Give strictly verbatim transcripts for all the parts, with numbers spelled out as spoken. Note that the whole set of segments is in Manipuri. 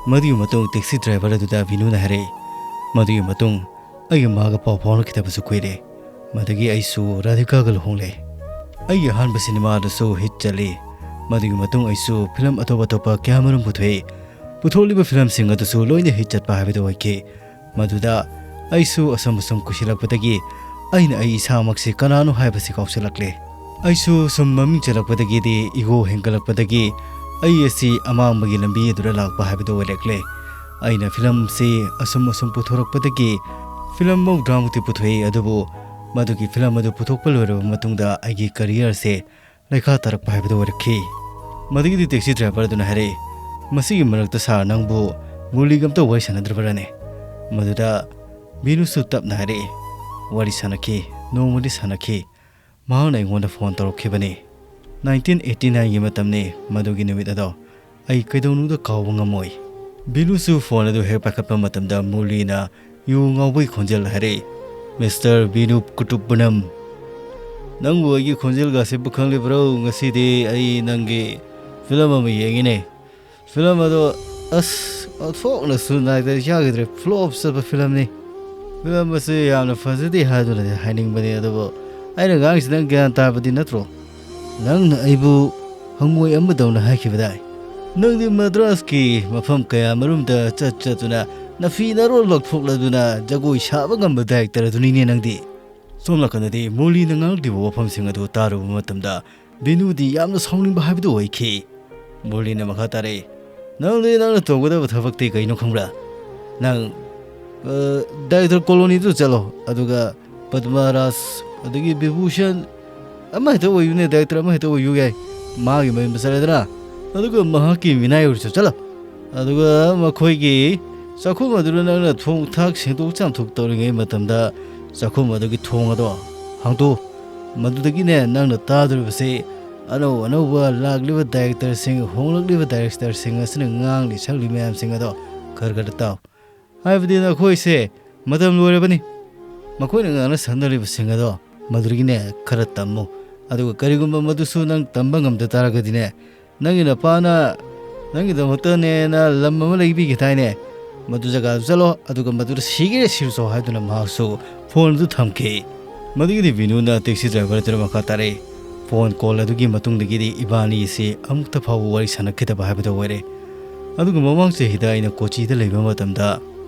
ꯃꯗꯨꯒꯤ ꯃꯇꯨꯡ taxi driver ꯑꯗꯨꯗ ꯕꯤꯅꯨꯅ ꯍꯥꯏꯔꯛꯏ, "ꯃꯗꯨꯒꯤ ꯃꯇꯨꯡ ꯑꯩꯒ ꯃꯥꯒ ꯄꯥꯎ ꯐꯥꯎꯅꯈꯤꯗꯕꯁꯨ ꯀꯨꯏꯔꯦ꯫ ꯃꯗꯒꯤ ꯑꯩꯁꯨ ꯔꯥꯙꯤꯀꯥꯒ ꯂꯨꯍꯣꯡꯂꯦ꯫ ꯑꯩꯒꯤ ꯑꯍꯥꯟꯕ ꯁꯤꯅꯦꯃꯥ ꯑꯗꯨꯁꯨ hit ꯆꯠꯂꯤ꯫ ꯃꯗꯨꯒꯤ ꯃꯇꯨꯡ ꯑꯩꯁꯨ ꯐꯤꯂꯝ ꯑꯇꯣꯞ ꯑꯇꯣꯞꯄ ꯀꯌꯥꯃꯔꯨꯝ ꯄꯨꯊꯣꯛꯏ꯫ ꯄꯨꯊꯣꯛꯂꯤꯕ ꯐꯤꯂꯝꯁꯤꯡ ꯑꯗꯨꯁꯨ ꯂꯣꯏꯅ hit ꯆꯠꯄ ꯍꯥꯏꯕꯗꯨ ꯑꯣꯏꯈꯤ꯫ ꯃꯗꯨꯗ ꯑꯩꯁꯨ ꯑꯁꯨꯝ ꯑꯁꯨꯝ ꯀꯨꯏꯁꯤꯜꯂꯛꯄꯗꯒꯤ ꯑꯩꯅ ꯑꯩ ꯏꯁꯥꯃꯛꯁꯤ ꯀꯅꯥꯅꯣ ꯍꯥꯏꯕꯁꯤ ꯀꯥꯎꯁꯤꯜꯂꯛꯂꯦ꯫ ꯑꯩꯁꯨ ꯁꯨꯝ ꯃꯃꯤꯡ ꯆꯜꯂꯛꯄꯗꯒꯤꯗꯤ ego ꯍꯦꯟꯒꯠꯂꯛꯄꯗꯒꯤ ꯑꯩ ꯑꯁꯤ ꯑꯃꯥꯡꯕꯒꯤ ꯂꯝꯕꯤ ꯑꯗꯨꯗ ꯂꯥꯛꯄ ꯍꯥꯏꯕꯗꯨ ꯑꯣꯏꯔꯛꯂꯦ꯫ ꯑꯩꯅ ꯐꯤꯂꯝꯁꯤ ꯑꯁꯨꯝ ꯑꯁꯨꯝ ꯄꯨꯊꯣꯔꯛꯄꯗꯒꯤ ꯐꯤꯂꯝ ꯃꯧꯗ꯭ꯔꯥꯃꯨꯛꯇꯤ ꯄꯨꯊꯣꯛꯏ, ꯑꯗꯨꯕꯨ ꯃꯗꯨꯒꯤ ꯐꯤꯂꯝ ꯑꯗꯨ ꯄꯨꯊꯣꯛꯄ ꯂꯣꯏꯔꯕ ꯃꯇꯨꯡꯗ ꯑꯩꯒꯤ career ꯁꯦ ꯂꯩꯈꯥ ꯇꯥꯔꯛꯄ ꯍꯥꯏꯕꯗꯨ ꯑꯣꯏꯔꯛꯈꯤ꯫ ꯃꯗꯨꯒꯤꯗꯤ taxi driver ꯑꯗꯨꯅ ꯍꯥꯏꯔꯛꯏ, "ꯃꯁꯤꯒꯤ ꯃꯔꯛꯇ ꯁꯥꯔ ꯅꯪꯕꯨ ꯃꯨꯔꯂꯤꯒ ꯑꯝꯇ ꯋꯥꯔꯤ ꯁꯥꯟꯅꯗ꯭ꯔꯕ꯭ꯔꯅꯦ?" ꯃꯗꯨꯗ ꯕꯤꯅꯨꯁꯨ ꯇꯞꯅ ꯍꯥꯏꯔꯛꯏ, "ꯋꯥꯔꯤ ꯁꯥꯟꯅꯈꯤ, ꯅꯣꯡꯃꯗꯤ ꯁꯥꯟꯅꯈꯤ꯫ ꯃꯍꯥꯛꯅ ꯑꯩꯉꯣꯟꯗ phone ꯇꯧꯔꯛꯈꯤꯕꯅꯤ꯫ Nineteen eighty nine ꯒꯤ ꯃꯇꯝꯅꯤ ꯃꯗꯨꯒꯤ ꯅꯨꯃꯤꯠ ꯑꯗꯣ꯫ ꯑꯩ ꯀꯩꯗꯧꯅꯨꯡꯗ ꯀꯥꯎꯕ ꯉꯝꯃꯣꯏ꯫" ꯕꯤꯅꯨꯁꯨ phone ꯑꯗꯨ ꯍꯦꯛ ꯄꯥꯏꯈꯠꯄ ꯃꯇꯝꯗ ꯃꯨꯔꯂꯤꯅ ꯌꯨ ꯉꯥꯎꯕꯒꯤ ꯈꯣꯟꯖꯦꯜ ꯍꯥꯏꯔꯛꯏ, "Mister ꯕꯤꯅꯨ ꯀꯨꯇꯨꯞꯄꯨꯅꯝ, ꯅꯪꯕꯨ ꯑꯩꯒꯤ ꯈꯣꯟꯖꯦꯜꯒ ꯁꯦꯝꯕ ꯈꯪꯂꯤꯕ꯭ꯔꯣ? ꯉꯁꯤꯗꯤ ꯑꯩ ꯅꯪꯒꯤ ꯐꯤꯂꯝ ꯑꯃ ꯌꯦꯡꯉꯤꯅꯦ꯫ ꯐꯤꯂꯝ ꯑꯗꯣ ꯑꯁ ꯑꯣꯟꯊꯣꯛꯅꯁꯨ ꯅꯥꯏꯗ ꯌꯥꯈꯤꯗ꯭ꯔꯦ, flop ꯆꯠꯄ ꯐꯤꯂꯝꯅꯤ꯫ ꯐꯤꯂꯝ ꯑꯁꯤ ꯌꯥꯝꯅ ꯐꯖꯗꯦ ꯍꯥꯏꯗꯨꯅꯗꯤ ꯍꯥꯏꯅꯤꯡꯕꯅꯤ, ꯑꯗꯨꯕꯨ ꯑꯩꯅ ꯉꯥꯡꯉꯤꯁꯤ ꯅꯪ ꯒ꯭ꯌꯥꯟ ꯇꯥꯕꯗꯤ ꯅꯠꯇ꯭ꯔꯣ? ꯅꯪꯅ ꯑꯩꯕꯨ ꯍꯪꯉꯣꯏ ꯑꯃꯗꯧꯅ ꯍꯥꯏꯈꯤꯕꯗꯥꯏ? ꯅꯪꯗꯤ ꯃꯗ꯭ꯔꯥꯁꯀꯤ ꯃꯐꯝ ꯀꯌꯥ ꯃꯔꯨꯝꯗ ꯆꯠ ꯆꯠꯇꯨꯅ ꯅꯐꯤ ꯅꯔꯣꯜ ꯂꯧꯊꯣꯛꯂꯗꯨꯅ ꯖꯒꯣꯏ ꯁꯥꯕ ꯉꯝꯕ director ꯑꯗꯨꯅꯤꯅꯦ ꯅꯪꯗꯤ꯫" ꯁꯣꯝ ꯅꯥꯀꯟꯗꯗꯤ ꯃꯨꯔꯂꯤꯅ ꯉꯥꯡꯂꯤꯕ ꯋꯥꯐꯝꯁꯤꯡ ꯑꯗꯨ ꯇꯥꯔꯨꯕ ꯃꯇꯝꯗ ꯕꯤꯅꯨꯗꯤ ꯌꯥꯝꯅ ꯁꯥꯎꯅꯤꯡꯕ ꯍꯥꯏꯕꯗꯨ ꯑꯣꯏꯈꯤ꯫ ꯃꯨꯔꯂꯤꯅ ꯃꯈꯥ ꯇꯥꯔꯛꯏ, "ꯅꯪꯗꯤ ꯅꯪꯅ ꯇꯧꯒꯗꯕ ꯊꯕꯛꯇꯤ ꯀꯩꯅꯣ ꯈꯪꯕ꯭ꯔꯥ? ꯅꯪ, ꯑ, director colony ꯗꯨ ꯆꯠꯂꯣ, ꯑꯗꯨꯒ ꯄꯗꯃꯥꯔꯥꯖ, ꯑꯗꯒꯤ ꯕꯤꯚꯨꯁꯟ, ꯑꯃ ꯍꯦꯛꯇ ꯑꯣꯏꯌꯨꯅꯦ, director ꯑꯃ ꯍꯦꯛꯇ ꯑꯣꯏꯌꯨ ꯌꯥꯏ꯫ ꯃꯥꯒꯤ ꯃꯌꯨꯝꯗ ꯆꯠꯂꯦꯗꯅ, ꯑꯗꯨꯒ ꯃꯍꯥꯛꯀꯤ ꯃꯤꯅꯥꯏ ꯑꯣꯏꯔꯁꯨ ꯆꯠꯂꯣ꯫ ꯑꯗꯨꯒ ꯃꯈꯣꯏꯒꯤ ꯆꯥꯛꯈꯨꯝ ꯑꯗꯨꯗ ꯅꯪꯅ ꯊꯣꯡ ꯊꯥꯛ ꯁꯦꯡꯗꯣꯛ ꯆꯥꯝꯊꯣꯛ ꯇꯧꯔꯤꯉꯩ ꯃꯇꯝꯗ ꯆꯥꯛꯈꯨꯝ ꯑꯗꯨꯒꯤ ꯊꯣꯡ ꯑꯗꯣ ꯍꯥꯡꯗꯣꯛꯎ꯫ ꯃꯗꯨꯗꯒꯤꯅꯦ ꯅꯪꯅ ꯇꯥꯗꯣꯔꯤꯕꯁꯤ ꯑꯅꯧ ꯑꯅꯧꯕ ꯂꯥꯛꯂꯤꯕ director ꯁꯤꯡ, ꯍꯣꯡꯂꯛꯂꯤꯕ director ꯁꯤꯡ ꯑꯁꯤꯅ ꯉꯥꯡꯂꯤ ꯁꯛꯂꯤ ꯃꯌꯥꯝꯁꯤꯡ ꯑꯗꯣ ꯈꯔ ꯈꯔ ꯇꯥꯎ꯫ ꯍꯥꯏꯕꯗꯤ ꯅꯈꯣꯏꯁꯦ ꯃꯇꯝ ꯂꯣꯏꯔꯕꯅꯤ꯫ ꯃꯈꯣꯏꯅ ꯉꯥꯡꯅ ꯁꯛꯅꯔꯤꯕꯁꯤꯡ ꯑꯗꯣ ꯃꯗꯨꯗꯒꯤꯅꯦ ꯈꯔ ꯇꯝꯃꯨ꯫ ꯑꯗꯨꯒ ꯀꯔꯤꯒꯨꯝꯕ ꯃꯗꯨꯁꯨ ꯅꯪ ꯇꯝꯕ ꯉꯝꯗ ꯇꯥꯔꯒꯗꯤꯅꯦ, ꯅꯪꯒꯤ ꯅꯄꯥꯅ "ꯅꯪꯒꯤꯗꯃꯛꯇꯅꯦꯅ ꯂꯝ ꯑꯃ ꯂꯩꯕꯤꯒꯦ ꯍꯥꯏꯅꯦ꯫ ꯃꯗꯨ ꯖꯒꯥꯗꯨ ꯆꯠꯂꯣ, ꯑꯗꯨꯒ ꯃꯗꯨꯗ ꯁꯤꯒꯦꯔ ꯁꯤꯔꯨꯆꯣ" ꯍꯥꯏꯗꯨꯅ ꯃꯍꯥꯛꯁꯨ ꯐꯣꯟ ꯑꯗꯨ ꯊꯝꯈꯤ꯫ ꯃꯗꯨꯒꯤꯗꯤ ꯕꯤꯅꯨꯅ ꯇꯦꯛꯁꯤ ꯗ꯭ꯔꯥꯏꯚꯔ ꯑꯗꯨꯗ ꯃꯈꯥ ꯇꯥꯔꯛꯏ꯫ ꯐꯣꯟ ꯀꯣꯜ ꯑꯗꯨꯒꯤ ꯃꯇꯨꯡꯗꯒꯤꯗꯤ ꯏꯕꯥꯅꯤ ꯑꯁꯤ ꯑꯃꯨꯛꯇ ꯐꯥꯎꯕ ꯋꯥꯔꯤ ꯁꯥꯟꯅꯈꯤꯗꯕ ꯍꯥꯏꯕꯗꯨ ꯑꯣꯏꯔꯦ꯫ ꯑꯗꯨꯒ ꯃꯃꯥꯡ ꯆꯍꯤꯗ ꯑꯩꯅ ꯀꯣꯆꯤꯗ ꯂꯩꯕ ꯃꯇꯝꯗ,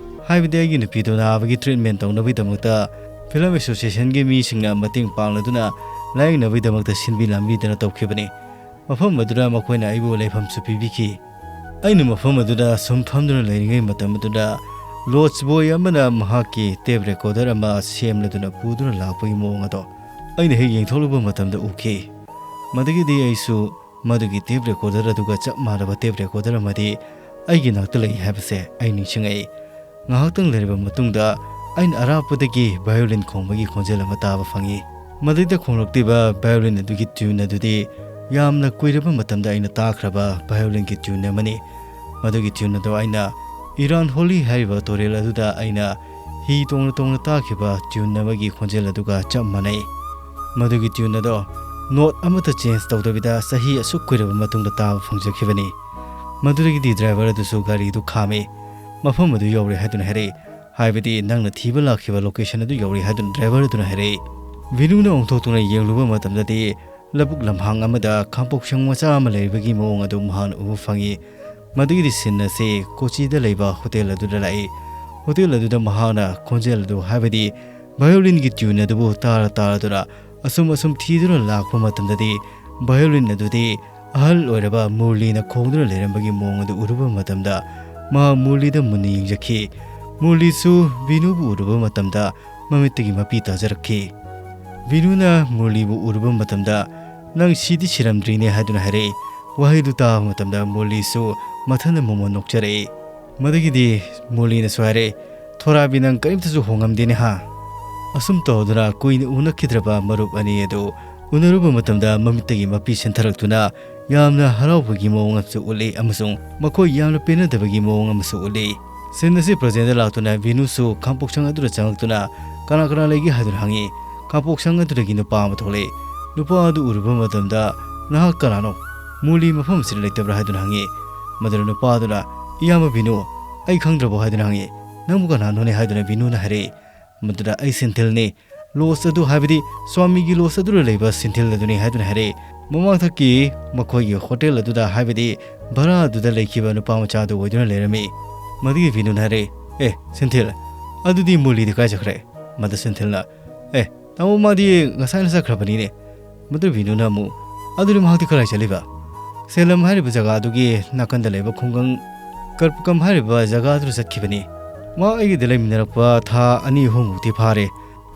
ꯍꯥꯏꯕꯗꯤ ꯑꯩꯒꯤ ꯅꯨꯄꯤꯗꯨ ꯅꯥꯕꯒꯤ ꯇ꯭ꯔꯤꯠꯃꯦꯟ ꯇꯧꯅꯕꯒꯤꯗꯃꯛꯇ ꯐꯤꯂꯝ ꯑꯦꯁꯣꯁꯤꯌꯦꯁꯟꯒꯤ ꯃꯤꯁꯤꯡꯅ ꯃꯇꯦꯡ ꯄꯥꯡꯂꯗꯨꯅ ꯂꯥꯌꯦꯡꯅꯕꯒꯤꯗꯃꯛꯇ ꯁꯤꯟꯕꯤ ꯂꯥꯡꯕꯤꯗꯅ ꯇꯧꯈꯤꯕꯅꯤ꯫ ꯃꯐꯝ ꯑꯗꯨꯗ ꯃꯈꯣꯏꯅ ꯑꯩꯕꯨ ꯂꯩꯐꯝꯁꯨ ꯄꯤꯕꯤꯈꯤ꯫ ꯑꯩꯅ ꯃꯐꯝ ꯑꯗꯨꯗ ꯁꯨꯝ ꯐꯝꯗꯨꯅ ꯂꯩꯔꯤꯉꯩ ꯃꯇꯝ ꯑꯗꯨꯗ ꯂꯣꯗꯖ ꯕꯣꯏ ꯑꯃꯅ ꯃꯍꯥꯛꯀꯤ ꯇꯦꯞ ꯔꯦꯀꯣꯔꯗꯔ ꯑꯃ ꯁꯦꯝꯂꯗꯨꯅ ꯄꯨꯗꯨꯅ ꯂꯥꯛꯄꯒꯤ ꯃꯑꯣꯡ ꯑꯗꯣ ꯑꯩꯅ ꯍꯦꯛ ꯌꯦꯡꯊꯣꯛꯂꯨꯕ ꯃꯇꯝꯗ ꯎꯈꯤ꯫ ꯃꯗꯨꯒꯤꯗꯤ ꯑꯩꯁꯨ ꯃꯗꯨꯒꯤ ꯇꯦꯞ ꯔꯦꯀꯣꯔꯗꯔ ꯑꯗꯨꯒ ꯆꯞ ꯃꯥꯟꯅꯕ ꯇꯦꯞ ꯔꯦꯀꯣꯔꯗꯔ ꯑꯃꯗꯤ ꯑꯩꯒꯤ ꯅꯥꯛꯇ ꯂꯩ ꯍꯥꯏꯕꯁꯦ ꯑꯩ ꯅꯤꯡꯁꯤꯡꯉꯛꯏ꯫ ꯉꯥꯏꯍꯥꯛꯇꯪ ꯂꯩꯔꯕ ꯃꯇꯨꯡꯗ ꯑꯩꯅ ꯑꯔꯥꯞꯄꯗꯒꯤ ꯚꯥꯏꯑꯣꯂꯤꯟ ꯈꯣꯡꯕꯒꯤ ꯈꯣꯟꯖꯦꯜ ꯑꯃ ꯇꯥꯕ ꯐꯪꯉꯤ꯫ ꯃꯗꯩꯗ ꯈꯣꯡꯂꯛꯂꯤꯕ ꯚꯥꯏꯑꯣꯂꯤꯟ ꯑꯗꯨꯒꯤ ꯇ꯭ꯌꯨꯟ ꯑꯗꯨꯗꯤ ꯌꯥꯝꯅ ꯀꯨꯏꯔꯕ ꯃꯇꯝꯗ ꯑꯩꯅ ꯇꯥꯈ꯭ꯔꯕ ꯚꯥꯏꯑꯣꯂꯤꯟꯒꯤ ꯇ꯭ꯌꯨꯟ ꯑꯃꯅꯤ꯫ ꯃꯗꯨꯒꯤ ꯇ꯭ꯌꯨꯟ ꯑꯗꯨ ꯑꯩꯅ ꯏꯔꯥꯟ ꯍꯣꯂꯤ ꯍꯥꯏꯔꯤꯕ ꯇꯨꯔꯦꯜ ꯑꯗꯨꯗ ꯑꯩꯅ ꯍꯤ ꯇꯣꯡꯅ ꯇꯣꯡꯅ ꯇꯥꯈꯤꯕ ꯇ꯭ꯌꯨꯟ ꯑꯃꯒꯤ ꯈꯣꯟꯖꯦꯜ ꯑꯗꯨꯒ ꯆꯞ ꯃꯥꯟꯅꯩ꯫ ꯃꯗꯨꯒꯤ ꯇ꯭ꯌꯨꯟ ꯑꯗꯣ ꯅꯣꯠ ꯑꯃꯠꯇ ꯆꯦꯟꯖ ꯇꯧꯗꯕꯤꯗ ꯆꯍꯤ ꯑꯁꯨꯛ ꯀꯨꯏꯔꯕ ꯃꯇꯨꯡꯗ ꯇꯥꯕ ꯐꯪꯖꯈꯤꯕꯅꯤ꯫ ꯃꯗꯨꯗꯒꯤꯗꯤ ꯗ꯭ꯔꯥꯏꯚꯔ ꯑꯗꯨꯁꯨ ꯒꯥꯔꯤꯗꯨ ꯈꯥꯝꯃꯤ꯫ "ꯃꯐꯝ ꯑꯗꯨ ꯌꯧꯔꯦ" ꯍꯥꯏꯗꯨꯅ ꯍꯥꯏꯔꯛꯏ꯫ ꯍꯥꯏꯕꯗꯤ ꯅꯪꯅ ꯊꯤꯕ ꯂꯥꯛꯈꯤꯕ ꯂꯣꯀꯦꯁꯟ ꯑꯗꯨ ꯌꯧꯔꯦ ꯍꯥꯏꯗꯨꯅ ꯗ꯭ꯔꯥꯏꯚꯔ ꯑꯗꯨꯅ ꯍꯥꯏꯔꯛꯏ꯫ ꯕꯤꯅꯨꯅ ꯑꯣꯟꯊꯣꯛꯇꯨꯅ ꯌꯦꯡꯂꯨꯕ ꯃꯇꯝꯗꯗꯤ ꯂꯧꯕꯨꯛ ꯂꯝꯍꯥꯡ ꯑꯃꯗ ꯈꯥꯡꯄꯣꯛꯁꯪ ꯃꯆꯥ ꯑꯃ ꯂꯩꯔꯤꯕꯒꯤ ꯃꯑꯣꯡ ꯑꯗꯨ ꯃꯍꯥꯛꯅ ꯎꯕ ꯐꯪꯉꯤ꯫ ꯃꯗꯨꯒꯤꯗꯤ ꯁꯤꯟ ꯑꯁꯤ ꯀꯣꯆꯤꯗ ꯂꯩꯕ ꯍꯣꯇꯦꯜ ꯑꯗꯨꯗ ꯂꯥꯛꯏ꯫ ꯍꯣꯇꯦꯜ ꯑꯗꯨꯗ ꯃꯍꯥꯛꯅ ꯈꯣꯟꯖꯦꯜ ꯑꯗꯨ, ꯍꯥꯏꯕꯗꯤ ꯚꯥꯏꯑꯣꯂꯤꯟꯒꯤ ꯇ꯭ꯌꯨꯟ ꯑꯗꯨꯕꯨ ꯇꯥꯔ ꯇꯥꯔꯗꯨꯅ ꯑꯁꯨꯝ ꯑꯁꯨꯝ ꯊꯤꯗꯨꯅ ꯂꯥꯛꯄ ꯃꯇꯝꯗꯗꯤ ꯚꯥꯏꯑꯣꯂꯤꯟ ꯑꯗꯨꯗꯤ ꯑꯍꯜ ꯑꯣꯏꯔꯕ ꯃꯨꯔꯂꯤꯅ ꯈꯣꯡꯗꯨꯅ ꯂꯩꯔꯝꯕꯒꯤ ꯃꯑꯣꯡ ꯑꯗꯨ ꯎꯔꯨꯕ ꯃꯇꯝꯗ ꯃꯍꯥꯛ ꯃꯨꯔꯂꯤꯗ ꯃꯨꯟꯅ ꯌꯦꯡꯖꯈꯤ꯫ ꯃꯨꯔꯂꯤꯁꯨ ꯕꯤꯅꯨꯕꯨ ꯎꯔꯨꯕ ꯃꯇꯝꯗ ꯃꯃꯤꯠꯇꯒꯤ ꯃꯄꯤ ꯇꯥꯖꯔꯛꯈꯤ꯫ ꯕꯤꯅꯨꯅ ꯃꯨꯔꯂꯤꯕꯨ ꯎꯔꯨꯕ ꯃꯇꯝꯗ, "ꯅꯪ ꯁꯤꯗꯤ ꯁꯤꯔꯝꯗ꯭ꯔꯤꯅꯦ" ꯍꯥꯏꯗꯨꯅ ꯍꯥꯏꯔꯛꯏ꯫ ꯋꯥꯍꯩꯗꯨ ꯇꯥꯕ ꯃꯇꯝꯗ ꯃꯨꯔꯂꯤꯁꯨ ꯃꯊꯟꯗ ꯃꯣꯃꯣꯟ ꯅꯣꯛꯆꯔꯛꯏ꯫ ꯃꯗꯨꯒꯤꯗꯤ ꯃꯨꯔꯂꯤꯅꯁꯨ ꯍꯥꯏꯔꯛꯏ, "ꯊꯣꯔꯥꯕꯤ, ꯅꯪ ꯀꯔꯤꯝꯇꯁꯨ ꯍꯣꯡꯉꯝꯗꯦꯅꯦ ꯍꯥ?" ꯑꯁꯨꯝ ꯇꯧꯗꯨꯅ ꯀꯨꯏꯅ ꯎꯅꯈꯤꯗ꯭ꯔꯕ ꯃꯔꯨꯞ ꯑꯅꯤ ꯑꯗꯨ ꯎꯅꯔꯨꯕ ꯃꯇꯝꯗ ꯃꯃꯤꯠꯇꯒꯤ ꯃꯄꯤ ꯁꯦꯟꯊꯔꯛꯇꯨꯅ ꯌꯥꯝꯅ ꯍꯔꯥꯎꯕꯒꯤ ꯃꯑꯣꯡ ꯑꯃꯁꯨ ꯎꯠꯂꯤ ꯑꯃꯁꯨꯡ ꯃꯈꯣꯏ ꯌꯥꯝꯅ ꯄꯦꯟꯅꯗꯕꯒꯤ ꯃꯑꯣꯡ ꯑꯃꯁꯨ ꯎꯠꯂꯤ꯫ ꯁꯤꯟ ꯑꯁꯤ ꯄ꯭ꯔꯖꯦꯟꯗ ꯂꯥꯛꯇꯨꯅ ꯕꯤꯅꯨꯁꯨ ꯈꯥꯡꯄꯣꯛꯁꯪ ꯑꯗꯨꯗ ꯆꯪꯂꯛꯇꯨꯅ ꯀꯅꯥ ꯀꯅꯥ ꯂꯩꯒꯦ ꯍꯥꯏꯗꯨꯅ ꯍꯪꯉꯤ꯫ ꯈꯥꯡꯄꯣꯛꯁꯪ ꯑꯗꯨꯗꯒꯤ ꯅꯨꯄꯥ ꯑꯃ ꯊꯣꯛꯂꯛꯏ꯫ ꯅꯨꯄꯥ ꯑꯗꯨ ꯎꯔꯨꯕ ꯃꯇꯝꯗ, "ꯅꯍꯥꯛ ꯀꯅꯥꯅꯣ? ꯃꯨꯔꯂꯤ ꯃꯐꯝ ꯑꯁꯤꯗ ꯂꯩꯇꯕ꯭ꯔꯥ?" ꯍꯥꯏꯗꯨꯅ ꯍꯪꯉꯤ꯫ ꯃꯗꯨꯗ ꯅꯨꯄꯥꯗꯨꯅ, "ꯏꯌꯥꯝꯕ ꯕꯤꯅꯨ, ꯑꯩ ꯈꯪꯗ꯭ꯔꯕꯣ?" ꯍꯥꯏꯗꯨꯅ ꯍꯪꯉꯤ꯫ "ꯅꯪꯕꯨ ꯀꯅꯥꯅꯣꯅꯦ?" ꯍꯥꯏꯗꯨꯅ ꯕꯤꯅꯨꯅ ꯍꯥꯏꯔꯛꯏ꯫ ꯃꯗꯨꯗ, "ꯑꯩ ꯁꯤꯟꯊꯤꯜꯅꯤ, ꯂꯣꯁ ꯑꯗꯨ, ꯍꯥꯏꯕꯗꯤ ꯁ꯭ꯋꯥꯃꯤꯒꯤ ꯂꯣꯁ ꯑꯗꯨꯗ ꯂꯩꯕ ꯁꯤꯟꯊꯤꯜ ꯑꯗꯨꯅꯤ" ꯍꯥꯏꯗꯨꯅ ꯍꯥꯏꯔꯛꯏ꯫ ꯃꯃꯥꯡꯊꯛꯀꯤ ꯃꯈꯣꯏꯒꯤ ꯍꯣꯇꯦꯜ ꯑꯗꯨꯗ, ꯍꯥꯏꯕꯗꯤ ꯚꯔꯥ ꯑꯗꯨꯗ ꯂꯩꯈꯤꯕ ꯅꯨꯄꯥ ꯃꯆꯥ ꯑꯗꯨ ꯑꯣꯏꯗꯨꯅ ꯂꯩꯔꯝꯃꯤ꯫ ꯃꯗꯨꯒꯤ ꯕꯤꯅꯨꯅ ꯍꯥꯏꯔꯛꯏ, "ꯑꯦ ꯁꯤꯟꯊꯤꯜ, ꯑꯗꯨꯗꯤ ꯃꯨꯔꯂꯤꯗꯤ ꯀꯥꯏ ꯆꯠꯈ꯭ꯔꯦ?" ꯃꯗꯨ ꯁꯤꯟꯊꯤꯜꯅ, "ꯑꯦ ꯇꯥꯃꯣ, ꯃꯥꯗꯤ ꯉꯁꯥꯏꯅ ꯆꯠꯈ꯭ꯔꯕꯅꯤꯅꯦ"꯫ ꯃꯗꯨ ꯕꯤꯅꯨꯅ ꯑꯃꯨꯛ, "ꯑꯗꯨꯗꯤ ꯃꯍꯥꯛꯇꯤ ꯀꯗꯥꯏ ꯆꯠꯂꯤꯕ?" "ꯁꯦꯂꯝ ꯍꯥꯏꯔꯤꯕ ꯖꯒꯥ ꯑꯗꯨꯒꯤ ꯅꯥꯀꯟꯗ ꯂꯩꯕ ꯈꯨꯡꯒꯪ ꯀꯔꯄꯀꯝ ꯍꯥꯏꯔꯤꯕ ꯖꯒꯥ ꯑꯗꯨꯗ ꯆꯠꯈꯤꯕꯅꯤ꯫ ꯃꯍꯥꯛ ꯑꯩꯒꯤꯗ ꯂꯩꯃꯤꯟꯅꯔꯛꯄ ꯊꯥ ꯑꯅꯤ ꯑꯍꯨꯝꯃꯨꯛꯇꯤ ꯐꯥꯔꯦ꯫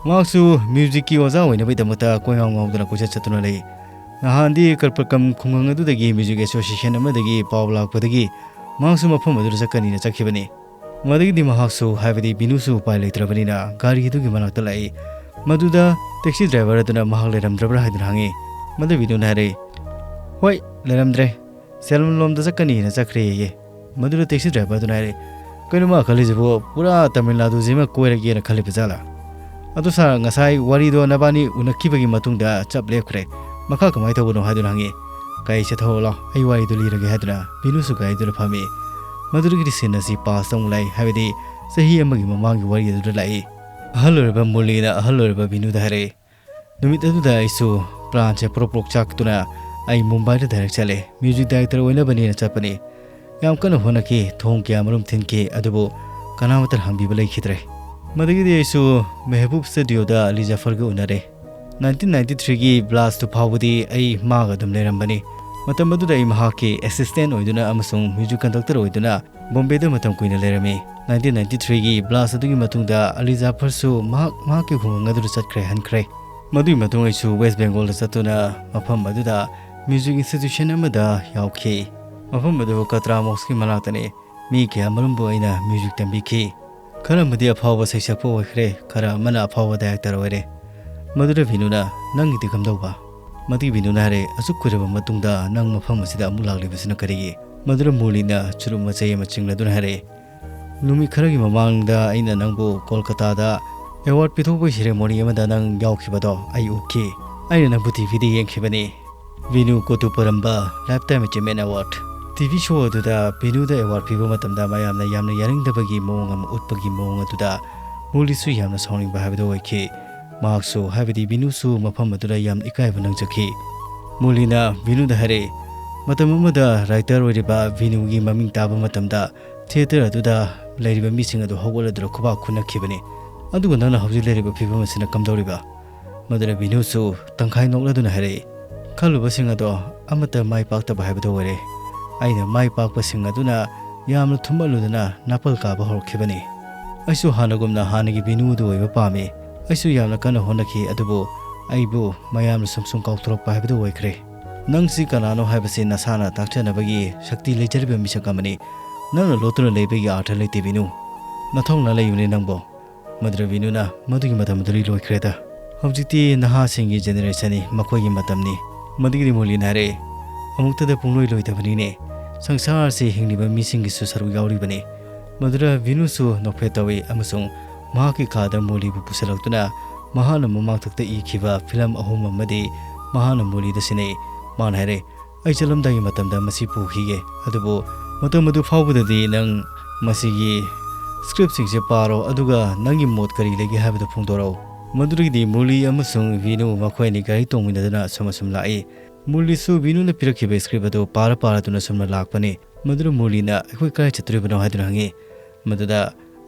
ꯃꯍꯥꯛꯁꯨ ꯃ꯭ꯌꯨꯖꯤꯛꯀꯤ ꯑꯣꯖꯥ ꯑꯣꯏꯅꯕꯒꯤꯗꯃꯛꯇ ꯀꯣꯏꯉꯥꯎ ꯉꯥꯎꯗꯅ ꯀꯣꯏꯆꯠ ꯆꯠꯇꯨꯅ ꯂꯩ꯫ ꯅꯍꯥꯟꯗꯤ ꯀꯔꯄꯀꯝ ꯈꯨꯡꯒꯪ ꯑꯗꯨꯗꯒꯤ ꯃ꯭ꯌꯨꯖꯤꯛ ꯑꯦꯁꯣꯁꯤꯌꯦꯁꯟ ꯑꯃꯗꯒꯤ ꯄꯥꯎ ꯂꯥꯛꯄꯗꯒꯤ ꯃꯍꯥꯛꯁꯨ ꯃꯐꯝ ꯑꯗꯨꯗ ꯆꯠꯀꯅꯤꯅ ꯆꯠꯈꯤꯕꯅꯤ꯫ ꯃꯗꯒꯤꯗꯤ ꯃꯍꯥꯛꯁꯨ, ꯍꯥꯏꯕꯗꯤ ꯕꯤꯅꯨꯁꯨ, ꯎꯄꯥꯏ ꯂꯩꯇ꯭ꯔꯕꯅꯤꯅ ꯒꯥꯔꯤ ꯑꯗꯨꯒꯤ ꯃꯅꯥꯛꯇ ꯂꯥꯛꯏ꯫ ꯃꯗꯨꯗ ꯇꯦꯛꯁꯤ ꯗ꯭ꯔꯥꯏꯚꯔ ꯑꯗꯨꯅ ꯃꯍꯥꯛ ꯂꯩꯔꯝꯗ꯭ꯔꯕ꯭ꯔꯥ ꯍꯥꯏꯗꯨꯅ ꯍꯪꯉꯤ꯫ ꯃꯗꯨ ꯕꯤꯅꯨꯅ ꯍꯥꯏꯔꯛꯏ, "ꯍꯣꯏ, ꯂꯩꯔꯝꯗ꯭ꯔꯦ꯫ ꯁꯦꯂꯝꯂꯣꯝꯗ ꯆꯠꯀꯅꯤꯅ ꯆꯠꯈ꯭ꯔꯦꯌꯦ"꯫ ꯃꯗꯨꯗ ꯇꯦꯛꯁꯤ ꯗ꯭ꯔꯥꯏꯚꯔ ꯑꯗꯨꯅ ꯍꯥꯏꯔꯛꯏ, "ꯀꯩꯅꯣ ꯃꯥ ꯈꯜꯂꯤꯁꯤꯕꯨ? ꯄꯨꯔꯥ ꯇꯥꯃꯤꯜ ꯅꯥꯗꯨꯁꯤꯃ ꯀꯣꯏꯔꯒꯦꯅ ꯈꯜꯂꯤꯕ ꯖꯥꯠꯂꯥ? ꯑꯗꯨ ꯁꯥꯔ, ꯉꯁꯥꯏ ꯋꯥꯔꯤꯗꯣ ꯅꯕꯥꯅꯤ ꯎꯅꯈꯤꯕꯒꯤ ꯃꯇꯨꯡꯗ ꯆꯞ ꯂꯦꯞꯈ꯭ꯔꯦ꯫ ꯃꯈꯥ ꯀꯃꯥꯏꯅ ꯇꯧꯕꯅꯣ?" ꯍꯥꯏꯗꯨꯅ ꯍꯪꯉꯤ꯫ "ꯀꯥꯏ ꯆꯠꯊꯣꯛꯑꯣ ꯂꯥꯎ, ꯑꯩ ꯋꯥꯔꯤꯗꯨ ꯂꯤꯔꯒꯦ" ꯍꯥꯏꯗꯨꯅ ꯕꯤꯅꯨꯁꯨ ꯒꯥꯔꯤꯗꯨꯗ ꯐꯝꯃꯤ꯫ ꯃꯗꯨꯗꯒꯤꯗꯤ ꯁꯤꯟ ꯑꯁꯤ ꯄꯥꯁ ꯑꯃꯨꯛ ꯂꯥꯛꯏ, ꯍꯥꯏꯕꯗꯤ ꯆꯍꯤ ꯑꯃꯒꯤ ꯃꯃꯥꯡꯒꯤ ꯋꯥꯔꯤ ꯑꯗꯨꯗ ꯂꯥꯛꯏ꯫ ꯑꯍꯜ ꯑꯣꯏꯔꯕ ꯃꯨꯔꯂꯤꯅ ꯑꯍꯜ ꯑꯣꯏꯔꯕ ꯕꯤꯅꯨꯗ ꯍꯥꯏꯔꯛꯏ, "ꯅꯨꯃꯤꯠ ꯑꯗꯨꯗ ꯑꯩꯁꯨ ꯄ꯭ꯂꯥꯟꯁꯦ ꯄ꯭ꯔꯣꯛ ꯄ꯭ꯔꯣꯛ ꯆꯥꯛꯇꯨꯅ ꯑꯩ ꯃꯨꯝꯕꯥꯏꯗ ꯗꯥꯏꯔꯦꯛ ꯆꯠꯂꯦ, ꯃ꯭ꯌꯨꯖꯤꯛ ꯗꯥꯏꯔꯦꯛꯇꯔ ꯑꯣꯏꯅꯕꯅꯦꯅ ꯆꯠꯄꯅꯤ꯫ ꯌꯥꯝ ꯀꯟꯅ ꯍꯣꯠꯅꯈꯤ, ꯊꯣꯡ ꯀꯌꯥ ꯃꯔꯨꯝ ꯊꯤꯟꯈꯤ, ꯑꯗꯨꯕꯨ ꯀꯅꯥꯃꯠꯇꯅ ꯍꯪꯕꯤꯕ ꯂꯩꯈꯤꯗ꯭ꯔꯦ꯫ ꯃꯗꯒꯤꯗꯤ ꯑꯩꯁꯨ ꯃꯦꯍꯕꯨꯕ ꯁ꯭ꯇꯨꯗꯤꯑꯣꯗ ꯑꯂꯤ ꯖꯐꯔꯒ ꯎꯅꯔꯦ꯫ ꯅꯥꯏꯟꯇꯤꯟ ꯅꯥꯏꯟꯇꯤ ꯊ꯭ꯔꯤꯒꯤ ꯕ꯭ꯂꯥꯁꯇꯨ ꯐꯥꯎꯕꯗꯤ ꯑꯩ ꯃꯥꯒ ꯑꯗꯨꯝ ꯂꯩꯔꯝꯕꯅꯤ꯫ ꯃꯇꯝ ꯑꯗꯨꯗ ꯑꯩ ꯃꯍꯥꯛꯀꯤ ꯑꯦꯁꯤꯁꯇꯦꯟ ꯑꯣꯏꯗꯨꯅ ꯑꯃꯁꯨꯡ ꯃ꯭ꯌꯨꯖꯤꯛ ꯀꯟꯗꯛꯇꯔ ꯑꯣꯏꯗꯨꯅ ꯕꯣꯝꯕꯦꯗ ꯃꯇꯝ ꯀꯨꯏꯅ ꯂꯩꯔꯝꯃꯤ꯫ ꯅꯥꯏꯟꯇꯤꯟ ꯅꯥꯏꯟꯇꯤ ꯊ꯭ꯔꯤꯒꯤ ꯕ꯭ꯂꯥꯁ ꯑꯗꯨꯒꯤ ꯃꯇꯨꯡꯗ ꯑꯂꯤ ꯖꯥꯐꯔꯁꯨ ꯃꯍꯥꯛ ꯃꯍꯥꯛꯀꯤ ꯈꯨꯡꯒꯪ ꯑꯗꯨꯗ ꯆꯠꯈ꯭ꯔꯦ ꯍꯟꯈ꯭ꯔꯦ꯫ ꯃꯗꯨꯒꯤ ꯃꯇꯨꯡ ꯑꯩꯁꯨ ꯋꯦꯁ ꯕꯦꯡꯒꯣꯜꯗ ꯆꯠꯇꯨꯅ ꯃꯐꯝ ꯑꯗꯨꯗ ꯃ꯭ꯌꯨꯖꯤꯛ ꯏꯟꯁꯇꯤꯇ꯭ꯌꯨꯁꯟ ꯑꯃꯗ ꯌꯥꯎꯈꯤ꯫ ꯃꯐꯝ ꯑꯗꯨ ꯀꯇ꯭ꯔꯥ ꯃꯣꯛꯁꯀꯤ ꯃꯅꯥꯛꯇꯅꯤ꯫ ꯃꯤ ꯀꯌꯥ ꯃꯔꯨꯝꯕꯨ ꯑꯩꯅ ꯃ꯭ꯌꯨꯖꯤꯛ ꯇꯝꯕꯤꯈꯤ꯫ ꯈꯔ ꯑꯃꯗꯤ ꯑꯐꯥꯎꯕ ꯁꯩꯁꯛꯄ ꯑꯣꯏꯈ꯭ꯔꯦ, ꯈꯔ ꯑꯃꯅ ꯑꯐꯥꯎꯕ ꯗꯥꯏꯔꯦꯛꯇꯔ ꯑꯣꯏꯔꯦ꯫ ꯃꯗꯨꯗ ꯕꯤꯅꯨꯅ, "ꯅꯪꯒꯤꯗꯤ ꯀꯝꯗꯧꯕ?" ꯃꯗꯨꯒꯤ ꯕꯤꯅꯨꯅ ꯍꯥꯏꯔꯦ, "ꯑꯁꯨꯛ ꯀꯨꯏꯔꯕ ꯃꯇꯨꯡꯗ ꯅꯪ ꯃꯐꯝ ꯑꯁꯤꯗ ꯑꯃꯨꯛ ꯂꯥꯛꯂꯤꯕꯁꯤꯅ ꯀꯔꯤꯒꯤ?" ꯃꯗꯨꯗ ꯃꯨꯔꯂꯤꯅ ꯆꯨꯔꯨꯞ ꯃꯆꯩ ꯑꯃ ꯆꯤꯡꯂꯗꯨꯅ ꯍꯥꯏꯔꯛꯏ, "ꯅꯨꯃꯤꯠ ꯈꯔꯒꯤ ꯃꯃꯥꯡꯗ ꯑꯩꯅ ꯅꯪꯕꯨ ꯀꯣꯜꯀꯇꯥꯗ ꯑꯦꯋꯥꯔꯗ ꯄꯤꯊꯣꯛꯄꯒꯤ ꯁꯦꯔꯦꯃꯣꯅꯤ ꯑꯃꯗ ꯅꯪ ꯌꯥꯎꯈꯤꯕꯗꯣ ꯑꯩ ꯎꯈꯤ꯫ ꯑꯩꯅ ꯅꯪꯕꯨ ꯇꯤꯚꯤꯗ ꯌꯦꯡꯈꯤꯕꯅꯤ꯫ ꯕꯤꯅꯨ ꯀꯣꯇꯨꯄꯔꯝꯕ Lifetime Achievement Award, T V show ꯑꯗꯨꯗ ꯕꯤꯅꯨꯗ ꯑꯦꯋꯥꯔꯗ ꯄꯤꯕ ꯃꯇꯝꯗ ꯃꯌꯥꯝꯅ ꯌꯥꯝꯅ ꯌꯥꯅꯤꯡꯗꯕꯒꯤ ꯃꯑꯣꯡ ꯑꯃ ꯎꯠꯄꯒꯤ ꯃꯑꯣꯡ ꯑꯗꯨꯗ ꯃꯨꯔꯂꯤꯁꯨ ꯌꯥꯝꯅ ꯁꯥꯎꯅꯤꯡꯕ ꯍꯥꯏꯕꯗꯨ ꯑꯣꯏꯈꯤ꯫ ꯃꯍꯥꯛꯁꯨ, ꯍꯥꯏꯕꯗꯤ ꯕꯤꯅꯨꯁꯨ ꯃꯐꯝ ꯑꯗꯨꯗ ꯌꯥꯝꯅ ꯏꯀꯥꯏꯕ ꯅꯪꯖꯈꯤ꯫ ꯃꯨꯔꯂꯤꯅ ꯕꯤꯅꯨꯗ ꯍꯥꯏꯔꯛꯏ, "ꯃꯇꯝ ꯑꯃꯗ ꯔꯥꯏꯇꯔ ꯑꯣꯏꯔꯤꯕ ꯕꯤꯅꯨꯒꯤ ꯃꯃꯤꯡ ꯇꯥꯕ ꯃꯇꯝꯗ ꯊꯤꯌꯦꯇꯔ ꯑꯗꯨꯗ ꯂꯩꯔꯤꯕ ꯃꯤꯁꯤꯡ ꯑꯗꯨ ꯍꯧꯒꯠꯂꯗꯨꯅ ꯈꯨꯕꯥꯛ ꯈꯨꯅꯈꯤꯕꯅꯤ꯫ ꯑꯗꯨꯒ ꯅꯪꯅ ꯍꯧꯖꯤꯛ ꯂꯩꯔꯤꯕ ꯐꯤꯕꯝ ꯑꯁꯤꯅ ꯀꯝꯗꯧꯔꯤꯕ?" ꯃꯗꯨꯗ ꯕꯤꯅꯨꯁꯨ ꯇꯪꯈꯥꯏ ꯅꯣꯛꯂꯗꯨꯅ ꯍꯥꯏꯔꯛꯏ, "ꯈꯜꯂꯨꯕꯁꯤꯡ ꯑꯗꯣ ꯑꯃꯠꯇ ꯃꯥꯏ ꯄꯥꯛꯇꯕ ꯍꯥꯏꯕꯗꯨ ꯑꯣꯏꯔꯦ꯫ ꯑꯩꯅ ꯃꯥꯏ ꯄꯥꯛꯄꯁꯤꯡ ꯑꯗꯨꯅ ꯌꯥꯝꯅ ꯊꯨꯝꯍꯜꯂꯨꯗꯅ ꯅꯥꯄꯜ ꯀꯥꯕ ꯍꯧꯔꯛꯈꯤꯕꯅꯤ꯫ ꯑꯩꯁꯨ ꯍꯥꯟꯅꯒꯨꯝꯅ ꯍꯥꯟꯅꯒꯤ ꯕꯤꯅꯨ ꯑꯗꯨ ꯑꯣꯏꯕ ꯄꯥꯝꯃꯤ꯫ ꯑꯩꯁꯨ ꯌꯥꯝꯅ ꯀꯟꯅ ꯍꯣꯠꯅꯈꯤ, ꯑꯗꯨꯕꯨ ꯑꯩꯕꯨ ꯃꯌꯥꯝꯅ ꯁꯨꯝ ꯁꯨꯝ ꯀꯥꯎꯊꯣꯔꯛꯄ ꯍꯥꯏꯕꯗꯨ ꯑꯣꯏꯈ꯭ꯔꯦ꯫ ꯅꯪꯁꯤ ꯀꯅꯥꯅꯣ ꯍꯥꯏꯕꯁꯤ ꯅꯁꯥꯅ ꯇꯥꯛꯆꯅꯕꯒꯤ ꯁꯛꯇꯤ ꯂꯩꯖꯔꯤꯕ ꯃꯤꯁꯛ ꯑꯃꯅꯤ꯫ ꯅꯪꯅ ꯂꯣꯠꯇꯨꯅ ꯂꯩꯕꯒꯤ ꯑꯥꯔꯊ ꯂꯩꯇꯦ ꯕꯤꯅꯨ꯫ ꯅꯊꯧꯅꯥ ꯂꯩꯕꯅꯤ ꯅꯪꯕꯨ꯫" ꯃꯗꯨꯗ ꯕꯤꯅꯨꯅ, "ꯃꯗꯨꯒꯤ ꯃꯇꯝ ꯑꯗꯨꯗꯤ ꯂꯣꯏꯈ꯭ꯔꯦꯗ꯫ ꯍꯧꯖꯤꯛꯇꯤ ꯅꯍꯥꯁꯤꯡꯒꯤ ꯖꯦꯅꯦꯔꯦꯁꯟꯅꯤ, ꯃꯈꯣꯏꯒꯤ ꯃꯇꯝꯅꯤ꯫" ꯃꯗꯨꯒꯤꯗꯤ ꯃꯨꯔꯂꯤꯅ ꯍꯥꯏꯔꯛꯑꯦ, "ꯑꯃꯨꯛꯇꯗ ꯄꯨꯡꯂꯣꯏ ꯂꯣꯏꯗꯕꯅꯤꯅꯦ꯫ ꯁꯪꯁꯥꯔꯁꯤ ꯍꯤꯡꯂꯤꯕ ꯃꯤꯁꯤꯡꯒꯤꯁꯨ ꯁꯔꯨꯛ ꯌꯥꯎꯔꯤꯕꯅꯤ꯫" ꯃꯗꯨꯗ ꯕꯤꯅꯨꯁꯨ ꯅꯣꯛꯐꯦꯠ ꯇꯧꯏ ꯑꯃꯁꯨꯡ ꯃꯍꯥꯛꯀꯤ ꯀꯥꯗ ꯃꯨꯔꯂꯤꯕꯨ ꯄꯨꯁꯤꯜꯂꯛꯇꯨꯅ ꯃꯍꯥꯛꯅ ꯃꯃꯥꯡꯊꯛꯇ ꯏꯈꯤꯕ ꯐꯤꯂꯝ ꯑꯍꯨꯝ ꯑꯃꯗꯤ ꯃꯍꯥꯛꯅ ꯃꯨꯔꯂꯤꯗ ꯁꯤꯟꯅꯩ꯫ ꯃꯥꯅ ꯍꯥꯏꯔꯦ, "ꯑꯩ ꯆꯠꯂꯝꯗꯥꯏꯒꯤ ꯃꯇꯝꯗ ꯃꯁꯤ ꯄꯨꯈꯤꯒꯦ, ꯑꯗꯨꯕꯨ ꯃꯇꯝ ꯑꯗꯨ ꯐꯥꯎꯕꯗꯗꯤ ꯅꯪ ꯃꯁꯤꯒꯤ ꯁ꯭ꯀ꯭ꯔꯤꯞꯁꯤꯡꯁꯦ ꯄꯥꯔꯣ, ꯑꯗꯨꯒ ꯅꯪꯒꯤ ꯃꯣꯠ ꯀꯔꯤ ꯂꯩꯒꯦ ꯍꯥꯏꯕꯗꯨ ꯐꯣꯡꯗꯣꯔꯛꯎ꯫" ꯃꯗꯨꯗꯒꯤꯗꯤ ꯃꯨꯔꯂꯤ ꯑꯃꯁꯨꯡ ꯕꯤꯅꯨ ꯃꯈꯣꯏ ꯑꯅꯤ ꯒꯥꯔꯤ ꯇꯣꯡꯃꯤꯟꯅꯗꯨꯅ ꯑꯁꯨꯝ ꯑꯁꯨꯝ ꯂꯥꯛꯏ꯫ ꯃꯨꯔꯂꯤꯁꯨ ꯕꯤꯅꯨꯅ ꯄꯤꯔꯛꯈꯤꯕ ꯁ꯭ꯀ꯭ꯔꯤꯞ ꯑꯗꯨ ꯄꯥꯔ ꯄꯥꯔꯗꯨꯅ ꯁꯨꯝꯅ ꯂꯥꯛꯄꯅꯤ꯫ ꯃꯗꯨꯗ ꯃꯨꯔꯂꯤꯅ, "ꯑꯩꯈꯣꯏ ꯀꯗꯥꯏ ꯆꯠꯇꯣꯔꯤꯕꯅꯣ?" ꯍꯥꯏꯗꯨꯅ ꯍꯪꯉꯤ꯫ ꯃꯗꯨꯗ,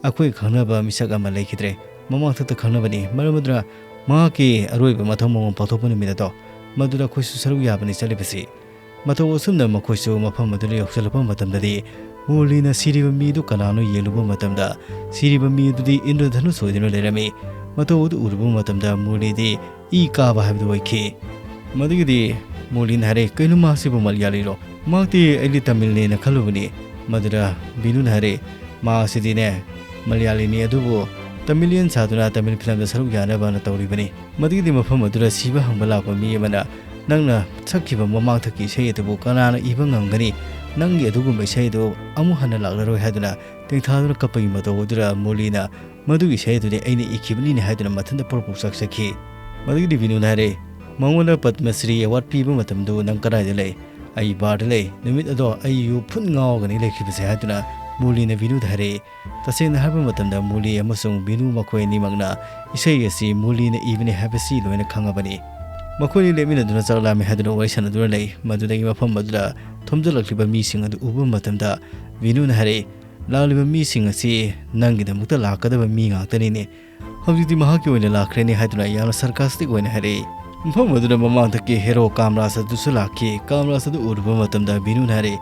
"ꯑꯩꯈꯣꯏ ꯈꯪꯅꯕ ꯃꯤꯁꯛ ꯑꯃ ꯂꯩꯈꯤꯗ꯭ꯔꯦ꯫ ꯃꯃꯥꯡꯊꯛꯇ ꯈꯪꯅꯕꯅꯤ꯫ ꯃꯔꯝ ꯑꯗꯨꯅ ꯃꯍꯥꯛꯀꯤ ꯑꯔꯣꯏꯕ ꯃꯊꯧ ꯃꯉꯣꯟ ꯄꯥꯡꯊꯣꯛꯄ ꯅꯨꯃꯤꯠ ꯑꯗꯣ, ꯃꯗꯨꯗ ꯑꯩꯈꯣꯏꯁꯨ ꯁꯔꯨꯛ ꯌꯥꯕꯅꯤ ꯆꯠꯂꯤꯕꯁꯤ꯫" ꯃꯇꯧ ꯑꯁꯨꯝꯅ ꯃꯈꯣꯏꯁꯨ ꯃꯐꯝ ꯑꯗꯨꯗ ꯌꯧꯁꯤꯜꯂꯛꯄ ꯃꯇꯝꯗꯗꯤ, ꯃꯨꯔꯂꯤꯅ ꯁꯤꯔꯤꯕ ꯃꯤ ꯑꯗꯨ ꯀꯅꯥꯅꯣ ꯌꯦꯡꯂꯨꯕ ꯃꯇꯝꯗ, ꯁꯤꯔꯤꯕ ꯃꯤ ꯑꯗꯨꯗꯤ ꯏꯟꯗ꯭ꯔꯙꯅꯨꯁ ꯑꯣꯏꯗꯨꯅ ꯂꯩꯔꯝꯃꯤ꯫ ꯃꯇꯧ ꯑꯗꯨ ꯎꯔꯨꯕ ꯃꯇꯝꯗ ꯃꯨꯔꯂꯤꯗꯤ ꯏ ꯀꯥꯕ ꯍꯥꯏꯕꯗꯨ ꯑꯣꯏꯈꯤ꯫ ꯃꯗꯨꯒꯤꯗꯤ ꯃꯨꯔꯂꯤꯅ ꯍꯥꯏꯔꯦ, "ꯀꯩꯅꯣ, ꯃꯍꯥꯛꯁꯤꯕꯨ ꯃꯂꯌꯥꯂꯤꯔꯣ?" "ꯃꯍꯥꯛꯇꯤ ꯑꯩꯗꯤ ꯇꯥꯃꯤꯜꯅꯦꯅ ꯈꯜꯂꯨꯕꯅꯤ꯫" ꯃꯗꯨꯗ ꯕꯤꯅꯨꯅ ꯍꯥꯏꯔꯦ, "ꯃꯍꯥꯛꯁꯤꯗꯤꯅꯦ, ꯃꯂꯌꯥꯂꯤꯅꯤ, ꯑꯗꯨꯕꯨ ꯇꯥꯃꯤꯂꯤꯌꯟ ꯁꯥꯗꯨꯅ ꯇꯥꯃꯤꯜ ꯐꯤꯂꯝꯗ ꯁꯔꯨꯛ ꯌꯥꯅꯕꯅ ꯇꯧꯔꯤꯕꯅꯤ꯫" ꯃꯗꯨꯒꯤꯗꯤ ꯃꯐꯝ ꯑꯗꯨꯗ ꯁꯤꯕ ꯍꯪꯕ ꯂꯥꯛꯄ ꯃꯤ ꯑꯃꯅ, "ꯅꯪꯅ ꯁꯛꯈꯤꯕ ꯃꯃꯥꯡꯊꯛꯀꯤ ꯏꯁꯩ ꯑꯗꯨꯕꯨ ꯀꯅꯥꯅ ꯏꯕ ꯉꯝꯒꯅꯤ? ꯅꯪꯒꯤ ꯑꯗꯨꯒꯨꯝꯕ ꯏꯁꯩ ꯑꯗꯨ ꯑꯃꯨꯛ ꯍꯟꯅ ꯂꯥꯛꯂꯔꯣꯏ" ꯍꯥꯏꯗꯨꯅ ꯇꯦꯡꯊꯥꯗꯨꯅ ꯀꯞꯄꯒꯤ ꯃꯇꯧ ꯑꯗꯨꯗ ꯃꯨꯔꯂꯤꯅ, "ꯃꯗꯨꯒꯤ ꯏꯁꯩ ꯑꯗꯨꯗꯤ ꯑꯩꯅ ꯏꯈꯤꯕꯅꯤꯅꯦ" ꯍꯥꯏꯗꯨꯅ ꯃꯊꯟꯇ ꯄ꯭ꯔꯣꯛ ꯄ꯭ꯔꯣꯛ ꯆꯥꯛꯆꯈꯤ꯫ ꯃꯗꯨꯒꯤꯗꯤ ꯕꯤꯅꯨꯅ ꯍꯥꯏꯔꯦ, "ꯃꯉꯣꯟꯗ ꯄꯗꯃꯁ꯭ꯔꯤ ꯑꯦꯋꯥꯔꯗ ꯄꯤꯕ ꯃꯇꯝꯗꯨ ꯅꯪ ꯀꯗꯥꯏꯗ ꯂꯩ? "ꯑꯩ ꯕꯥꯔꯗ ꯂꯩ, ꯅꯨꯃꯤꯠ ꯑꯗꯣ ꯑꯩ ꯌꯨ ꯐꯨꯟ ꯉꯥꯎꯔꯒꯅꯤ ꯂꯩꯈꯤꯕꯁꯦ" ꯍꯥꯏꯗꯨꯅ ꯃꯨꯔꯂꯤꯅ ꯚꯤꯅꯨꯗ ꯍꯥꯏꯔꯛꯏ꯫ ꯇꯁꯦꯡꯅ ꯍꯥꯏꯕ ꯃꯇꯝꯗ ꯃꯨꯔꯂꯤ ꯑꯃꯁꯨꯡ ꯚꯤꯅꯨ ꯃꯈꯣꯏ ꯑꯅꯤꯃꯛꯅ ꯏꯁꯩ ꯑꯁꯤ ꯃꯨꯔꯂꯤꯅ ꯏꯕꯅꯤ ꯍꯥꯏꯕꯁꯤ ꯂꯣꯏꯅ ꯈꯪꯉꯕꯅꯤ꯫ ꯃꯈꯣꯏꯅꯤ ꯂꯦꯞꯃꯤꯟꯅꯗꯨꯅ ꯆꯥꯛ ꯂꯥꯝꯃꯤ ꯍꯥꯏꯗꯨꯅ ꯋꯥꯔꯤ ꯁꯥꯟꯅꯗꯨꯅ ꯂꯩ꯫ ꯃꯗꯨꯗꯒꯤ ꯃꯐꯝ ꯑꯗꯨꯗ ꯊꯣꯝꯖꯤꯜꯂꯛꯂꯤꯕ ꯃꯤꯁꯤꯡ ꯑꯗꯨ ꯎꯕ ꯃꯇꯝꯗ ꯚꯤꯅꯨꯅ ꯍꯥꯏꯔꯛꯏ, "ꯂꯥꯛꯂꯤꯕ ꯃꯤꯁꯤꯡ ꯑꯁꯤ ꯅꯪꯒꯤꯗꯃꯛꯇ ꯂꯥꯛꯀꯗꯕ ꯃꯤ ꯉꯥꯛꯇꯅꯤꯅꯦ꯫ ꯍꯧꯖꯤꯛꯇꯤ ꯃꯍꯥꯛꯀꯤ ꯑꯣꯏꯅ ꯂꯥꯛꯈ꯭ꯔꯦꯅꯦ" ꯍꯥꯏꯗꯨꯅ ꯌꯥꯝꯅ ꯁꯔꯀꯥꯁꯇꯤꯛ ꯑꯣꯏꯅ ꯍꯥꯏꯔꯛꯏ꯫ ꯃꯐꯝ ꯑꯗꯨꯗ ꯃꯃꯥꯡꯗꯒꯤ ꯍꯦꯔꯣ ꯀꯥꯝꯔꯥꯖ ꯑꯗꯨꯁꯨ ꯂꯥꯛꯈꯤ꯫ ꯀꯥꯝꯔꯥꯖ ꯑꯗꯨ ꯎꯔꯨꯕ ꯃꯇꯝꯗ ꯚꯤꯅꯨꯅ ꯍꯥꯏꯔꯛꯏ,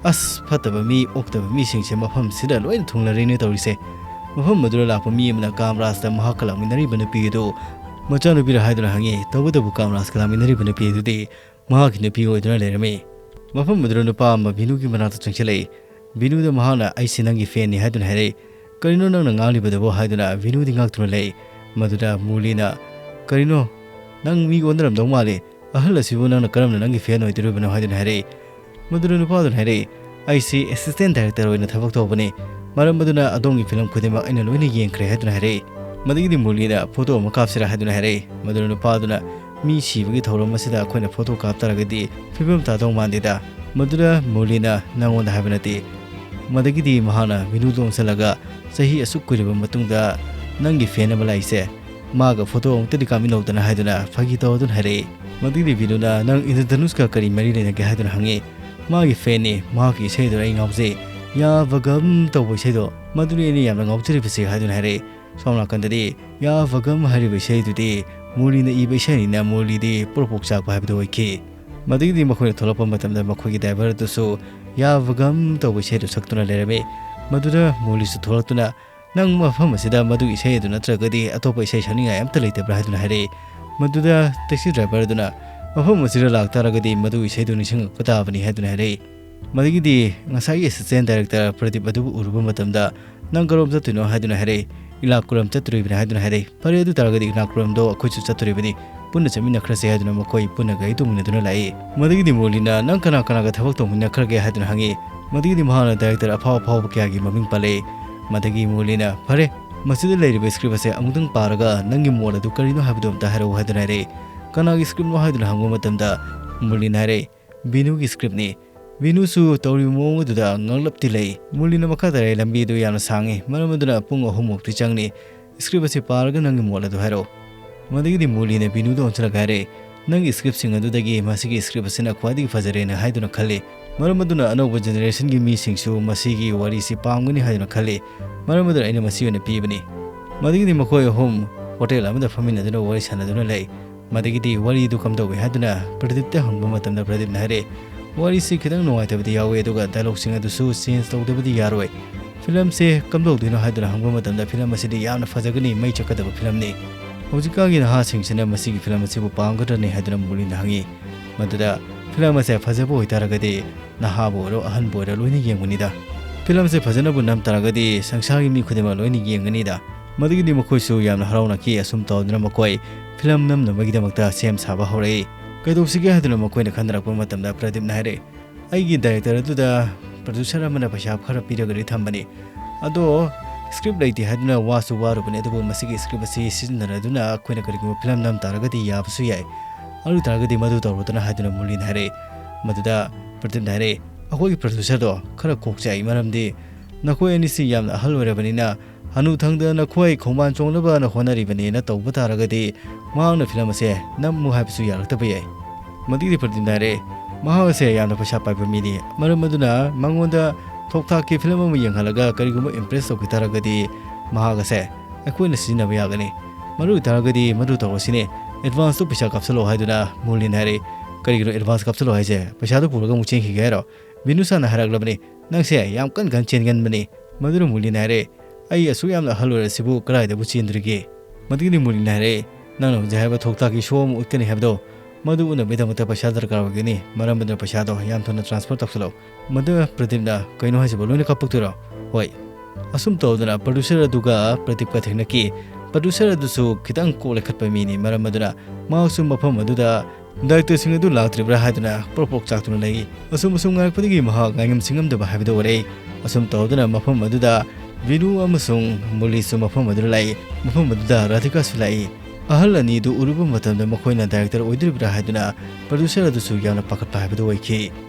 "ꯑꯁ, ꯐꯠꯇꯕ ꯃꯤ, ꯑꯣꯛꯇꯕ ꯃꯤꯁꯤꯡꯁꯦ ꯃꯐꯝꯁꯤꯗ ꯂꯣꯏꯅ ꯊꯨꯡꯂꯔꯦꯅꯦ ꯇꯧꯔꯤꯁꯦ"꯫ ꯃꯐꯝ ꯑꯗꯨꯗ ꯂꯥꯛꯄ ꯃꯤ ꯑꯃꯅ ꯀꯥꯝꯔꯥꯖꯇ ꯃꯍꯥꯛꯀ ꯂꯥꯛꯃꯤꯟꯅꯔꯤꯕ ꯅꯨꯄꯤ ꯑꯗꯨ ꯃꯆꯥꯅꯨꯄꯤꯔ ꯍꯥꯏꯗꯨꯅ ꯍꯪꯉꯤ꯫ ꯇꯧꯕꯇꯕꯨ ꯀꯥꯝꯔꯥꯖꯀ ꯂꯥꯛꯃꯤꯟꯅꯔꯤꯕ ꯅꯨꯄꯤ ꯑꯗꯨꯗꯤ ꯃꯍꯥꯛꯀꯤ ꯅꯨꯄꯤ ꯑꯣꯏꯗꯨꯅ ꯂꯩꯔꯝꯃꯤ꯫ ꯃꯐꯝ ꯑꯗꯨꯗ ꯅꯨꯄꯥ ꯑꯃ ꯚꯤꯅꯨꯒꯤ ꯃꯅꯥꯛꯇ ꯆꯪꯁꯤꯜꯂꯛꯏ꯫ ꯚꯤꯅꯨꯗ ꯃꯍꯥꯛꯅ "ꯑꯩꯁꯦ ꯅꯪꯒꯤ ꯐꯦꯟꯅꯤ" ꯍꯥꯏꯗꯨꯅ ꯍꯥꯏꯔꯛꯏ꯫ "ꯀꯔꯤꯅꯣ ꯅꯪꯅ ꯉꯥꯡꯂꯤꯕꯗꯨꯕꯣ?" ꯍꯥꯏꯗꯨꯅ ꯚꯤꯅꯨꯗꯤ ꯉꯛꯇꯨꯅ ꯂꯩ꯫ ꯃꯗꯨꯗ ꯃꯨꯔꯂꯤꯅ, "ꯀꯔꯤꯅꯣ? ꯅꯪ ꯃꯤ ꯑꯣꯟꯅꯔꯝꯗꯧ ꯃꯥꯜꯂꯤ꯫ ꯑꯍꯜ ꯑꯁꯤꯕꯨ ꯅꯪꯅ ꯀꯔꯝꯅ ꯅꯪꯒꯤ ꯐꯦꯟ ꯑꯣꯏꯗꯣꯔꯤꯕꯅꯣ?" ꯍꯥꯏꯗꯨꯅ ꯍꯥꯏꯔꯛꯏ꯫ ꯃꯗꯨꯗ ꯅꯨꯄꯥꯗꯨꯅ ꯍꯥꯏꯔꯛꯏ, "ꯑꯩꯁꯤ ꯑꯦꯁꯤꯁꯇꯦꯟ ꯗꯥꯏꯔꯦꯛꯇꯔ ꯑꯣꯏꯅ ꯊꯕꯛ ꯇꯧꯕꯅꯤ꯫ ꯃꯔꯝ ꯑꯗꯨꯅ ꯑꯗꯣꯝꯒꯤ ꯐꯤꯂꯝ ꯈꯨꯗꯤꯡꯃꯛ ꯑꯩꯅ ꯂꯣꯏꯅ ꯌꯦꯡꯈ꯭ꯔꯦ" ꯍꯥꯏꯗꯨꯅ ꯍꯥꯏꯔꯛꯏ꯫ ꯃꯗꯒꯤꯗꯤ ꯃꯨꯔꯂꯤꯅ ꯐꯣꯇꯣ ꯑꯃ ꯀꯥꯞꯁꯤꯔꯥ ꯍꯥꯏꯗꯨꯅ ꯍꯥꯏꯔꯛꯏ꯫ ꯃꯗꯨꯗ ꯅꯨꯄꯥꯗꯨꯅ, "ꯃꯤ ꯁꯤꯕꯒꯤ ꯊꯧꯔꯝ ꯑꯁꯤꯗ ꯑꯩꯈꯣꯏꯅ ꯐꯣꯇꯣ ꯀꯥꯞꯇꯥꯔꯒꯗꯤ ꯐꯤꯕꯝ ꯇꯥꯗꯧ ꯃꯥꯟꯗꯦꯗ"꯫ ꯃꯗꯨꯗ ꯃꯨꯔꯂꯤꯅ, "ꯅꯪꯉꯣꯟꯗ ꯍꯥꯏꯕ ꯅꯠꯇꯦ"꯫ ꯃꯗꯒꯤꯗꯤ ꯃꯍꯥꯛꯅ ꯚꯤꯅꯨꯗ ꯑꯣꯟꯁꯤꯜꯂꯒ, "ꯆꯍꯤ ꯑꯁꯨꯛ ꯀꯨꯏꯔꯕ ꯃꯇꯨꯡꯗ ꯅꯪꯒꯤ ꯐꯦꯟ ꯑꯃ ꯂꯥꯛꯏꯁꯦ, ꯃꯥꯒ ꯐꯣꯇꯣ ꯑꯃꯨꯛꯇꯗꯤ ꯀꯥꯞꯃꯤꯟꯅꯧꯗꯅ" ꯍꯥꯏꯗꯨꯅ ꯐꯥꯒꯤ ꯇꯧꯗꯨꯅ ꯍꯥꯏꯔꯛꯏ꯫ ꯃꯗꯒꯤꯗꯤ ꯚꯤꯅꯨꯅ, "ꯅꯪ ꯏꯟꯗ꯭ꯔꯙꯅꯨꯁꯀ ꯀꯔꯤ ꯃꯔꯤ ꯂꯩꯅꯒꯦ?" ꯍꯥꯏꯗꯨꯅ ꯍꯪꯉꯤ꯫ "ꯃꯥꯒꯤ ꯐꯦꯟꯅꯤ, ꯃꯍꯥꯛꯀꯤ ꯏꯁꯩꯗꯨꯗ ꯑꯩ ꯉꯥꯎꯖꯩ, ꯌꯥ ꯚꯒꯝ ꯇꯧꯕ ꯏꯁꯩꯗꯣ, ꯃꯗꯨꯅꯤ ꯑꯩꯅ ꯌꯥꯝꯅ ꯉꯥꯎꯖꯔꯤꯕꯁꯤ" ꯍꯥꯏꯗꯨꯅ ꯍꯥꯏꯔꯛꯏ꯫ ꯁꯣꯝ ꯅꯥꯀꯟꯗꯗꯤ ꯌꯥ ꯚꯒꯝ ꯍꯥꯏꯔꯤꯕ ꯏꯁꯩꯗꯨꯗꯤ ꯃꯨꯔꯂꯤꯅ ꯏꯕ ꯏꯁꯩꯅꯤꯅ ꯃꯨꯔꯂꯤꯗꯤ ꯄ꯭ꯔꯣꯛ ꯄ꯭ꯔꯣꯛ ꯆꯥꯛꯄ ꯍꯥꯏꯕꯗꯨ ꯑꯣꯏꯈꯤ꯫ ꯃꯗꯒꯤꯗꯤ ꯃꯈꯣꯏꯅ ꯊꯣꯛꯂꯛꯄ ꯃꯇꯝꯗ ꯃꯈꯣꯏꯒꯤ ꯗ꯭ꯔꯥꯏꯚꯔ ꯑꯗꯨꯁꯨ ꯌꯥ ꯚꯒꯝ ꯇꯧꯕ ꯏꯁꯩꯗꯨ ꯁꯛꯇꯨꯅ ꯂꯩꯔꯝꯃꯤ꯫ ꯃꯗꯨꯗ ꯃꯨꯔꯂꯤꯁꯨ ꯊꯣꯛꯂꯛꯇꯨꯅ, "ꯅꯪ ꯃꯐꯝ ꯑꯁꯤꯗ ꯃꯗꯨꯒꯤ ꯏꯁꯩ ꯑꯗꯨ ꯅꯠꯇ꯭ꯔꯒꯗꯤ ꯑꯇꯣꯞꯄ ꯏꯁꯩ ꯁꯛꯅꯤꯡꯉꯥꯏ ꯑꯝꯇ ꯂꯩꯇꯕ꯭ꯔꯥ?" ꯍꯥꯏꯗꯨꯅ ꯍꯥꯏꯔꯛꯏ꯫ ꯃꯗꯨꯗ ꯇꯦꯛꯁꯤ ꯗ꯭ꯔꯥꯏꯚꯔ ꯑꯗꯨꯅ, "ꯃꯐꯝ ꯑꯁꯤꯗ ꯂꯥꯛꯇꯥꯔꯒꯗꯤ ꯃꯗꯨꯒꯤ ꯏꯁꯩꯗꯨ ꯅꯤꯡꯁꯤꯡꯂꯛꯄ ꯇꯥꯕꯅꯤ" ꯍꯥꯏꯗꯨꯅ ꯍꯥꯏꯔꯛꯏ꯫ ꯃꯗꯒꯤꯗꯤ ꯉꯁꯥꯏꯒꯤ ꯑꯦꯁꯤꯁꯇꯦꯟ ꯗꯥꯏꯔꯦꯛꯇꯔ ꯄ꯭ꯔꯗꯤꯞ ꯑꯗꯨꯕꯨ ꯎꯔꯨꯕ ꯃꯇꯝꯗ, "ꯅꯪ ꯀꯔꯣꯝ ꯆꯠꯇꯣꯏꯅꯣ?" ꯍꯥꯏꯗꯨꯅ ꯍꯥꯏꯔꯛꯏ꯫ "ꯏꯔꯅꯥꯀꯨꯂꯝ ꯆꯠꯇꯣꯔꯤꯕꯅꯤ" ꯍꯥꯏꯗꯨꯅ ꯍꯥꯏꯔꯛꯏ꯫ "ꯐꯔꯦ, ꯑꯗꯨ ꯇꯥꯔꯒꯗꯤ ꯏꯔꯅꯥꯀꯨꯂꯝꯗꯣ ꯑꯩꯈꯣꯏꯁꯨ ꯆꯠꯇꯣꯔꯤꯕꯅꯤ, ꯄꯨꯟꯅ ꯆꯠꯃꯤꯟꯅꯈ꯭ꯔꯁꯦ" ꯍꯥꯏꯗꯨꯅ ꯃꯈꯣꯏ ꯄꯨꯟꯅ ꯒꯥꯔꯤ ꯇꯣꯡꯃꯤꯟꯅꯗꯨꯅ ꯂꯥꯛꯏ꯫ ꯃꯗꯒꯤꯗꯤ ꯃꯨꯔꯂꯤꯅ, "ꯅꯪ ꯀꯅꯥ ꯀꯅꯥꯒ ꯊꯕꯛ ꯇꯧꯃꯤꯟꯅꯈ꯭ꯔꯒꯦ?" ꯍꯥꯏꯗꯨꯅ ꯍꯪꯉꯤ꯫ ꯃꯗꯒꯤꯗꯤ ꯃꯍꯥꯛꯅ ꯗꯥꯏꯔꯦꯛꯇꯔ ꯑꯐꯥꯎ ꯑꯐꯥꯎꯕ ꯀꯌꯥꯒꯤ ꯃꯃꯤꯡ ꯄꯜꯂꯛꯏ꯫ ꯃꯗꯒꯤ ꯃꯨꯔꯂꯤꯅ, "ꯐꯔꯦ, ꯃꯁꯤꯗ ꯂꯩꯔꯤꯕ ꯁ꯭ꯀ꯭ꯔꯤꯞ ꯑꯁꯦ ꯑꯃꯨꯛꯇꯪ ꯄꯥꯔꯒ ꯅꯪꯒꯤ ꯃꯣꯠ ꯑꯗꯨ ꯀꯔꯤꯅꯣ ꯍꯥꯏꯕꯗꯨ ꯑꯝꯇ ꯍꯥꯏꯔꯛꯎ" ꯍꯥꯏꯗꯨꯅ ꯍꯥꯏꯔꯛꯏ꯫ "ꯀꯅꯥꯒꯤ ꯁ꯭ꯀ꯭ꯔꯤꯞꯅꯣ?" ꯍꯥꯏꯗꯨꯅ ꯍꯪꯕ ꯃꯇꯝꯗ ꯃꯨꯔꯂꯤꯅ ꯍꯥꯏꯔꯛꯏ, ꯕꯤꯅꯨꯒꯤ scriptꯅꯤ꯫ ꯕꯤꯅꯨꯁꯨ ꯇꯧꯔꯤꯕ ꯃꯑꯣꯡ ꯑꯗꯨꯗ ꯉꯛꯂꯞꯇꯤ ꯂꯩ꯫ ꯃꯨꯔꯂꯤꯅ ꯃꯈꯥ ꯇꯥꯔꯛꯏ, "ꯂꯝꯕꯤꯗꯨ ꯌꯥꯝꯅ ꯁꯥꯡꯉꯤ, ꯃꯔꯝ ꯑꯗꯨꯅ ꯄꯨꯡ ꯑꯍꯨꯝꯃꯨꯛꯇꯤ ꯆꯪꯅꯤ꯫ Script ꯑꯁꯤ ꯄꯥꯔꯒ ꯅꯪꯒꯤ ꯃꯣꯠ ꯑꯗꯨ ꯍꯥꯏꯔꯛꯎ"꯫ ꯃꯗꯒꯤꯗꯤ ꯃꯨꯔꯂꯤꯅ ꯕꯤꯅꯨꯗ ꯑꯣꯟꯁꯤꯜꯂꯒ ꯍꯥꯏꯔꯦ, "ꯅꯪꯒꯤ scriptꯁꯤꯡ ꯑꯗꯨꯗꯒꯤ ꯃꯁꯤꯒꯤ script ꯑꯁꯤꯅ ꯈ꯭ꯋꯥꯏꯗꯒꯤ ꯐꯖꯔꯦꯅ ꯍꯥꯏꯗꯨꯅ ꯈꯜꯂꯤ꯫ ꯃꯔꯝ ꯑꯗꯨꯅ ꯑꯅꯧꯕ generationꯒꯤ ꯃꯤꯁꯤꯡꯁꯨ ꯃꯁꯤꯒꯤ ꯋꯥꯔꯤꯁꯤ ꯄꯥꯝꯒꯅꯤ ꯍꯥꯏꯗꯨꯅ ꯈꯜꯂꯤ꯫ ꯃꯔꯝ ꯑꯗꯨꯅ ꯑꯩꯅ ꯃꯁꯤ ꯑꯣꯏꯅ ꯄꯤꯕꯅꯤ"꯫ ꯃꯗꯒꯤꯗꯤ ꯃꯈꯣꯏ ꯑꯍꯨꯝ hotel ꯑꯃꯗ ꯐꯝꯃꯤꯟꯅꯗꯨꯅ ꯋꯥꯔꯤ ꯁꯥꯟꯅꯗꯨꯅ ꯂꯩ꯫ ꯃꯗꯒꯤꯗꯤ ꯋꯥꯔꯤꯗꯨ ꯀꯝꯗꯧꯏ ꯍꯥꯏꯗꯨꯅ ꯄ꯭ꯔꯗꯤꯞꯇ ꯍꯪꯕ ꯃꯇꯝꯗ ꯄ꯭ꯔꯗꯤꯞꯅ ꯍꯥꯏꯔꯦ, "ꯋꯥꯔꯤꯁꯤ ꯈꯤꯇꯪ ꯅꯨꯡꯉꯥꯏꯇꯕꯗꯤ ꯌꯥꯎꯋꯦ, ꯑꯗꯨꯒ dialogueꯁꯤꯡ ꯑꯗꯨꯁꯨ change ꯇꯧꯗꯕꯗꯤ ꯌꯥꯔꯣꯏ꯫ Filmꯁꯦ ꯀꯝꯗꯧꯗꯣꯏꯅꯣ ꯍꯥꯏꯗꯨꯅ ꯍꯪꯕ ꯃꯇꯝꯗ film ꯑꯁꯤꯗꯤ ꯌꯥꯝꯅ ꯐꯖꯒꯅꯤ, ꯃꯩ ꯆꯠꯀꯗꯕ filmꯅꯤ꯫ ꯍꯧꯖꯤꯛꯀꯥꯟꯒꯤ ꯅꯍꯥꯁꯤꯡꯁꯤꯅ ꯃꯁꯤꯒꯤ film ꯑꯁꯤꯕꯨ ꯄꯥꯝꯒꯗ꯭ꯔꯅꯤ?" ꯍꯥꯏꯗꯨꯅ ꯃꯨꯔꯂꯤꯅ ꯍꯪꯉꯤ꯫ ꯃꯗꯨꯗ, "Film ꯑꯁꯦ ꯐꯖꯕ ꯑꯣꯏꯇꯥꯔꯒꯗꯤ ꯅꯍꯥꯕꯨ ꯑꯣꯏꯔꯣ ꯑꯍꯟꯕꯨ ꯑꯣꯏꯔꯣ ꯂꯣꯏꯅ ꯌꯦꯡꯕꯅꯤꯗ꯫ Filmꯁꯦ ꯐꯖꯅꯕꯨ ꯅꯝ ꯇꯥꯔꯒꯗꯤ ꯁꯪꯁꯥꯔꯒꯤ ꯃꯤ ꯈꯨꯗꯤꯡꯃꯛ ꯂꯣꯏꯅ ꯌꯦꯡꯒꯅꯤꯗ"꯫ ꯃꯗꯨꯒꯤꯗꯤ ꯃꯈꯣꯏꯁꯨ ꯌꯥꯝꯅ ꯍꯔꯥꯎꯅꯈꯤ꯫ ꯑꯁꯨꯝ ꯇꯧꯗꯨꯅ ꯃꯈꯣꯏ film ꯅꯝꯅꯕꯒꯤꯗꯃꯛꯇ ꯁꯦꯝ ꯁꯥꯕ ꯍꯧꯔꯛꯏ꯫ ꯀꯩꯗꯧꯁꯤꯒꯦ ꯍꯥꯏꯗꯨꯅ ꯃꯈꯣꯏꯅ ꯈꯟꯅꯔꯛꯄ ꯃꯇꯝꯗ ꯄ꯭ꯔꯗꯤꯞꯅ ꯍꯥꯏꯔꯛꯏ, "ꯑꯩꯒꯤ director ꯑꯗꯨꯗ producer ꯑꯃꯅ ꯄꯩꯁꯥ ꯈꯔ ꯄꯤꯔꯒꯗꯤ ꯊꯝꯕꯅꯤ꯫ ꯑꯗꯣ script ꯂꯩꯇꯦ ꯍꯥꯏꯗꯨꯅ ꯋꯥꯁꯨ ꯋꯥꯔꯨꯕꯅꯤ, ꯑꯗꯨꯕꯨ ꯃꯁꯤꯒꯤ script ꯑꯁꯤ ꯁꯤꯖꯤꯟꯅꯔꯗꯨꯅ ꯑꯩꯈꯣꯏꯅ ꯀꯔꯤꯒꯨꯝꯕ film ꯅꯝ ꯇꯥꯔꯒꯗꯤ ꯌꯥꯕꯁꯨ ꯌꯥꯏ꯫ ꯑꯗꯨ ꯇꯥꯔꯒꯗꯤ ꯃꯗꯨ ꯇꯧꯔꯣꯗꯅ" ꯍꯥꯏꯗꯨꯅ ꯃꯨꯔꯂꯤꯅ ꯍꯥꯏꯔꯛꯏ꯫ ꯃꯗꯨꯗ ꯄ꯭ꯔꯗꯤꯞꯅ ꯍꯥꯏꯔꯛꯏ, "ꯑꯩꯈꯣꯏꯒꯤ producerꯗꯣ ꯈꯔ ꯀꯣꯛ ꯆꯥꯛꯏ, ꯃꯔꯝꯗꯤ ꯅꯈꯣꯏ ꯑꯅꯤꯁꯤ ꯌꯥꯝꯅ ꯑꯍꯜ ꯑꯣꯏꯔꯕꯅꯤꯅ ꯍꯅꯨꯊꯪꯗ ꯅꯈꯣꯏ ꯈꯣꯡꯕꯥꯟ ꯆꯣꯡꯅꯕꯅ ꯍꯣꯠꯅꯔꯤꯕꯅꯦꯅ ꯇꯧꯕ ꯇꯥꯔꯒꯗꯤ ꯃꯍꯥꯛꯅ film ꯑꯁꯦ ꯅꯝꯃꯨ ꯍꯥꯏꯕꯁꯨ ꯌꯥꯔꯛꯇꯕ ꯌꯥꯏ"꯫ ꯃꯗꯨꯒꯤꯗꯤ ꯄ꯭ꯔꯗꯤꯞꯅ ꯍꯥꯏꯔꯛꯑꯦ, "ꯃꯍꯥꯛ ꯑꯁꯦ ꯌꯥꯝꯅ ꯄꯩꯁꯥ ꯄꯥꯏꯕ ꯃꯤꯅꯤ, ꯃꯔꯝ ꯑꯗꯨꯅ ꯃꯉꯣꯟꯗ ꯊꯣꯛ ꯊꯥꯛꯀꯤ film ꯑꯃ ꯌꯦꯡꯍꯜꯂꯒ ꯀꯔꯤꯒꯨꯝꯕ impress ꯇꯧꯈꯤ ꯇꯥꯔꯒꯗꯤ ꯃꯍꯥꯛ ꯑꯁꯦ ꯑꯩꯈꯣꯏꯅ ꯁꯤꯖꯤꯟꯅꯕ ꯌꯥꯒꯅꯤ꯫ ꯃꯗꯨ ꯑꯣꯏꯇꯥꯔꯒꯗꯤ ꯃꯗꯨ ꯇꯧꯔꯁꯤꯅꯦ, advanceꯇꯨ ꯄꯩꯁꯥ ꯀꯥꯞꯁꯤꯜꯂꯛꯑꯣ" ꯍꯥꯏꯗꯨꯅ ꯃꯨꯔꯂꯤꯅ ꯍꯥꯏꯔꯛꯏ꯫ "ꯀꯔꯤꯒꯤꯅꯣ advance ꯀꯥꯞꯁꯤꯜꯂꯛꯑꯣ ꯍꯥꯏꯁꯦ? ꯄꯩꯁꯥꯗꯨ ꯄꯨꯔꯒ ꯑꯃꯨꯛ ꯆꯦꯟꯈꯤꯒꯦ ꯍꯥꯏꯔꯣ? ꯕꯤꯅꯨꯁꯥꯅ ꯍꯥꯏꯔꯛꯂꯕꯅꯤ, ꯅꯪꯁꯦ ꯌꯥꯝ ꯀꯟ ꯀꯟ ꯆꯦꯟꯒꯟꯕꯅꯤ"꯫ ꯃꯗꯨꯅ ꯃꯨꯔꯂꯤꯅ ꯍꯥꯏꯔꯦ, "ꯑꯩ ꯑꯁꯨꯛ ꯌꯥꯝꯅ ꯑꯍꯜ ꯑꯣꯏꯔꯁꯤꯕꯨ ꯀꯗꯥꯏꯗꯕꯨ ꯆꯦꯟꯗ꯭ꯔꯤꯒꯦ?" ꯃꯗꯨꯒꯤꯗꯤ ꯃꯨꯔꯂꯤꯅ ꯍꯥꯏꯔꯦ, "ꯅꯪꯅ ꯍꯧꯖꯤꯛ ꯍꯥꯏꯕ ꯊꯣꯛ ꯊꯥꯛꯀꯤ show ꯑꯃ ꯎꯠꯀꯅꯤ ꯍꯥꯏꯕꯗꯣ, ꯃꯗꯨ ꯎꯠꯅꯕꯒꯤꯗꯃꯛꯇ ꯄꯩꯁꯥ ꯗꯔꯀꯥꯔ ꯑꯣꯏꯒꯅꯤ, ꯃꯔꯝ ꯑꯗꯨꯅ ꯄꯩꯁꯥꯗꯣ ꯌꯥꯝ ꯊꯨꯅ transfer ꯇꯧꯁꯤꯜꯂꯛꯎ"꯫ ꯃꯗꯨ ꯄ꯭ꯔꯗꯤꯞꯅ, "ꯀꯩꯅꯣ ꯍꯥꯏꯁꯤꯕꯣ, ꯂꯣꯏꯅ ꯀꯥꯞꯊꯣꯛꯇꯣꯏꯔꯣ?" "ꯍꯣꯏ"꯫ ꯑꯁꯨꯝ ꯇꯧꯗꯨꯅ producer ꯑꯗꯨꯒ ꯄ꯭ꯔꯗꯤꯞꯀ ꯊꯦꯡꯅꯈꯤ꯫ Producer ꯑꯗꯨꯁꯨ ꯈꯤꯇꯪ ꯀꯣꯛ ꯂꯩꯈꯠꯄ ꯃꯤꯅꯤ, ꯃꯔꯝ ꯑꯗꯨꯅ ꯃꯍꯥꯛꯁꯨ ꯃꯐꯝ ꯑꯗꯨꯗ directorꯁꯤꯡ ꯑꯗꯨ ꯂꯥꯛꯇ꯭ꯔꯤꯕ꯭ꯔꯥ ꯍꯥꯏꯗꯨꯅ ꯄ꯭ꯔꯣꯛ ꯄ꯭ꯔꯣꯛ ꯆꯥꯛꯇꯨꯅ ꯂꯩ꯫ ꯑꯁꯨꯝ ꯑꯁꯨꯝ ꯉꯥꯏꯔꯛꯄꯗꯒꯤ ꯃꯍꯥꯛ ꯉꯥꯏꯉꯝ ꯁꯤꯡꯉꯝꯗꯕ ꯍꯥꯏꯕꯗꯨ ꯑꯣꯏꯔꯛꯏ꯫ ꯑꯁꯨꯝ ꯇꯧꯗꯨꯅ ꯃꯐꯝ ꯑꯗꯨꯗ ꯕꯤꯅꯨ ꯑꯃꯁꯨꯡ ꯃꯨꯔꯂꯤꯁꯨ ꯃꯐꯝ ꯑꯗꯨꯗ ꯂꯥꯛꯏ꯫ ꯃꯐꯝ ꯑꯗꯨꯗ ꯔꯥꯙꯤꯀꯥꯁꯨ ꯂꯥꯛꯏ꯫ ꯑꯍꯜ ꯑꯅꯤꯗꯨ ꯎꯔꯨꯕ ꯃꯇꯝꯗ ꯃꯈꯣꯏꯅ ꯗꯥꯏꯔꯦꯛꯇꯔ ꯑꯣꯏꯗꯣꯔꯤꯕ꯭ꯔꯥ ꯍꯥꯏꯗꯨꯅ ꯄ꯭ꯔꯗ꯭ꯌꯨꯁꯔ ꯑꯗꯨꯁꯨ ꯌꯥꯝꯅ ꯄꯥꯈꯠꯄ ꯍꯥꯏꯕꯗꯨ ꯑꯣꯏꯈꯤ꯫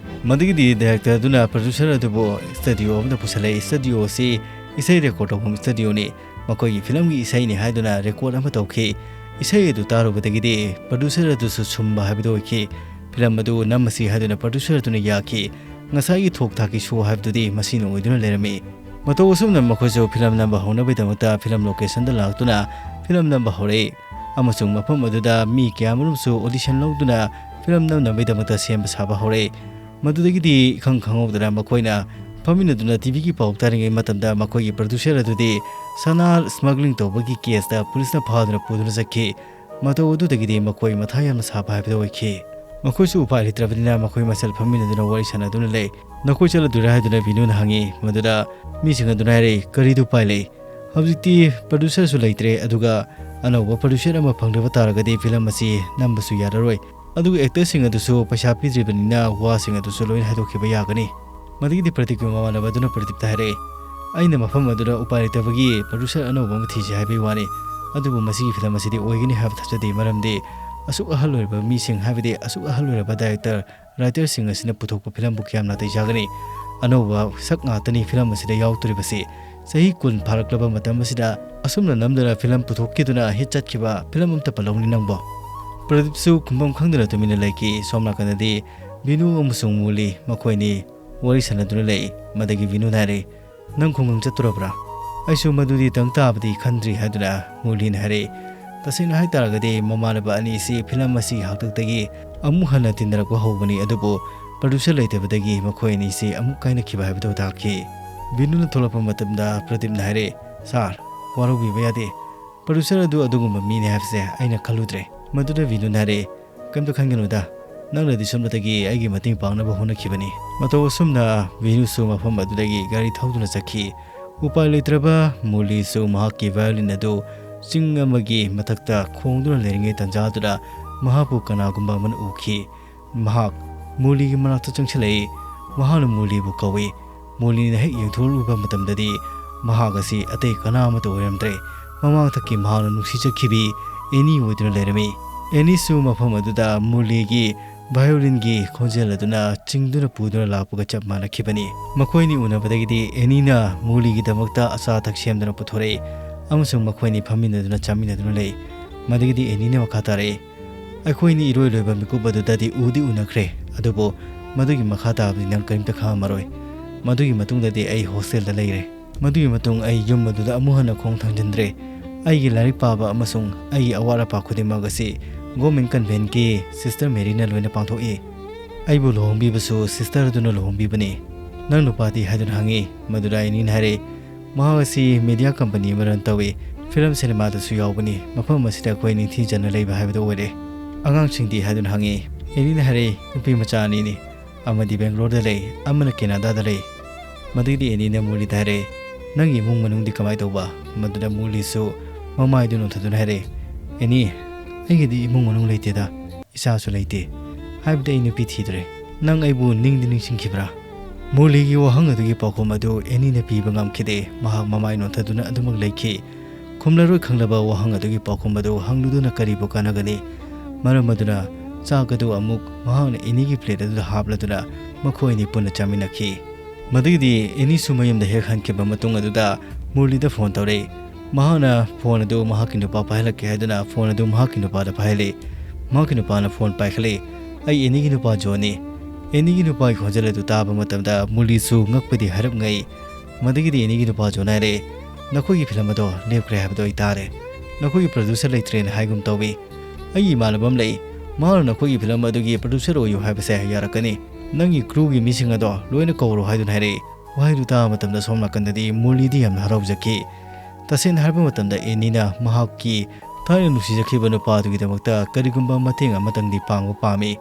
ꯃꯗꯨꯒꯤꯗꯤ ꯗꯥꯏꯔꯦꯛꯇꯔ ꯑꯗꯨꯅ ꯄ꯭ꯔꯗ꯭ꯌꯨꯁꯔ ꯑꯗꯨꯕꯨ ꯁ꯭ꯇꯨꯗꯤꯑꯣ ꯑꯃꯗ ꯄꯨꯁꯜꯂꯛꯏ꯫ ꯁ꯭ꯇꯨꯗꯤꯑꯣ ꯑꯁꯤ ꯏꯁꯩ ꯔꯦꯀꯣꯔꯗ ꯇꯧꯐꯝ ꯁ꯭ꯇꯨꯗꯤꯑꯣꯅꯤ, ꯃꯈꯣꯏꯒꯤ ꯐꯤꯂꯝꯒꯤ ꯏꯁꯩꯅꯤ ꯍꯥꯏꯗꯨꯅ ꯔꯦꯀꯣꯔꯗ ꯑꯃ ꯇꯧꯈꯤ꯫ ꯏꯁꯩ ꯑꯗꯨ ꯇꯥꯔꯨꯕꯗꯒꯤꯗꯤ ꯄ꯭ꯔꯗ꯭ꯌꯨꯁꯔ ꯑꯗꯨꯁꯨ ꯁꯨꯝꯕ ꯍꯥꯏꯕꯗꯨ ꯑꯣꯏꯈꯤ꯫ ꯐꯤꯂꯝ ꯑꯗꯨ ꯅꯝꯃꯁꯤ ꯍꯥꯏꯗꯨꯅ ꯄ꯭ꯔꯗ꯭ꯌꯨꯁꯔ ꯑꯗꯨꯅ ꯌꯥꯈꯤ꯫ ꯉꯁꯥꯏꯒꯤ ꯊꯣꯛ ꯊꯥꯛꯀꯤ ꯁꯣ ꯍꯥꯏꯕꯗꯨꯗꯤ ꯃꯁꯤꯅ ꯑꯣꯏꯗꯨꯅ ꯂꯩꯔꯝꯃꯤ꯫ ꯃꯇꯧ ꯑꯁꯨꯝꯅ ꯃꯈꯣꯏꯁꯨ ꯐꯤꯂꯝ ꯅꯝꯕ ꯍꯧꯅꯕꯒꯤꯗꯃꯛꯇ ꯐꯤꯂꯝ ꯂꯣꯀꯦꯁꯟꯗ ꯂꯥꯛꯇꯨꯅ ꯐꯤꯂꯝ ꯅꯝꯕ ꯍꯧꯔꯛꯏ꯫ ꯑꯃꯁꯨꯡ ꯃꯐꯝ ꯑꯗꯨꯗ ꯃꯤ ꯀꯌꯥꯃꯔꯨꯝꯁꯨ ꯑꯣꯗꯤꯁꯟ ꯂꯧꯗꯨꯅ ꯐꯤꯂꯝ ꯅꯝꯅꯕꯒꯤꯗꯃꯛꯇ ꯁꯦꯝꯕ ꯁꯥꯕ ꯍꯧꯔꯛꯏ꯫ ꯃꯗꯨꯗꯒꯤꯗꯤ ꯏꯈꯪ ꯈꯪꯍꯧꯗꯅ ꯃꯈꯣꯏꯅ ꯐꯝꯃꯤꯟꯅꯗꯨꯅ ꯇꯤꯚꯤꯒꯤ ꯄꯥꯎ ꯇꯥꯔꯤꯉꯩ ꯃꯇꯝꯗ ꯃꯈꯣꯏꯒꯤ ꯄ꯭ꯔꯗ꯭ꯌꯨꯁꯔ ꯑꯗꯨꯗꯤ ꯁꯅꯥ ꯁ꯭ꯃꯒ꯭ꯂꯤꯡ ꯇꯧꯕꯒꯤ ꯀꯦꯁꯇ ꯄꯨꯂꯤꯁꯅ ꯐꯥꯗꯨꯅ ꯄꯨꯗꯨꯅ ꯆꯠꯈꯤ꯫ ꯃꯇꯧ ꯑꯗꯨꯗꯒꯤꯗꯤ ꯃꯈꯣꯏ ꯃꯊꯥ ꯌꯥꯝꯅ ꯁꯥꯕ ꯍꯥꯏꯕꯗꯨ ꯑꯣꯏꯈꯤ꯫ ꯃꯈꯣꯏꯁꯨ ꯎꯄꯥꯏ ꯂꯩꯇ꯭ꯔꯕꯅꯤꯅ ꯃꯈꯣꯏ ꯃꯁꯦꯜ ꯐꯝꯃꯤꯟꯅꯗꯨꯅ ꯋꯥꯔꯤ ꯁꯥꯟꯅꯗꯨꯅ ꯂꯩ꯫ "ꯅꯈꯣꯏ ꯆꯠꯂꯗꯣꯏꯔꯥ?" ꯍꯥꯏꯗꯨꯅ ꯕꯤꯅꯨꯅ ꯍꯪꯉꯤ꯫ ꯃꯗꯨꯗ ꯃꯤꯁꯤꯡ ꯑꯗꯨꯅ ꯍꯥꯏꯔꯛꯏ, "ꯀꯔꯤꯗꯤ ꯎꯄꯥꯏ ꯂꯩ? ꯍꯧꯖꯤꯛꯇꯤ ꯄ꯭ꯔꯗ꯭ꯌꯨꯁꯔꯁꯨ ꯂꯩꯇ꯭ꯔꯦ, ꯑꯗꯨꯒ ꯑꯅꯧꯕ ꯄ꯭ꯔꯗ꯭ꯌꯨꯁꯔ ꯑꯃ ꯐꯪꯗꯕ ꯇꯥꯔꯒꯗꯤ ꯐꯤꯂꯝ ꯑꯁꯤ ꯅꯝꯕꯁꯨ ꯌꯥꯔꯔꯣꯏ꯫ ꯑꯗꯨꯒ ꯑꯦꯛꯇꯔꯁꯤꯡ ꯑꯗꯨꯁꯨ ꯄꯩꯁꯥ ꯄꯤꯗ꯭ꯔꯤꯕꯅꯤꯅ ꯋꯥꯁꯤꯡ ꯑꯗꯨꯁꯨ ꯂꯣꯏꯅ ꯍꯥꯏꯗꯣꯛꯈꯤꯕ ꯌꯥꯒꯅꯤ꯫" ꯃꯗꯨꯒꯤꯗꯤ ꯄ꯭ꯔꯗꯤꯞꯀꯤ ꯃꯃꯥꯟꯅꯕ ꯑꯗꯨꯅ ꯄ꯭ꯔꯗꯤꯞꯇ ꯍꯥꯏꯔꯛꯏ, "ꯑꯩꯅ ꯃꯐꯝ ꯑꯗꯨꯗ ꯎꯄꯥꯏ ꯂꯩꯇꯕꯒꯤ ꯄ꯭ꯔꯗ꯭ꯌꯨꯁꯔ ꯑꯅꯧꯕ ꯑꯃ ꯊꯤꯁꯤ ꯍꯥꯏꯕꯒꯤ ꯋꯥꯅꯤ꯫ ꯑꯗꯨꯕꯨ ꯃꯁꯤꯒꯤ ꯐꯤꯂꯝ ꯑꯁꯤꯗꯤ ꯑꯣꯏꯒꯅꯤ ꯍꯥꯏꯕ ꯊꯥꯖꯗꯦ, ꯃꯔꯝꯗꯤ ꯑꯁꯨꯛ ꯑꯍꯜ ꯑꯣꯏꯔꯕ ꯃꯤꯁꯤꯡ, ꯍꯥꯏꯕꯗꯤ ꯑꯁꯨꯛ ꯑꯍꯜ ꯑꯣꯏꯔꯕ ꯗꯥꯏꯔꯦꯛꯇꯔ, ꯔꯥꯏꯇꯔꯁꯤꯡ ꯑꯁꯤꯅ ꯄꯨꯊꯣꯛꯄ ꯐꯤꯂꯝꯕꯨ ꯀꯌꯥꯝ ꯅꯥꯇꯩ ꯆꯥꯒꯅꯤ? ꯑꯅꯧꯕ ꯁꯛ ꯉꯥꯛꯇꯅꯤ ꯐꯤꯂꯝ ꯑꯁꯤꯗ ꯌꯥꯎꯗꯣꯔꯤꯕꯁꯤ꯫ ꯆꯍꯤ ꯀꯨꯟ ꯐꯥꯔꯛꯂꯕ ꯃꯇꯝ ꯑꯁꯤꯗ ꯑꯁꯨꯝꯅ ꯅꯝꯗꯨꯅ ꯐꯤꯂꯝ ꯄꯨꯊꯣꯛꯈꯤꯗꯨꯅ ꯍꯤꯠ ꯆꯠꯈꯤꯕ ꯐꯤꯂꯝ ꯑꯝꯇ ꯄꯜꯂꯧꯅꯤ ꯅꯪꯕꯣ?" ꯄ꯭ꯔꯗꯤꯞꯁꯨ ꯈꯨꯝꯐꯝ ꯈꯪꯗꯅ ꯇꯨꯃꯤꯟꯅ ꯂꯩꯈꯤ꯫ ꯁꯣꯝ ꯅꯥꯀꯟꯗꯗꯤ ꯕꯤꯅꯨ ꯑꯃꯁꯨꯡ ꯃꯨꯂꯤ ꯃꯈꯣꯏꯅꯤ ꯋꯥꯔꯤ ꯁꯥꯟꯅꯗꯨꯅ ꯂꯩ꯫ ꯃꯗꯒꯤ ꯕꯤꯅꯨꯅ ꯍꯥꯏꯔꯛꯏ, "ꯅꯪ ꯈꯨꯡꯒꯪ ꯆꯠꯇꯣꯔꯕ꯭ꯔꯥ?" "ꯑꯩꯁꯨ ꯃꯗꯨꯗꯤ ꯇꯪ ꯇꯥꯕꯗꯤ ꯈꯟꯗ꯭ꯔꯤ," ꯍꯥꯏꯗꯨꯅ ꯃꯨꯔꯂꯤꯅ ꯍꯥꯏꯔꯛꯏ꯫ ꯇꯁꯦꯡꯅ ꯍꯥꯏꯇꯥꯔꯒꯗꯤ ꯃꯃꯥꯟꯅꯕ ꯑꯅꯤꯁꯤ ꯐꯤꯂꯝ ꯑꯁꯤꯒꯤ ꯍꯥꯛꯇꯛꯇꯒꯤ ꯑꯃꯨꯛ ꯍꯟꯅ ꯇꯤꯟꯅꯔꯛꯄ ꯍꯧꯕꯅꯤ, ꯑꯗꯨꯕꯨ ꯄ꯭ꯔꯗ꯭ꯌꯨꯁꯔ ꯂꯩꯇꯕꯗꯒꯤ ꯃꯈꯣꯏ ꯑꯅꯤꯁꯤ ꯑꯃꯨꯛ ꯀꯥꯏꯅꯈꯤꯕ ꯍꯥꯏꯕꯗꯨ ꯇꯥꯈꯤ꯫ ꯕꯤꯅꯨꯅ ꯊꯣꯛꯂꯛꯄ ꯃꯇꯝꯗ ꯄ꯭ꯔꯗꯤꯞꯅ ꯍꯥꯏꯔꯛꯏ, "ꯁꯥꯔ, ꯋꯥꯔꯧꯕꯤꯕ ꯌꯥꯗꯦ꯫ ꯄ꯭ꯔꯗ꯭ꯌꯨꯁꯔ ꯑꯗꯨ ꯑꯗꯨꯒꯨꯝꯕ ꯃꯤꯅꯤ ꯍꯥꯏꯕꯁꯦ ꯑꯩꯅ ꯈꯜꯂꯨꯗ꯭ꯔꯦ꯫" ꯃꯗꯨꯗ ꯕꯤꯅꯨꯅ ꯍꯥꯏꯔꯛꯏ, "ꯀꯩꯝꯇ ꯈꯟꯒꯅꯨꯗ, ꯅꯪꯅꯗꯤ ꯁꯣꯝꯗꯇꯒꯤ ꯑꯩꯒꯤ ꯃꯇꯦꯡ ꯄꯥꯡꯅꯕ ꯍꯣꯠꯅꯈꯤꯕꯅꯤ꯫" ꯃꯇꯧ ꯑꯁꯨꯝꯅ ꯕꯤꯅꯨꯁꯨ ꯃꯐꯝ ꯑꯗꯨꯗꯒꯤ ꯒꯥꯔꯤ ꯊꯧꯗꯨꯅ ꯆꯠꯈꯤ꯫ ꯎꯄꯥꯏ ꯂꯩꯇ꯭ꯔꯕ ꯃꯨꯂꯤꯁꯨ ꯃꯍꯥꯛꯀꯤ ꯚꯥꯌꯣꯂꯤꯟ ꯑꯗꯨ ꯆꯤꯡ ꯑꯃꯒꯤ ꯃꯊꯛꯇ ꯈꯣꯡꯗꯨꯅ ꯂꯩꯔꯤꯉꯩ ꯇꯟꯖꯥꯗꯨꯗ ꯃꯍꯥꯛꯄꯨ ꯀꯅꯥꯒꯨꯝꯕ ꯑꯃꯅ ꯎꯈꯤ꯫ ꯃꯍꯥꯛ ꯃꯨꯂꯤꯒꯤ ꯃꯅꯥꯛꯇ ꯆꯪꯁꯤꯜꯂꯛꯏ꯫ ꯃꯍꯥꯛꯅ ꯃꯨꯂꯤꯕꯨ ꯀꯧꯏ꯫ ꯃꯨꯂꯤꯅ ꯍꯦꯛ ꯌꯦꯡꯊꯣꯛꯂꯨꯕ ꯃꯇꯝꯗꯗꯤ ꯃꯍꯥꯛ ꯑꯁꯤ ꯑꯇꯩ ꯀꯅꯥ ꯑꯃꯠꯇ ꯑꯣꯏꯔꯝꯗ꯭ꯔꯦ꯫ ꯃꯃꯥꯡꯊꯛꯀꯤ ꯃꯍꯥꯛꯅ ꯅꯨꯡꯁꯤꯖꯈꯤꯕꯤ ꯑꯦꯅꯤ ꯑꯣꯏꯗꯨꯅ ꯂꯩꯔꯝꯃꯤ꯫ ꯑꯦꯅꯤꯁꯨ ꯃꯐꯝ ꯑꯗꯨꯗ ꯃꯨꯔꯂꯤꯒꯤ ꯚꯥꯏꯑꯣꯂꯤꯟꯒꯤ ꯈꯣꯟꯖꯦꯜ ꯑꯗꯨꯅ ꯆꯤꯡꯗꯨꯅ ꯄꯨꯗꯨꯅ ꯂꯥꯛꯄꯒ ꯆꯞ ꯃꯥꯟꯅꯈꯤꯕꯅꯤ꯫ ꯃꯈꯣꯏꯅꯤ ꯎꯅꯕꯗꯒꯤꯗꯤ ꯑꯦꯅꯤꯅ ꯃꯨꯔꯂꯤꯒꯤꯗꯃꯛꯇ ꯑꯆꯥ ꯑꯊꯛ ꯁꯦꯝꯗꯨꯅ ꯄꯨꯊꯣꯔꯛꯏ ꯑꯃꯁꯨꯡ ꯃꯈꯣꯏꯅꯤ ꯐꯝꯃꯤꯟꯅꯗꯨꯅ ꯆꯥꯃꯤꯟꯅꯗꯨꯅ ꯂꯩ꯫ ꯃꯗꯒꯤꯗꯤ ꯑꯦꯅꯤꯅ ꯃꯈꯥ ꯇꯥꯔꯛꯏ, "ꯑꯩꯈꯣꯏꯅꯤ ꯏꯔꯣꯏ ꯂꯣꯏꯕ ꯃꯤꯀꯨꯞ ꯑꯗꯨꯗꯗꯤ ꯎꯗꯤ ꯎꯅꯈ꯭ꯔꯦ, ꯑꯗꯨꯕꯨ ꯃꯗꯨꯒꯤ ꯃꯈꯥ ꯇꯥꯕꯗꯤ ꯅꯪ ꯀꯔꯤꯝꯇ ꯈꯪꯉꯝꯃꯔꯣꯏ꯫ ꯃꯗꯨꯒꯤ ꯃꯇꯨꯡꯗꯗꯤ ꯑꯩ ꯍꯣꯁꯇꯦꯜꯗ ꯂꯩꯔꯦ꯫ ꯃꯗꯨꯒꯤ ꯃꯇꯨꯡ ꯑꯩ ꯌꯨꯝ ꯑꯗꯨꯗ ꯑꯃꯨꯛ ꯍꯟꯅ ꯈꯣꯡ ꯊꯥꯡꯖꯤꯟꯗ꯭ꯔꯦ꯫ ꯑꯩꯒꯤ ꯂꯥꯏꯔꯤꯛ ꯄꯥꯕ ꯑꯃꯁꯨꯡ ꯑꯩꯒꯤ ꯑꯋꯥꯠ ꯑꯄꯥ ꯈꯨꯗꯤꯡꯃꯛ ꯑꯁꯤ ꯒꯣꯔꯃꯦꯟ ꯀꯟꯚꯦꯟꯀꯤ ꯁꯤꯁꯇꯔ ꯃꯦꯔꯤꯅ ꯂꯣꯏꯅ ꯄꯥꯡꯊꯣꯛꯏ꯫ ꯑꯩꯕꯨ ꯂꯨꯍꯣꯡꯕꯤꯕꯁꯨ ꯁꯤꯁꯇꯔ ꯑꯗꯨꯅ ꯂꯨꯍꯣꯡꯕꯤꯕꯅꯤ꯫ ꯅꯪ ꯅꯨꯄꯥꯗꯤ?" ꯍꯥꯏꯗꯨꯅ ꯍꯪꯉꯤ꯫ ꯃꯗꯨꯗ ꯑꯦꯅꯤꯅ ꯍꯥꯏꯔꯛꯏ, "ꯃꯍꯥꯛ ꯑꯁꯤ ꯃꯦꯗꯤꯌꯥ ꯀꯝꯄꯅꯤ ꯑꯃ ꯔꯟ ꯇꯧꯏ, ꯐꯤꯂꯝ ꯁꯤꯅꯦꯃꯥꯗꯁꯨ ꯌꯥꯎꯕꯅꯤ꯫ ꯃꯐꯝ ꯑꯁꯤꯗ ꯑꯩꯈꯣꯏ ꯅꯤꯡꯊꯤꯖꯅ ꯂꯩꯕ ꯍꯥꯏꯕꯗꯨ ꯑꯣꯏꯔꯦ꯫" "ꯑꯉꯥꯡꯁꯤꯡꯗꯤ?" ꯍꯥꯏꯗꯨꯅ ꯍꯪꯉꯤ꯫ ꯑꯦꯅꯤꯅ ꯍꯥꯏꯔꯛꯏ, "ꯅꯨꯄꯤ ꯃꯆꯥ ꯑꯅꯤꯅꯤ, ꯑꯃꯗꯤ ꯕꯦꯡꯒ꯭ꯂꯣꯔꯗ ꯂꯩ, ꯑꯃꯅ ꯀꯦꯅꯥꯗꯥꯗ ꯂꯩ꯫" ꯃꯗꯨꯒꯤꯗꯤ ꯑꯦꯅꯤꯅ ꯃꯨꯔꯂꯤꯗ ꯍꯥꯏꯔꯛꯏ, "ꯅꯪꯒꯤ ꯏꯃꯨꯡ ꯃꯅꯨꯡꯗꯤ ꯀꯃꯥꯏꯅ ꯇꯧꯕ?" ꯃꯗꯨꯗ ꯃꯨꯔꯂꯤꯁꯨ ꯃꯃꯥꯏꯗꯨ ꯅꯣꯟꯊꯗꯨꯅ ꯍꯥꯏꯔꯛꯏ, "ꯑꯦꯅꯤ, ꯑꯩꯒꯤꯗꯤ ꯏꯃꯨꯡ ꯃꯅꯨꯡ ꯂꯩꯇꯦꯗ, ꯏꯆꯥꯁꯨ ꯂꯩꯇꯦ꯫ ꯍꯥꯏꯕꯗꯤ ꯑꯩ ꯅꯨꯄꯤ ꯊꯤꯗ꯭ꯔꯦ꯫ ꯅꯪ ꯑꯩꯕꯨ ꯅꯤꯡꯗꯤ ꯅꯤꯡꯁꯤꯡꯈꯤꯕ꯭ꯔꯥ?" ꯃꯨꯔꯂꯤꯒꯤ ꯋꯥꯍꯪ ꯑꯗꯨꯒꯤ ꯄꯥꯎꯈꯨꯝ ꯑꯗꯨ ꯑꯦꯅꯤꯅ ꯄꯤꯕ ꯉꯝꯈꯤꯗꯦ꯫ ꯃꯍꯥꯛ ꯃꯃꯥꯏ ꯅꯣꯟꯊꯗꯨꯅ ꯑꯗꯨꯃꯛ ꯂꯩꯈꯤ꯫ ꯈꯨꯝꯂꯔꯣꯏ ꯈꯪꯂꯕ ꯋꯥꯍꯪ ꯑꯗꯨꯒꯤ ꯄꯥꯎꯈꯨꯝ ꯑꯗꯨ ꯍꯪꯂꯨꯗꯨꯅ ꯀꯔꯤꯕꯨ ꯀꯥꯟꯅꯒꯅꯤ? ꯃꯔꯝ ꯑꯗꯨꯅ ꯆꯥꯛ ꯑꯗꯨ ꯑꯃꯨꯛ ꯃꯍꯥꯛꯅ ꯑꯦꯅꯤꯒꯤ ꯄ꯭ꯂꯦꯠ ꯑꯗꯨꯗ ꯍꯥꯞꯂꯗꯨꯅ ꯃꯈꯣꯏ ꯑꯅꯤ ꯄꯨꯟꯅ ꯆꯥꯃꯤꯟꯅꯈꯤ꯫ ꯃꯗꯨꯒꯤꯗꯤ ꯑꯦꯅꯤꯁꯨ ꯃꯌꯨꯝꯗ ꯍꯦꯛ ꯍꯟꯈꯤꯕ ꯃꯇꯨꯡ ꯑꯗꯨꯗ ꯃꯨꯔꯂꯤꯗ ꯐꯣꯟ ꯇꯧꯔꯛꯏ꯫ ꯃꯍꯥꯛꯅ ꯐꯣꯟ ꯑꯗꯨ ꯃꯍꯥꯛꯀꯤ ꯅꯨꯄꯥ ꯄꯥꯏꯍꯜꯂꯛꯀꯦ ꯍꯥꯏꯗꯨꯅ ꯐꯣꯟ ꯑꯗꯨ ꯃꯍꯥꯛꯀꯤ ꯅꯨꯄꯥꯗ ꯄꯥꯏꯍꯜꯂꯤ꯫ ꯃꯍꯥꯛꯀꯤ ꯅꯨꯄꯥꯅ ꯐꯣꯟ ꯄꯥꯏꯈꯠꯂꯤ꯫ "ꯑꯩ ꯑꯦꯅꯤꯒꯤ ꯅꯨꯄꯥ ꯖꯣꯟꯅꯤ꯫" ꯑꯦꯅꯤꯒꯤ ꯅꯨꯄꯥꯒꯤ ꯈꯣꯟꯖꯦꯜ ꯑꯗꯨ ꯇꯥꯕ ꯃꯇꯝꯗ ꯃꯨꯔꯂꯤꯁꯨ ꯉꯛꯄꯗꯤ ꯍꯥꯏꯔꯞ ꯉꯛꯏ꯫ ꯃꯗꯨꯒꯤꯗꯤ ꯑꯦꯅꯤꯒꯤ ꯅꯨꯄꯥ ꯖꯣꯟꯅ ꯍꯥꯏꯔꯛꯏ, "ꯅꯈꯣꯏꯒꯤ ꯐꯤꯂꯝ ꯑꯗꯣ ꯂꯦꯞꯈ꯭ꯔꯦ ꯍꯥꯏꯕꯗꯣ ꯑꯩ ꯇꯥꯔꯦ꯫ ꯅꯈꯣꯏꯒꯤ ꯄ꯭ꯔꯗ꯭ꯌꯨꯁꯔ ꯂꯩꯇ꯭ꯔꯦꯅ ꯍꯥꯏꯒꯨꯝ ꯇꯧꯏ꯫ ꯑꯩꯒꯤ ꯏꯃꯥꯟꯅꯕ ꯑꯃ ꯂꯩ, ꯃꯍꯥꯛꯅ ꯅꯈꯣꯏꯒꯤ ꯐꯤꯂꯝ ꯑꯗꯨꯒꯤ ꯄ꯭ꯔꯗ꯭ꯌꯨꯁꯔ ꯑꯣꯏꯌꯨ ꯍꯥꯏꯕꯁꯦ ꯌꯥꯔꯛꯀꯅꯤ꯫ ꯅꯪꯒꯤ ꯀ꯭ꯔꯨꯒꯤ ꯃꯤꯁꯤꯡ ꯑꯗꯣ ꯂꯣꯏꯅ ꯀꯧꯔꯣ" ꯍꯥꯏꯗꯨꯅ ꯍꯥꯏꯔꯛꯏ꯫ ꯋꯥꯍꯩꯗꯨ ꯇꯥꯕ ꯃꯇꯝꯗ ꯁꯣꯝ ꯅꯥꯀꯟꯗꯗꯤ ꯃꯨꯔꯂꯤꯗꯤ ꯌꯥꯝꯅ ꯍꯔꯥꯎꯖꯈꯤ꯫ ꯇꯁꯦꯡꯅ ꯍꯥꯏꯔꯕ ꯃꯇꯝꯗ ꯑꯦꯅꯤꯅ ꯃꯍꯥꯛꯀꯤ ꯊꯥꯏꯅ ꯅꯨꯡꯁꯤꯖꯈꯤꯕ ꯅꯨꯄꯥ ꯑꯗꯨꯒꯤꯗꯃꯛꯇ ꯀꯔꯤꯒꯨꯝꯕ ꯃꯇꯦꯡ ꯑꯃꯇꯪꯗꯤ ꯄꯥꯡꯕ ꯄꯥꯝꯃꯤ꯫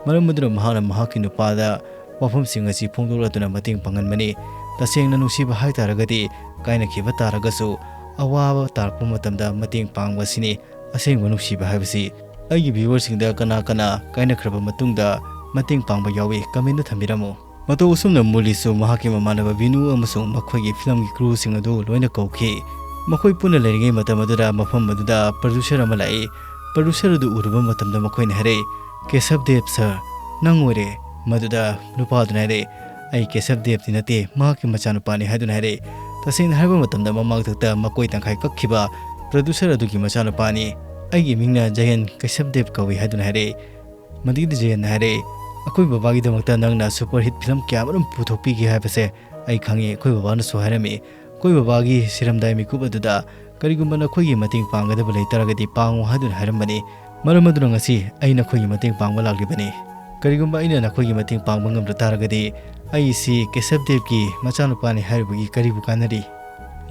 ꯃꯔꯝ ꯑꯗꯨꯅ ꯃꯍꯥꯛꯅ ꯃꯍꯥꯛꯀꯤ ꯅꯨꯄꯥꯗ ꯋꯥꯐꯝꯁꯤꯡ ꯑꯁꯤ ꯐꯣꯡꯗꯣꯛꯂꯗꯨꯅ ꯃꯇꯦꯡ ꯄꯥꯡꯍꯟꯕꯅꯤ꯫ ꯇꯁꯦꯡꯅ ꯅꯨꯡꯁꯤꯕ ꯍꯥꯏ ꯇꯥꯔꯒꯗꯤ ꯀꯥꯏꯅꯈꯤꯕ ꯇꯥꯔꯒꯁꯨ ꯑꯋꯥꯕ ꯇꯥꯔꯛꯄ ꯃꯇꯝꯗ ꯃꯇꯦꯡ ꯄꯥꯡꯕ ꯑꯁꯤꯅꯤ ꯑꯁꯦꯡꯕ ꯅꯨꯡꯁꯤꯕ ꯍꯥꯏꯕꯁꯤ꯫ ꯑꯩꯒꯤ ꯚ꯭ꯌꯨꯋꯔꯁꯤꯡꯗ ꯀꯅꯥ ꯀꯅꯥ ꯀꯥꯏꯅꯈ꯭ꯔꯕ ꯃꯇꯨꯡꯗ ꯃꯇꯦꯡ ꯄꯥꯡꯕ ꯌꯥꯎꯏ, ꯀꯃꯦꯟꯗ ꯊꯝꯕꯤꯔꯝꯃꯨ꯫ ꯃꯇꯧ ꯑꯁꯨꯝꯅ ꯃꯨꯔꯂꯤꯁꯨ ꯃꯍꯥꯛꯀꯤ ꯃꯃꯥꯟꯅꯕ ꯕꯤꯅꯨ ꯑꯃꯁꯨꯡ ꯃꯈꯣꯏꯒꯤ ꯐꯤꯂꯝꯒꯤ ꯀ꯭ꯔꯨꯁꯤꯡ ꯑꯗꯨ ꯂꯣꯏꯅ ꯀꯧꯈꯤ꯫ ꯃꯈꯣꯏ ꯄꯨꯟꯅ ꯂꯩꯔꯤꯉꯩ ꯃꯇꯝ ꯑꯗꯨꯗ ꯃꯐꯝ ꯑꯗꯨꯗ producer ꯑꯃ ꯂꯥꯛꯏ꯫ Producer ꯑꯗꯨ ꯎꯔꯨꯕ ꯃꯇꯝꯗ ꯃꯈꯣꯏꯅ ꯍꯥꯏꯔꯛꯏ, "ꯀꯦꯁꯕ ꯗꯦꯕ ꯁꯥꯔ, ꯅꯪ ꯑꯣꯏꯔꯦ?" ꯃꯗꯨꯗ ꯅꯨꯄꯥꯗꯨꯅ ꯍꯥꯏꯔꯛꯏ, "ꯑꯩ ꯀꯦꯁꯕ ꯗꯦꯕꯇꯤ ꯅꯠꯇꯦ, ꯃꯍꯥꯛꯀꯤ ꯃꯆꯥꯅꯨꯄꯥꯅꯤ" ꯍꯥꯏꯗꯨꯅ ꯍꯥꯏꯔꯛꯏ꯫ ꯇꯁꯦꯡꯅ ꯍꯥꯏꯕ ꯃꯇꯝꯗ ꯃꯃꯥꯡꯊꯛꯇ ꯃꯀꯣꯏ ꯇꯪꯈꯥꯏ ꯀꯛꯈꯤꯕ producer ꯑꯗꯨꯒꯤ ꯃꯆꯥꯅꯨꯄꯥꯅꯤ꯫ "ꯑꯩꯒꯤ ꯃꯤꯡꯅ ꯖꯌꯟ ꯀꯦꯁꯕ ꯗꯦꯕ ꯀꯧꯏ" ꯍꯥꯏꯗꯨꯅ ꯍꯥꯏꯔꯛꯏ꯫ ꯃꯗꯨꯒꯤꯗꯤ ꯖꯌꯟꯅ ꯍꯥꯏꯔꯛꯏ, "ꯑꯩꯈꯣꯏ ꯕꯕꯥꯒꯤꯗꯃꯛꯇ ꯅꯪꯅ superhit film ꯀꯌꯥ ꯑꯃꯔꯣꯝ ꯄꯨꯊꯣꯛꯄꯤꯒꯦ ꯍꯥꯏꯕꯁꯦ ꯑꯩ ꯈꯪꯉꯤ꯫ ꯑꯩꯈꯣꯏ ꯕꯕꯥꯅꯁꯨ ꯍꯥꯏꯔꯝꯃꯤ, ꯑꯩꯈꯣꯏ ꯕꯕꯥꯒꯤ ꯁꯤꯔꯝꯗꯥꯏ ꯃꯤꯀꯨꯞ ꯑꯗꯨꯗ ꯀꯔꯤꯒꯨꯝꯕ ꯅꯈꯣꯏꯒꯤ ꯃꯇꯦꯡ ꯄꯥꯡꯒꯗꯕ ꯂꯩ ꯇꯥꯔꯒꯗꯤ ꯄꯥꯡꯉꯨ ꯍꯥꯏꯗꯨꯅ ꯍꯥꯏꯔꯝꯕꯅꯤ꯫ ꯃꯔꯝ ꯑꯗꯨꯅ ꯉꯁꯤ ꯑꯩ ꯅꯈꯣꯏꯒꯤ ꯃꯇꯦꯡ ꯄꯥꯡꯕ ꯂꯥꯛꯂꯤꯕꯅꯤ꯫ ꯀꯔꯤꯒꯨꯝꯕ ꯑꯩꯅ ꯅꯈꯣꯏꯒꯤ ꯃꯇꯦꯡ ꯄꯥꯡꯕ ꯉꯝꯗ ꯇꯥꯔꯒꯗꯤ ꯑꯩꯁꯤ ꯀꯦꯁꯕ ꯗꯦꯕꯀꯤ ꯃꯆꯥꯅꯨꯄꯥꯅꯤ ꯍꯥꯏꯔꯨꯕꯒꯤ ꯀꯔꯤꯕꯨ ꯀꯥꯟꯅꯔꯤ?"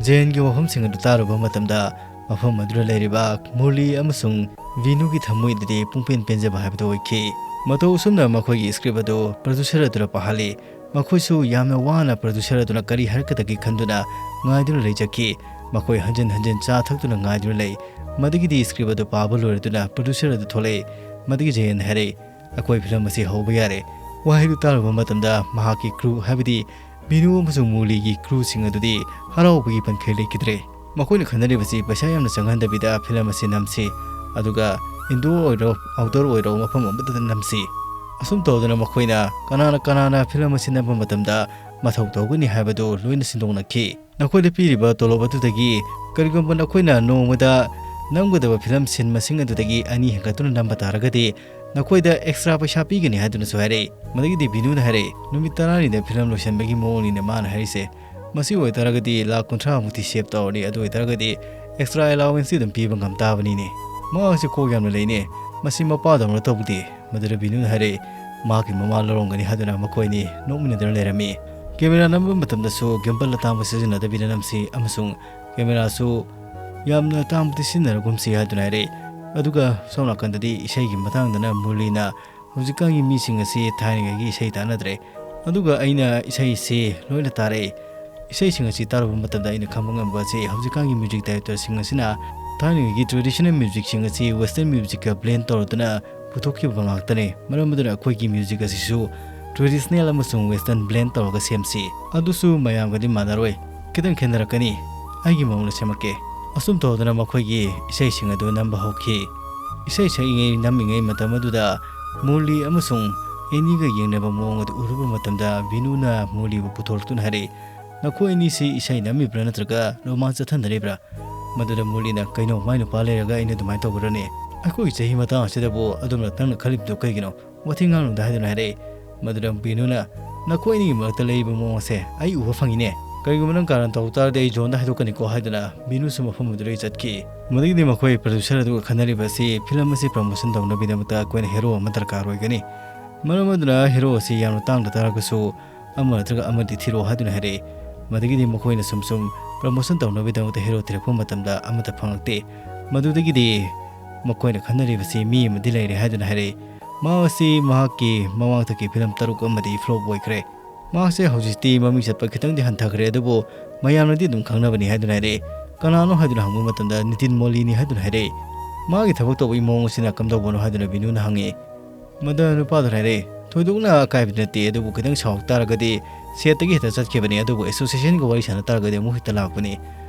ꯖꯌꯟꯒꯤ ꯋꯥꯐꯝꯁꯤꯡ ꯑꯗꯨ ꯇꯥꯔꯨꯕ ꯃꯇꯝꯗ ꯃꯐꯝ ꯑꯗꯨꯗ ꯂꯩꯔꯤꯕ ꯃꯨꯔꯂꯤ ꯑꯃꯁꯨꯡ ꯚꯤꯅꯨꯒꯤ ꯊꯃꯣꯏꯗꯗꯤ ꯄꯨꯡꯄꯦꯟ ꯄꯦꯟꯖꯕ ꯍꯥꯏꯕꯗꯨ ꯑꯣꯏꯈꯤ꯫ ꯃꯇꯧ ꯑꯁꯨꯝꯅ ꯃꯈꯣꯏꯒꯤ script ꯑꯗꯨ producer ꯑꯗꯨꯗ ꯄꯥꯍꯜꯂꯤ꯫ ꯃꯈꯣꯏꯁꯨ ꯌꯥꯝꯅ ꯋꯥꯅ producer ꯑꯗꯨꯅ ꯀꯔꯤ ꯍꯥꯏꯔꯛꯀꯗꯒꯦ ꯈꯟꯗꯨꯅ ꯉꯥꯏꯗꯨꯅ ꯂꯩꯖꯈꯤ꯫ ꯃꯈꯣꯏ ꯍꯟꯖꯤꯟ ꯍꯟꯖꯤꯟ ꯆꯥ ꯊꯛꯇꯨꯅ ꯉꯥꯏꯗꯨꯅ ꯂꯩ꯫ ꯃꯗꯨꯒꯤꯗꯤ script ꯑꯗꯨ ꯄꯥꯕ ꯂꯣꯏꯔꯗꯨꯅ producer ꯑꯗꯨ ꯊꯣꯛꯂꯛꯏ꯫ ꯃꯗꯨꯒꯤ ꯖꯌꯟ ꯍꯥꯏꯔꯛꯏ, "ꯑꯩꯈꯣꯏ film ꯑꯁꯤ ꯍꯧꯕ ꯌꯥꯔꯦ"꯫ ꯋꯥꯍꯩꯗꯨ ꯇꯥꯔꯨꯕ ꯃꯇꯝꯗ ꯃꯍꯥꯛꯀꯤ crew, ꯍꯥꯏꯕꯗꯤ ꯚꯤꯅꯨ ꯑꯃꯁꯨꯡ ꯃꯨꯔꯂꯤꯒꯤ crewꯁꯤꯡ ꯑꯗꯨꯗꯤ ꯍꯔꯥꯎꯕꯒꯤ ꯄꯟꯈꯩ ꯂꯩꯈꯤꯗ꯭ꯔꯦ꯫ ꯃꯈꯣꯏꯅ ꯈꯟꯅꯔꯤꯕꯁꯤ ꯄꯩꯁꯥ ꯌꯥꯝꯅ ꯆꯪꯍꯟꯗꯕꯤꯗ film ꯑꯁꯤ ꯅꯝꯁꯤ, ꯑꯗꯨꯒ indoor ꯑꯣꯏꯔꯣ outdoor ꯑꯣꯏꯔꯣ ꯃꯐꯝ ꯑꯃꯠꯇꯗ ꯅꯝꯁꯤ꯫ ꯑꯁꯨꯝ ꯇꯧꯗꯅ ꯃꯈꯣꯏꯅ ꯀꯅꯥꯅ ꯀꯅꯥꯅ film ꯑꯁꯤ ꯅꯝꯕ ꯃꯇꯝꯗ ꯃꯊꯧ ꯇꯧꯒꯅꯤ ꯍꯥꯏꯕꯗꯨ ꯂꯣꯏꯅ ꯁꯤꯟꯗꯣꯛꯅꯈꯤ꯫ ꯅꯈꯣꯏꯗ ꯄꯤꯔꯤꯕ ꯇꯣꯂꯣꯞ ꯑꯗꯨꯗꯒꯤ ꯀꯔꯤꯒꯨꯝꯕ ꯅꯈꯣꯏꯅ ꯅꯣꯡꯃꯗ ꯅꯝꯒꯗꯕ film scene ꯃꯁꯤꯡ ꯑꯗꯨꯗꯒꯤ ꯑꯅꯤ ꯍꯦꯟꯒꯠꯇꯨꯅ ꯅꯝꯕ ꯇꯥꯔꯒꯗꯤ ꯅꯈꯣꯏꯗ extra ꯄꯩꯁꯥ ꯄꯤꯒꯅꯤ ꯍꯥꯏꯗꯨꯅꯁꯨ ꯍꯥꯏꯔꯛꯏ꯫ ꯃꯗꯨꯒꯤꯗꯤ ꯚꯤꯅꯨꯅ ꯍꯥꯏꯔꯛꯏ, "ꯅꯨꯃꯤꯠ ꯇꯔꯥꯅꯤꯗ film ꯂꯣꯏꯁꯤꯟꯕꯒꯤ ꯃꯑꯣꯡꯅꯤꯅꯦ ꯃꯥꯅ ꯍꯥꯏꯔꯤꯁꯦ꯫ ꯃꯁꯤ ꯑꯣꯏꯇꯥꯔꯒꯗꯤ ꯂꯥꯛ ꯀꯨꯟꯊ꯭ꯔꯥ ꯃꯨꯛꯇꯤ save ꯇꯧꯔꯅꯤ, ꯑꯗꯨ ꯑꯣꯏꯇꯥꯔꯒꯗꯤ extra allowanceꯇꯤ ꯑꯗꯨꯝ ꯄꯤꯕ ꯉꯝ ꯇꯥꯕꯅꯤꯅꯦ꯫ ꯃꯍꯥꯛꯁꯦ ꯀꯣꯛ ꯌꯥꯝꯅ ꯂꯩꯅꯦ꯫ ꯃꯁꯤ ꯃꯄꯥꯗꯧꯅ ꯇꯧꯗꯦ"꯫ ꯃꯗꯨꯗ ꯚꯤꯅꯨꯅ ꯍꯥꯏꯔꯛꯏ, "ꯃꯍꯥꯛꯀꯤ ꯃꯃꯥ ꯂꯧꯔꯝꯒꯅꯤ" ꯍꯥꯏꯗꯨꯅ ꯃꯈꯣꯏ ꯑꯅꯤ ꯅꯣꯛꯃꯤꯟꯅꯗꯨꯅ ꯂꯩꯔꯝꯃꯤ꯫ Camera ꯅꯝꯕ ꯃꯇꯝꯗꯁꯨ gimbal ꯑꯇꯥꯡꯕ ꯁꯤꯖꯤꯟꯅꯗꯕꯤꯗ ꯅꯝꯁꯤ ꯑꯃꯁꯨꯡ cameraꯁꯨ ꯌꯥꯝꯅ ꯇꯥꯡꯕꯗꯤ ꯁꯤꯖꯤꯟꯅꯔꯒꯨꯝꯁꯤ ꯍꯥꯏꯗꯨꯅ ꯍꯥꯏꯔꯛꯏ꯫ ꯑꯗꯨꯒ ꯁꯣꯝ ꯅꯥꯀꯟꯗꯗꯤ ꯏꯁꯩꯒꯤ ꯃꯇꯥꯡꯗꯅ ꯃꯨꯔꯂꯤꯅ ꯍꯧꯖꯤꯛꯀꯥꯟꯒꯤ ꯃꯤꯁꯤꯡ ꯑꯁꯤ ꯊꯥꯏꯅꯉꯩꯒꯤ ꯏꯁꯩ ꯇꯥꯟꯅꯗ꯭ꯔꯦ꯫ ꯑꯗꯨꯒ ꯑꯩꯅ ꯏꯁꯩꯁꯤ ꯂꯣꯏꯅ ꯇꯥꯔꯛꯏ꯫ ꯏꯁꯩꯁꯤꯡ ꯑꯁꯤ ꯇꯥꯔꯨꯕ ꯃꯇꯝꯗ ꯑꯩꯅ ꯈꯪꯕ ꯉꯝꯕ ꯑꯁꯤ ꯍꯧꯖꯤꯛꯀꯥꯟꯒꯤ music directorꯁꯤꯡ ꯑꯁꯤꯅ ꯊꯥꯏꯅꯉꯩꯒꯤ traditional musicꯁꯤꯡ ꯑꯁꯤ western musicꯀ blend ꯇꯧꯔꯗꯨꯅ ꯄꯨꯊꯣꯛꯈꯤꯕ ꯉꯥꯛꯇꯅꯤ꯫ ꯃꯔꯝ ꯑꯗꯨꯅ ꯑꯩꯈꯣꯏꯒꯤ music ꯑꯁꯤꯁꯨ traditional ꯑꯃꯁꯨꯡ western blend ꯇꯧꯔꯒ ꯁꯦꯝꯁꯤ꯫ ꯑꯗꯨꯁꯨ ꯃꯌꯥꯝꯒꯗꯤ ꯃꯥꯟꯅꯔꯣꯏ, ꯈꯤꯇꯪ ꯈꯦꯠꯅꯔꯛꯀꯅꯤ꯫ ꯑꯩꯒꯤ ꯃꯑꯣꯡꯗ ꯁꯦꯝꯃꯛꯀꯦ꯫ ꯑꯁꯨꯝ ꯇꯧꯗꯅ ꯃꯈꯣꯏꯒꯤ ꯏꯁꯩꯁꯤꯡ ꯑꯗꯨ ꯅꯝꯕ ꯍꯧꯈꯤ꯫ ꯏꯁꯩ ꯁꯛꯏꯉꯩ ꯅꯝꯃꯤꯉꯩ ꯃꯇꯝ ꯑꯗꯨꯗ ꯃꯨꯔꯂꯤ ꯑꯃꯁꯨꯡ ꯑꯦꯅꯤꯒ ꯌꯦꯡꯅꯕ ꯃꯑꯣꯡ ꯑꯗꯨ ꯎꯔꯨꯕ ꯃꯇꯝꯗ ꯕꯤꯅꯨꯅ ꯃꯨꯔꯂꯤꯕꯨ ꯄꯨꯊꯣꯔꯛꯇꯨꯅ ꯍꯥꯏꯔꯛꯏ, "ꯅꯈꯣꯏ ꯑꯅꯤꯁꯤ ꯏꯁꯩ ꯅꯝꯃꯤꯕ꯭ꯔꯥ ꯅꯠꯇ꯭ꯔꯒ ꯔꯣꯃꯥꯟꯁ ꯆꯠꯊꯅꯔꯤꯕ꯭ꯔꯥ?" ꯃꯗꯨꯗ ꯃꯨꯔꯂꯤꯅ, "ꯀꯩꯅꯣ, ꯃꯥꯏ ꯅꯨꯄꯥ ꯂꯩꯔꯒ ꯑꯩꯅ ꯑꯗꯨꯃꯥꯏꯅ ꯇꯧꯒꯗ꯭ꯔꯅꯦ? ꯑꯩꯈꯣꯏꯒꯤ ꯆꯍꯤ ꯃꯇꯥꯡ ꯑꯁꯤꯗꯕꯨ ꯑꯗꯨꯝꯅ ꯅꯪꯅ ꯈꯜꯂꯤꯕꯗꯨ ꯀꯩꯒꯤꯅꯣ? ꯋꯥꯊꯤ ꯉꯥꯡꯅꯨꯗ" ꯍꯥꯏꯗꯨꯅ ꯍꯥꯏꯔꯛꯏ꯫ ꯃꯗꯨꯗ ꯕꯤꯅꯨꯅ, "ꯅꯈꯣꯏ ꯑꯅꯤꯒꯤ ꯃꯔꯛꯇ ꯂꯩꯔꯤꯕ ꯃꯑꯣꯡ ꯑꯁꯦ ꯑꯩ ꯎꯕ ꯐꯪꯉꯤꯅꯦ꯫ ꯀꯔꯤꯒꯨꯝꯕ ꯅꯪ ꯀꯥꯔꯟ ꯇꯧ ꯇꯥꯔꯗꯤ ꯑꯩ ꯖꯣꯟꯗ ꯍꯥꯏꯗꯣꯛꯀꯅꯤꯀꯣ" ꯍꯥꯏꯗꯨꯅ ꯕꯤꯅꯨꯁꯨ ꯃꯐꯝ ꯑꯗꯨꯗꯒꯤ ꯆꯠꯈꯤ꯫ ꯃꯗꯨꯒꯤꯗꯤ ꯃꯈꯣꯏ ꯄ꯭ꯔꯗ꯭ꯌꯨꯁꯔ ꯑꯗꯨꯒ ꯈꯟꯅꯔꯤꯕ ꯑꯁꯤ ꯐꯤꯂꯝ ꯑꯁꯤ ꯄ꯭ꯔꯃꯣꯁꯟ ꯇꯧꯅꯕꯒꯤꯗꯃꯛꯇ ꯑꯩꯈꯣꯏꯅ ꯍꯦꯔꯣ ꯑꯃ ꯗꯔꯀꯥꯔ ꯑꯣꯏꯒꯅꯤ꯫ ꯃꯔꯝ ꯑꯗꯨꯅ ꯍꯦꯔꯣ ꯑꯁꯤ ꯌꯥꯝꯅ ꯇꯥꯡꯗ ꯇꯥꯔꯒꯁꯨ ꯑꯃ ꯅꯠꯇ꯭ꯔꯒ ꯑꯃꯗꯤ ꯊꯤꯔꯛꯑꯣ ꯍꯥꯏꯗꯨꯅ ꯍꯥꯏꯔꯛꯏ꯫ ꯃꯗꯨꯗꯒꯤꯗꯤ ꯃꯈꯣꯏꯅ ꯁꯨꯝ ꯁꯨꯝ ꯄ꯭ꯔꯃꯣꯁꯟ ꯇꯧꯅꯕꯒꯤꯗꯃꯛꯇ ꯍꯦꯔꯣ ꯊꯤꯔꯛꯄ ꯃꯇꯝꯗ ꯑꯃꯠꯇ ꯐꯪꯂꯛꯇꯦ꯫ ꯃꯗꯨꯗꯒꯤꯗꯤ ꯃꯈꯣꯏꯅ ꯈꯟꯅꯔꯤꯕꯁꯤ ꯃꯤ ꯑꯃꯗꯤ ꯂꯩꯔꯦ ꯍꯥꯏꯗꯨꯅ ꯍꯥꯏꯔꯛꯏ꯫ ꯃꯍꯥꯛ ꯑꯁꯤ ꯃꯍꯥꯛꯀꯤ ꯃꯃꯥꯡꯊꯛꯀꯤ ꯐꯤꯂꯝ ꯇꯔꯨꯛ ꯑꯃꯗꯤ ꯐ꯭ꯂꯣꯞ ꯑꯣꯏꯈ꯭ꯔꯦ꯫ ꯃꯍꯥꯛꯁꯦ ꯍꯧꯖꯤꯛꯇꯤ ꯃꯃꯤꯡ ꯆꯠꯄ ꯈꯤꯇꯪꯗꯤ ꯍꯟꯊꯈ꯭ꯔꯦ, ꯑꯗꯨꯕꯨ ꯃꯌꯥꯝꯅꯗꯤ ꯑꯗꯨꯝ ꯈꯪꯅꯕꯅꯤ ꯍꯥꯏꯗꯨꯅ ꯍꯥꯏꯔꯛꯏ꯫ "ꯀꯅꯥꯅꯣ?" ꯍꯥꯏꯗꯨꯅ ꯍꯪꯕ ꯃꯇꯝꯗ ꯅꯤꯇꯤꯟ ꯃꯣꯂꯤꯅꯤ ꯍꯥꯏꯗꯨꯅ ꯍꯥꯏꯔꯛꯏ꯫ "ꯃꯥꯒꯤ ꯊꯕꯛ ꯇꯧꯕꯒꯤ ꯃꯑꯣꯡ ꯑꯁꯤꯅ ꯀꯝꯗꯧꯕꯅꯣ?" ꯍꯥꯏꯗꯨꯅ ꯕꯤꯅꯨꯅ ꯍꯪꯉꯤ꯫ ꯃꯗꯨꯗ ꯅꯨꯄꯥꯗꯨꯅ ꯍꯥꯏꯔꯛꯏ, "ꯊꯣꯏꯗꯣꯛꯅ ꯑꯀꯥꯏꯕꯗꯤ ꯅꯠꯇꯦ, ꯑꯗꯨꯕꯨ ꯈꯤꯇꯪ ꯁꯥꯎꯔꯛ ꯇꯥꯔꯒꯗꯤ ꯁꯦꯠꯇꯒꯤ ꯍꯦꯛꯇ ꯆꯠꯈꯤꯕꯅꯤ, ꯑꯗꯨꯕꯨ ꯑꯦꯁꯣꯁꯤꯌꯦꯁꯟꯒ ꯋꯥꯔꯤ ꯁꯥꯟꯅ ꯇꯥꯔꯒꯗꯤ ꯑꯃꯨꯛ ꯍꯦꯛꯇ ꯂꯥꯛꯄꯅꯤ"꯫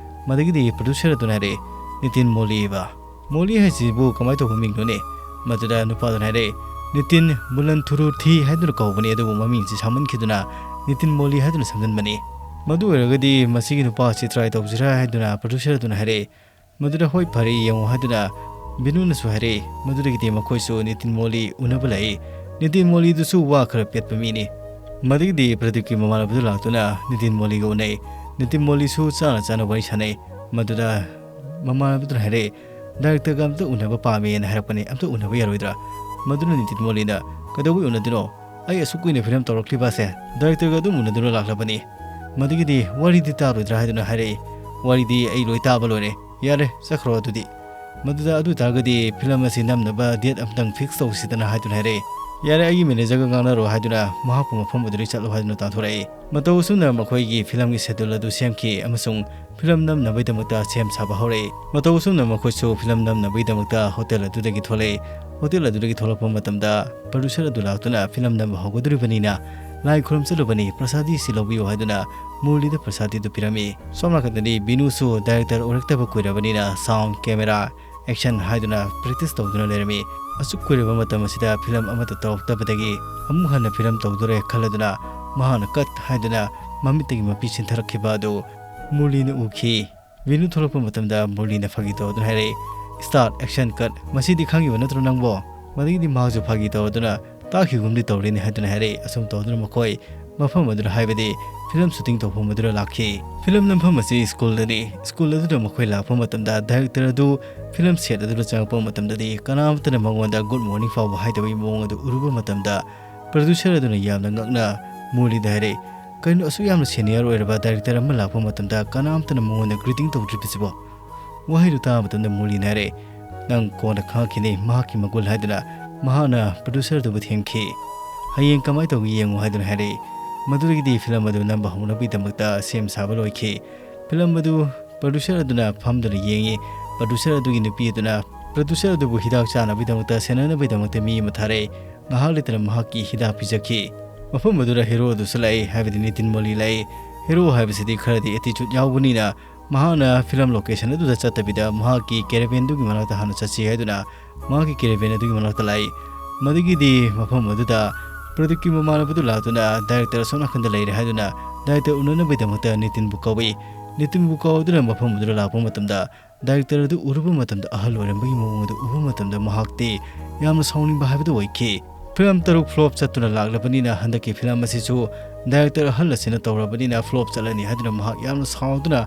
ꯃꯗꯨꯒꯤꯗꯤ ꯄ꯭ꯔꯗ꯭ꯌꯨꯁꯔ ꯑꯗꯨꯅ ꯍꯥꯏꯔꯛꯏ, "ꯅꯤꯇꯤꯟ ꯃꯣꯂꯤꯕ? ꯃꯣꯂꯤ ꯍꯥꯏꯁꯤꯕꯨ ꯀꯃꯥꯏꯅ ꯇꯧꯕ ꯃꯤꯡꯅꯣꯅꯦ?" ꯃꯗꯨꯗ ꯅꯨꯄꯥꯗꯨꯅ ꯍꯥꯏꯔꯛꯏ, "ꯅꯤꯇꯤꯟ ꯃꯨꯂꯟ ꯊꯨꯔꯨ ꯊꯤ ꯍꯥꯏꯗꯨꯅ ꯀꯧꯕꯅꯤ, ꯑꯗꯨꯕꯨ ꯃꯃꯤꯡꯁꯤ ꯁꯥꯡꯃꯟꯈꯤꯗꯨꯅ ꯅꯤꯇꯤꯟ ꯃꯣꯂꯤ ꯍꯥꯏꯗꯨꯅ ꯁꯝꯖꯟꯕꯅꯤ꯫ ꯃꯗꯨ ꯑꯣꯏꯔꯒꯗꯤ ꯃꯁꯤꯒꯤ ꯅꯨꯄꯥ ꯑꯁꯤ ꯇ꯭ꯔꯥꯏ ꯇꯧꯁꯤꯔꯥ" ꯍꯥꯏꯗꯨꯅ ꯄ꯭ꯔꯗ꯭ꯌꯨꯁꯔ ꯑꯗꯨꯅ ꯍꯥꯏꯔꯛꯏ꯫ ꯃꯗꯨꯗ "ꯍꯣꯏ, ꯐꯔꯦ, ꯌꯦꯡꯉꯣ" ꯍꯥꯏꯗꯨꯅ ꯕꯤꯅꯨꯅꯁꯨ ꯍꯥꯏꯔꯛꯏ꯫ ꯃꯗꯨꯗꯒꯤꯗꯤ ꯃꯈꯣꯏꯁꯨ ꯅꯤꯇꯤꯟ ꯃꯣꯂꯤ ꯎꯅꯕ ꯂꯥꯛꯏ꯫ ꯅꯤꯇꯤꯟ ꯃꯣꯂꯤꯗꯨꯁꯨ ꯋꯥ ꯈꯔ ꯄꯦꯠꯄ ꯃꯤꯅꯤ꯫ ꯃꯗꯨꯒꯤꯗꯤ ꯄ꯭ꯔꯗꯤꯞꯀꯤ ꯃꯃꯥꯟꯅꯕꯗꯨ ꯂꯥꯛꯇꯨꯅ ꯅꯤꯇꯤꯟ ꯃꯣꯂꯤꯒ ꯎꯅꯩ꯫ ꯅꯤꯇꯤꯟ ꯃꯣꯂꯤꯁꯨ ꯆꯥꯅ ꯆꯥꯅ ꯋꯥꯔꯤ ꯁꯥꯟꯅꯩ꯫ ꯃꯗꯨꯗ ꯃꯃꯥꯟꯅꯕꯗꯨꯅ ꯍꯥꯏꯔꯛꯏ, "ꯗꯥꯏꯔꯦꯛꯇꯔꯒ ꯑꯝꯇ ꯎꯅꯕ ꯄꯥꯝꯃꯦꯅ ꯍꯥꯏꯔꯛꯄꯅꯤ, ꯑꯝꯇ ꯎꯅꯕ ꯌꯥꯔꯣꯏꯗ꯭ꯔꯥ?" ꯃꯗꯨꯅ ꯅꯤꯇꯤꯟ ꯃꯣꯂꯤꯅ, "ꯀꯩꯗꯧꯕꯩ ꯎꯅꯗꯣꯏꯅꯣ? ꯑꯩ ꯑꯁꯨꯛ ꯀꯨꯏꯅ ꯐꯤꯂꯝ ꯇꯧꯔꯛꯂꯤꯕ ꯑꯁꯦ ꯗꯥꯏꯔꯦꯛꯇꯔꯒ ꯑꯗꯨꯝ ꯎꯅꯗꯨꯅ ꯂꯥꯛꯂꯕꯅꯤ"꯫ ꯃꯗꯨꯒꯤꯗꯤ ꯋꯥꯔꯤꯗꯤ ꯇꯥꯔꯣꯏꯗ꯭ꯔꯥ ꯍꯥꯏꯗꯨꯅ ꯍꯥꯏꯔꯛꯏ꯫ "ꯋꯥꯔꯤꯗꯤ ꯑꯩ ꯂꯣꯏ ꯇꯥꯕ ꯂꯣꯏꯔꯦ꯫ ꯌꯥꯔꯦ, ꯆꯠꯈ꯭ꯔꯣ ꯑꯗꯨꯗꯤ꯫ ꯃꯗꯨꯗ ꯑꯗꯨ ꯑꯣꯏꯇꯥꯔꯒꯗꯤ ꯐꯤꯂꯝ ꯑꯁꯤ ꯅꯝꯅꯕ ꯗꯦꯠ ꯑꯃꯇꯪ ꯐꯤꯛꯁ ꯇꯧꯁꯤꯗꯅ" ꯍꯥꯏꯗꯨꯅ ꯍꯥꯏꯔꯛꯏ꯫ "ꯌꯥꯔꯦ, ꯑꯩꯒꯤ ꯃꯦꯅꯦꯖꯔꯒ ꯉꯥꯡꯅꯔꯣ" ꯍꯥꯏꯗꯨꯅ ꯃꯍꯥꯛꯄꯨ ꯃꯐꯝ ꯑꯗꯨꯗꯒꯤ ꯆꯠꯂꯣ ꯍꯥꯏꯗꯨꯅ ꯇꯥꯟꯊꯣꯔꯛꯏ꯫ ꯃꯇꯧ ꯑꯁꯨꯝꯅ ꯃꯈꯣꯏꯒꯤ ꯐꯤꯂꯝꯒꯤ ꯁꯦꯗꯨꯜ ꯑꯗꯨ ꯁꯦꯝꯈꯤ ꯑꯃꯁꯨꯡ ꯐꯤꯂꯝ ꯅꯝꯅꯕꯒꯤꯗꯃꯛꯇ ꯁꯦꯝ ꯁꯥꯕ ꯍꯧꯔꯛꯏ꯫ ꯃꯇꯧ ꯑꯁꯨꯝꯅ ꯃꯈꯣꯏꯁꯨ ꯐꯤꯂꯝ ꯅꯝꯅꯕꯒꯤꯗꯃꯛꯇ ꯍꯣꯇꯦꯜ ꯑꯗꯨꯗꯒꯤ ꯊꯣꯛꯂꯛꯏ꯫ ꯍꯣꯇꯦꯜ ꯑꯗꯨꯗꯒꯤ ꯊꯣꯛꯂꯛꯄ ꯃꯇꯝꯗ ꯄ꯭ꯔꯗ꯭ꯌꯨꯁꯔ ꯑꯗꯨ ꯂꯥꯛꯇꯨꯅ ꯐꯤꯂꯝ ꯅꯝꯕ ꯍꯧꯒꯗꯧꯔꯤꯕꯅꯤꯅ ꯂꯥꯏ ꯈꯨꯔꯨꯝ ꯆꯠꯂꯨꯕꯅꯤ, ꯄ꯭ꯔꯁꯥꯗꯤ ꯁꯤ ꯂꯧꯕꯤꯌꯨ ꯍꯥꯏꯗꯨꯅ ꯃꯨꯔꯂꯤꯗ ꯄ꯭ꯔꯁꯥꯗꯤꯗꯨ ꯄꯤꯔꯝꯃꯤ꯫ ꯁꯣꯝ ꯅꯥꯀꯟꯗꯗꯤ ꯕꯤꯅꯨꯁꯨ ꯗꯥꯏꯔꯦꯛꯇꯔ ꯑꯣꯏꯔꯛꯇꯕ ꯀꯨꯏꯔꯕꯅꯤꯅ sound, camera, action ꯍꯥꯏꯗꯨꯅ practice ꯇꯧꯗꯨꯅ ꯂꯩꯔꯝꯃꯤ꯫ ꯑꯁꯨꯛ ꯀꯨꯏꯔꯕ ꯃꯇꯝ ꯑꯁꯤꯗ ꯐꯤꯂꯝ ꯑꯃꯠꯇ ꯇꯧꯔꯛꯇꯕꯗꯒꯤ ꯑꯃꯨꯛ ꯍꯟꯅ ꯐꯤꯂꯝ ꯇꯧꯗꯣꯔꯦ ꯈꯜꯂꯗꯨꯅ ꯃꯍꯥꯛꯅ cut ꯍꯥꯏꯗꯨꯅ ꯃꯃꯤꯠꯇꯒꯤ ꯃꯄꯤ ꯆꯤꯟꯊꯔꯛꯈꯤꯕ ꯑꯗꯨ ꯃꯨꯔꯂꯤꯅ ꯎꯈꯤ꯫ ꯕꯤꯅꯨ ꯊꯣꯛꯂꯛꯄ ꯃꯇꯝꯗ ꯃꯨꯔꯂꯤꯅ ꯐꯥꯒꯤ ꯇꯧꯗꯨꯅ ꯍꯥꯏꯔꯛꯏ, "Start, action, cut꯫ ꯃꯁꯤꯗꯤ ꯈꯪꯉꯤꯕ ꯅꯠꯇ꯭ꯔꯣ ꯅꯪꯕꯣ?" ꯃꯗꯒꯤꯗꯤ ꯃꯍꯥꯛꯁꯨ ꯐꯥꯒꯤ ꯇꯧꯔꯗꯨꯅ, "ꯇꯥꯈꯤꯒꯨꯝꯗꯤ ꯇꯧꯔꯤꯅꯦ" ꯍꯥꯏꯗꯨꯅ ꯍꯥꯏꯔꯛꯏ꯫ ꯑꯁꯨꯝ ꯇꯧꯗꯨꯅ ꯃꯈꯣꯏ ꯃꯐꯝ ꯑꯗꯨꯗ, ꯍꯥꯏꯕꯗꯤ ꯐꯤꯂꯝ shooting ꯇꯧꯐꯝ ꯑꯗꯨꯗ ꯂꯥꯛꯈꯤ꯫ ꯐꯤꯂꯝ ꯅꯝꯐꯝ ꯑꯁꯤ ꯁ꯭ꯀꯨꯜꯗꯅꯤ꯫ ꯁ꯭ꯀꯨꯜ ꯑꯗꯨꯗ ꯃꯈꯣꯏ ꯂꯥꯛꯄ ꯃꯇꯝꯗ ꯗꯥꯏꯔꯦꯛꯇꯔ ꯑꯗꯨ ꯐꯤꯂꯝ set ꯑꯗꯨꯗ ꯆꯪꯉꯛꯄ ꯃꯇꯝꯗꯗꯤ ꯀꯅꯥꯝꯇꯅ ꯃꯉꯣꯟꯗ good morning ꯐꯥꯎꯕ ꯍꯥꯏꯗꯕꯒꯤ ꯃꯑꯣꯡ ꯑꯗꯨ ꯎꯔꯨꯕ ꯃꯇꯝꯗ producer ꯑꯗꯨꯅ ꯌꯥꯝꯅ ꯉꯛꯅ ꯃꯨꯔꯂꯤꯗ ꯍꯥꯏꯔꯛꯏ, "ꯀꯩꯅꯣ, ꯑꯁꯨꯛ ꯌꯥꯝꯅ senior ꯑꯣꯏꯔꯕ ꯗꯥꯏꯔꯦꯛꯇꯔ ꯑꯃ ꯂꯥꯛꯄ ꯃꯇꯝꯗ ꯀꯅꯥꯝꯇꯅ ꯃꯉꯣꯟꯗ greeting ꯇꯧꯗ꯭ꯔꯤꯕꯁꯤꯕꯣ?" ꯋꯥꯍꯩꯗꯨ ꯇꯥꯕ ꯃꯇꯝꯗ ꯃꯨꯔꯂꯤꯅ ꯍꯥꯏꯔꯛꯏ, "ꯅꯪ ꯀꯣꯟꯅ ꯈꯪꯉꯛꯈꯤꯅꯤ ꯃꯍꯥꯛꯀꯤ ꯃꯒꯨꯟ" ꯍꯥꯏꯗꯨꯅ ꯃꯍꯥꯛꯅ producer ꯑꯗꯨꯕꯨ ꯊꯦꯝꯈꯤ꯫ "ꯍꯌꯦꯡ ꯀꯃꯥꯏꯅ ꯇꯧꯒꯦ ꯌꯦꯡꯉꯨ" ꯍꯥꯏꯗꯨꯅ ꯍꯥꯏꯔꯛꯏ꯫ ꯃꯗꯨꯗꯒꯤꯗꯤ ꯐꯤꯂꯝ ꯑꯗꯨ ꯅꯝꯕ ꯍꯧꯅꯕꯒꯤꯗꯃꯛꯇ ꯁꯦꯝ ꯁꯥꯕ ꯂꯣꯏꯈꯤ꯫ ꯐꯤꯂꯝ ꯑꯗꯨ producer ꯑꯗꯨꯅ ꯐꯝꯗꯨꯅ ꯌꯦꯡꯉꯤ꯫ Producer ꯑꯗꯨꯒꯤ ꯅꯨꯄꯤ ꯑꯗꯨꯅ producer ꯑꯗꯨꯕꯨ ꯍꯤꯗꯥꯛ ꯆꯥꯅꯕꯒꯤꯗꯃꯛꯇ, ꯁꯦꯟꯅꯅꯕꯒꯤꯗꯃꯛꯇ ꯃꯤ ꯑꯃ ꯊꯥꯔꯛꯏ꯫ ꯉꯥꯏꯍꯥꯛ ꯂꯩꯇꯅ ꯃꯍꯥꯛꯀꯤ ꯍꯤꯗꯥꯛ ꯄꯤꯖꯈꯤ꯫ ꯃꯐꯝ ꯑꯗꯨꯗ hero ꯑꯗꯨꯁꯨ ꯂꯥꯛꯏ, ꯍꯥꯏꯕꯗꯤ ꯅꯤꯇꯤꯟ ꯃꯣꯂꯤ ꯂꯥꯛꯏ꯫ Hero ꯍꯥꯏꯕꯁꯤꯗꯤ ꯈꯔꯗꯤ attitude ꯌꯥꯎꯕꯅꯤꯅ ꯃꯍꯥꯛꯅ ꯐꯤꯂꯝ location ꯑꯗꯨꯗ ꯆꯠꯇꯕꯤꯗ ꯃꯍꯥꯛꯀꯤ caravan ꯗꯨꯒꯤ ꯃꯅꯥꯛꯇ ꯍꯥꯟꯅ ꯆꯠꯁꯤ ꯍꯥꯏꯗꯨꯅ ꯃꯍꯥꯛꯀꯤ caravan ꯑꯗꯨꯒꯤ ꯃꯅꯥꯛꯇ ꯂꯥꯛꯏ꯫ ꯃꯗꯨꯒꯤꯗꯤ ꯃꯐꯝ ꯑꯗꯨꯗ ꯄ꯭ꯔꯗꯤꯞꯀꯤ ꯃꯃꯥꯟꯅꯕꯗꯨ ꯂꯥꯛꯇꯨꯅ ꯗꯥꯏꯔꯦꯛꯇꯔ ꯑꯁꯣꯝ ꯅꯥꯀꯟꯗ ꯂꯩꯔꯦ ꯍꯥꯏꯗꯨꯅ ꯗꯥꯏꯔꯦꯛꯇꯔ ꯎꯅꯅꯕꯒꯤꯗꯃꯛꯇ ꯅꯤꯇꯤꯟꯕꯨ ꯀꯧꯏ꯫ ꯅꯤꯇꯤꯟꯕꯨ ꯀꯧꯗꯨꯅ ꯃꯐꯝ ꯑꯗꯨꯗ ꯂꯥꯛꯄ ꯃꯇꯝꯗ ꯗꯥꯏꯔꯦꯛꯇꯔ ꯑꯗꯨ ꯎꯔꯨꯕ ꯃꯇꯝꯗ, ꯑꯍꯜ ꯑꯣꯏꯔꯝꯕꯒꯤ ꯃꯑꯣꯡ ꯑꯗꯨ ꯎꯕ ꯃꯇꯝꯗ ꯃꯍꯥꯛꯇꯤ ꯌꯥꯝꯅ ꯁꯥꯎꯅꯤꯡꯕ ꯍꯥꯏꯕꯗꯨ ꯑꯣꯏꯈꯤ꯫ ꯐꯤꯂꯝ ꯇꯔꯨꯛ flop ꯆꯠꯇꯨꯅ ꯂꯥꯛꯂꯕꯅꯤꯅ ꯍꯟꯗꯛꯀꯤ ꯐꯤꯂꯝ ꯑꯁꯤꯁꯨ ꯗꯥꯏꯔꯦꯛꯇꯔ ꯑꯍꯜ ꯑꯁꯤꯅ ꯇꯧꯔꯕꯅꯤꯅ flop ꯆꯠꯂꯅꯤ ꯍꯥꯏꯗꯨꯅ ꯃꯍꯥꯛ ꯌꯥꯝꯅ ꯁꯥꯎꯗꯨꯅ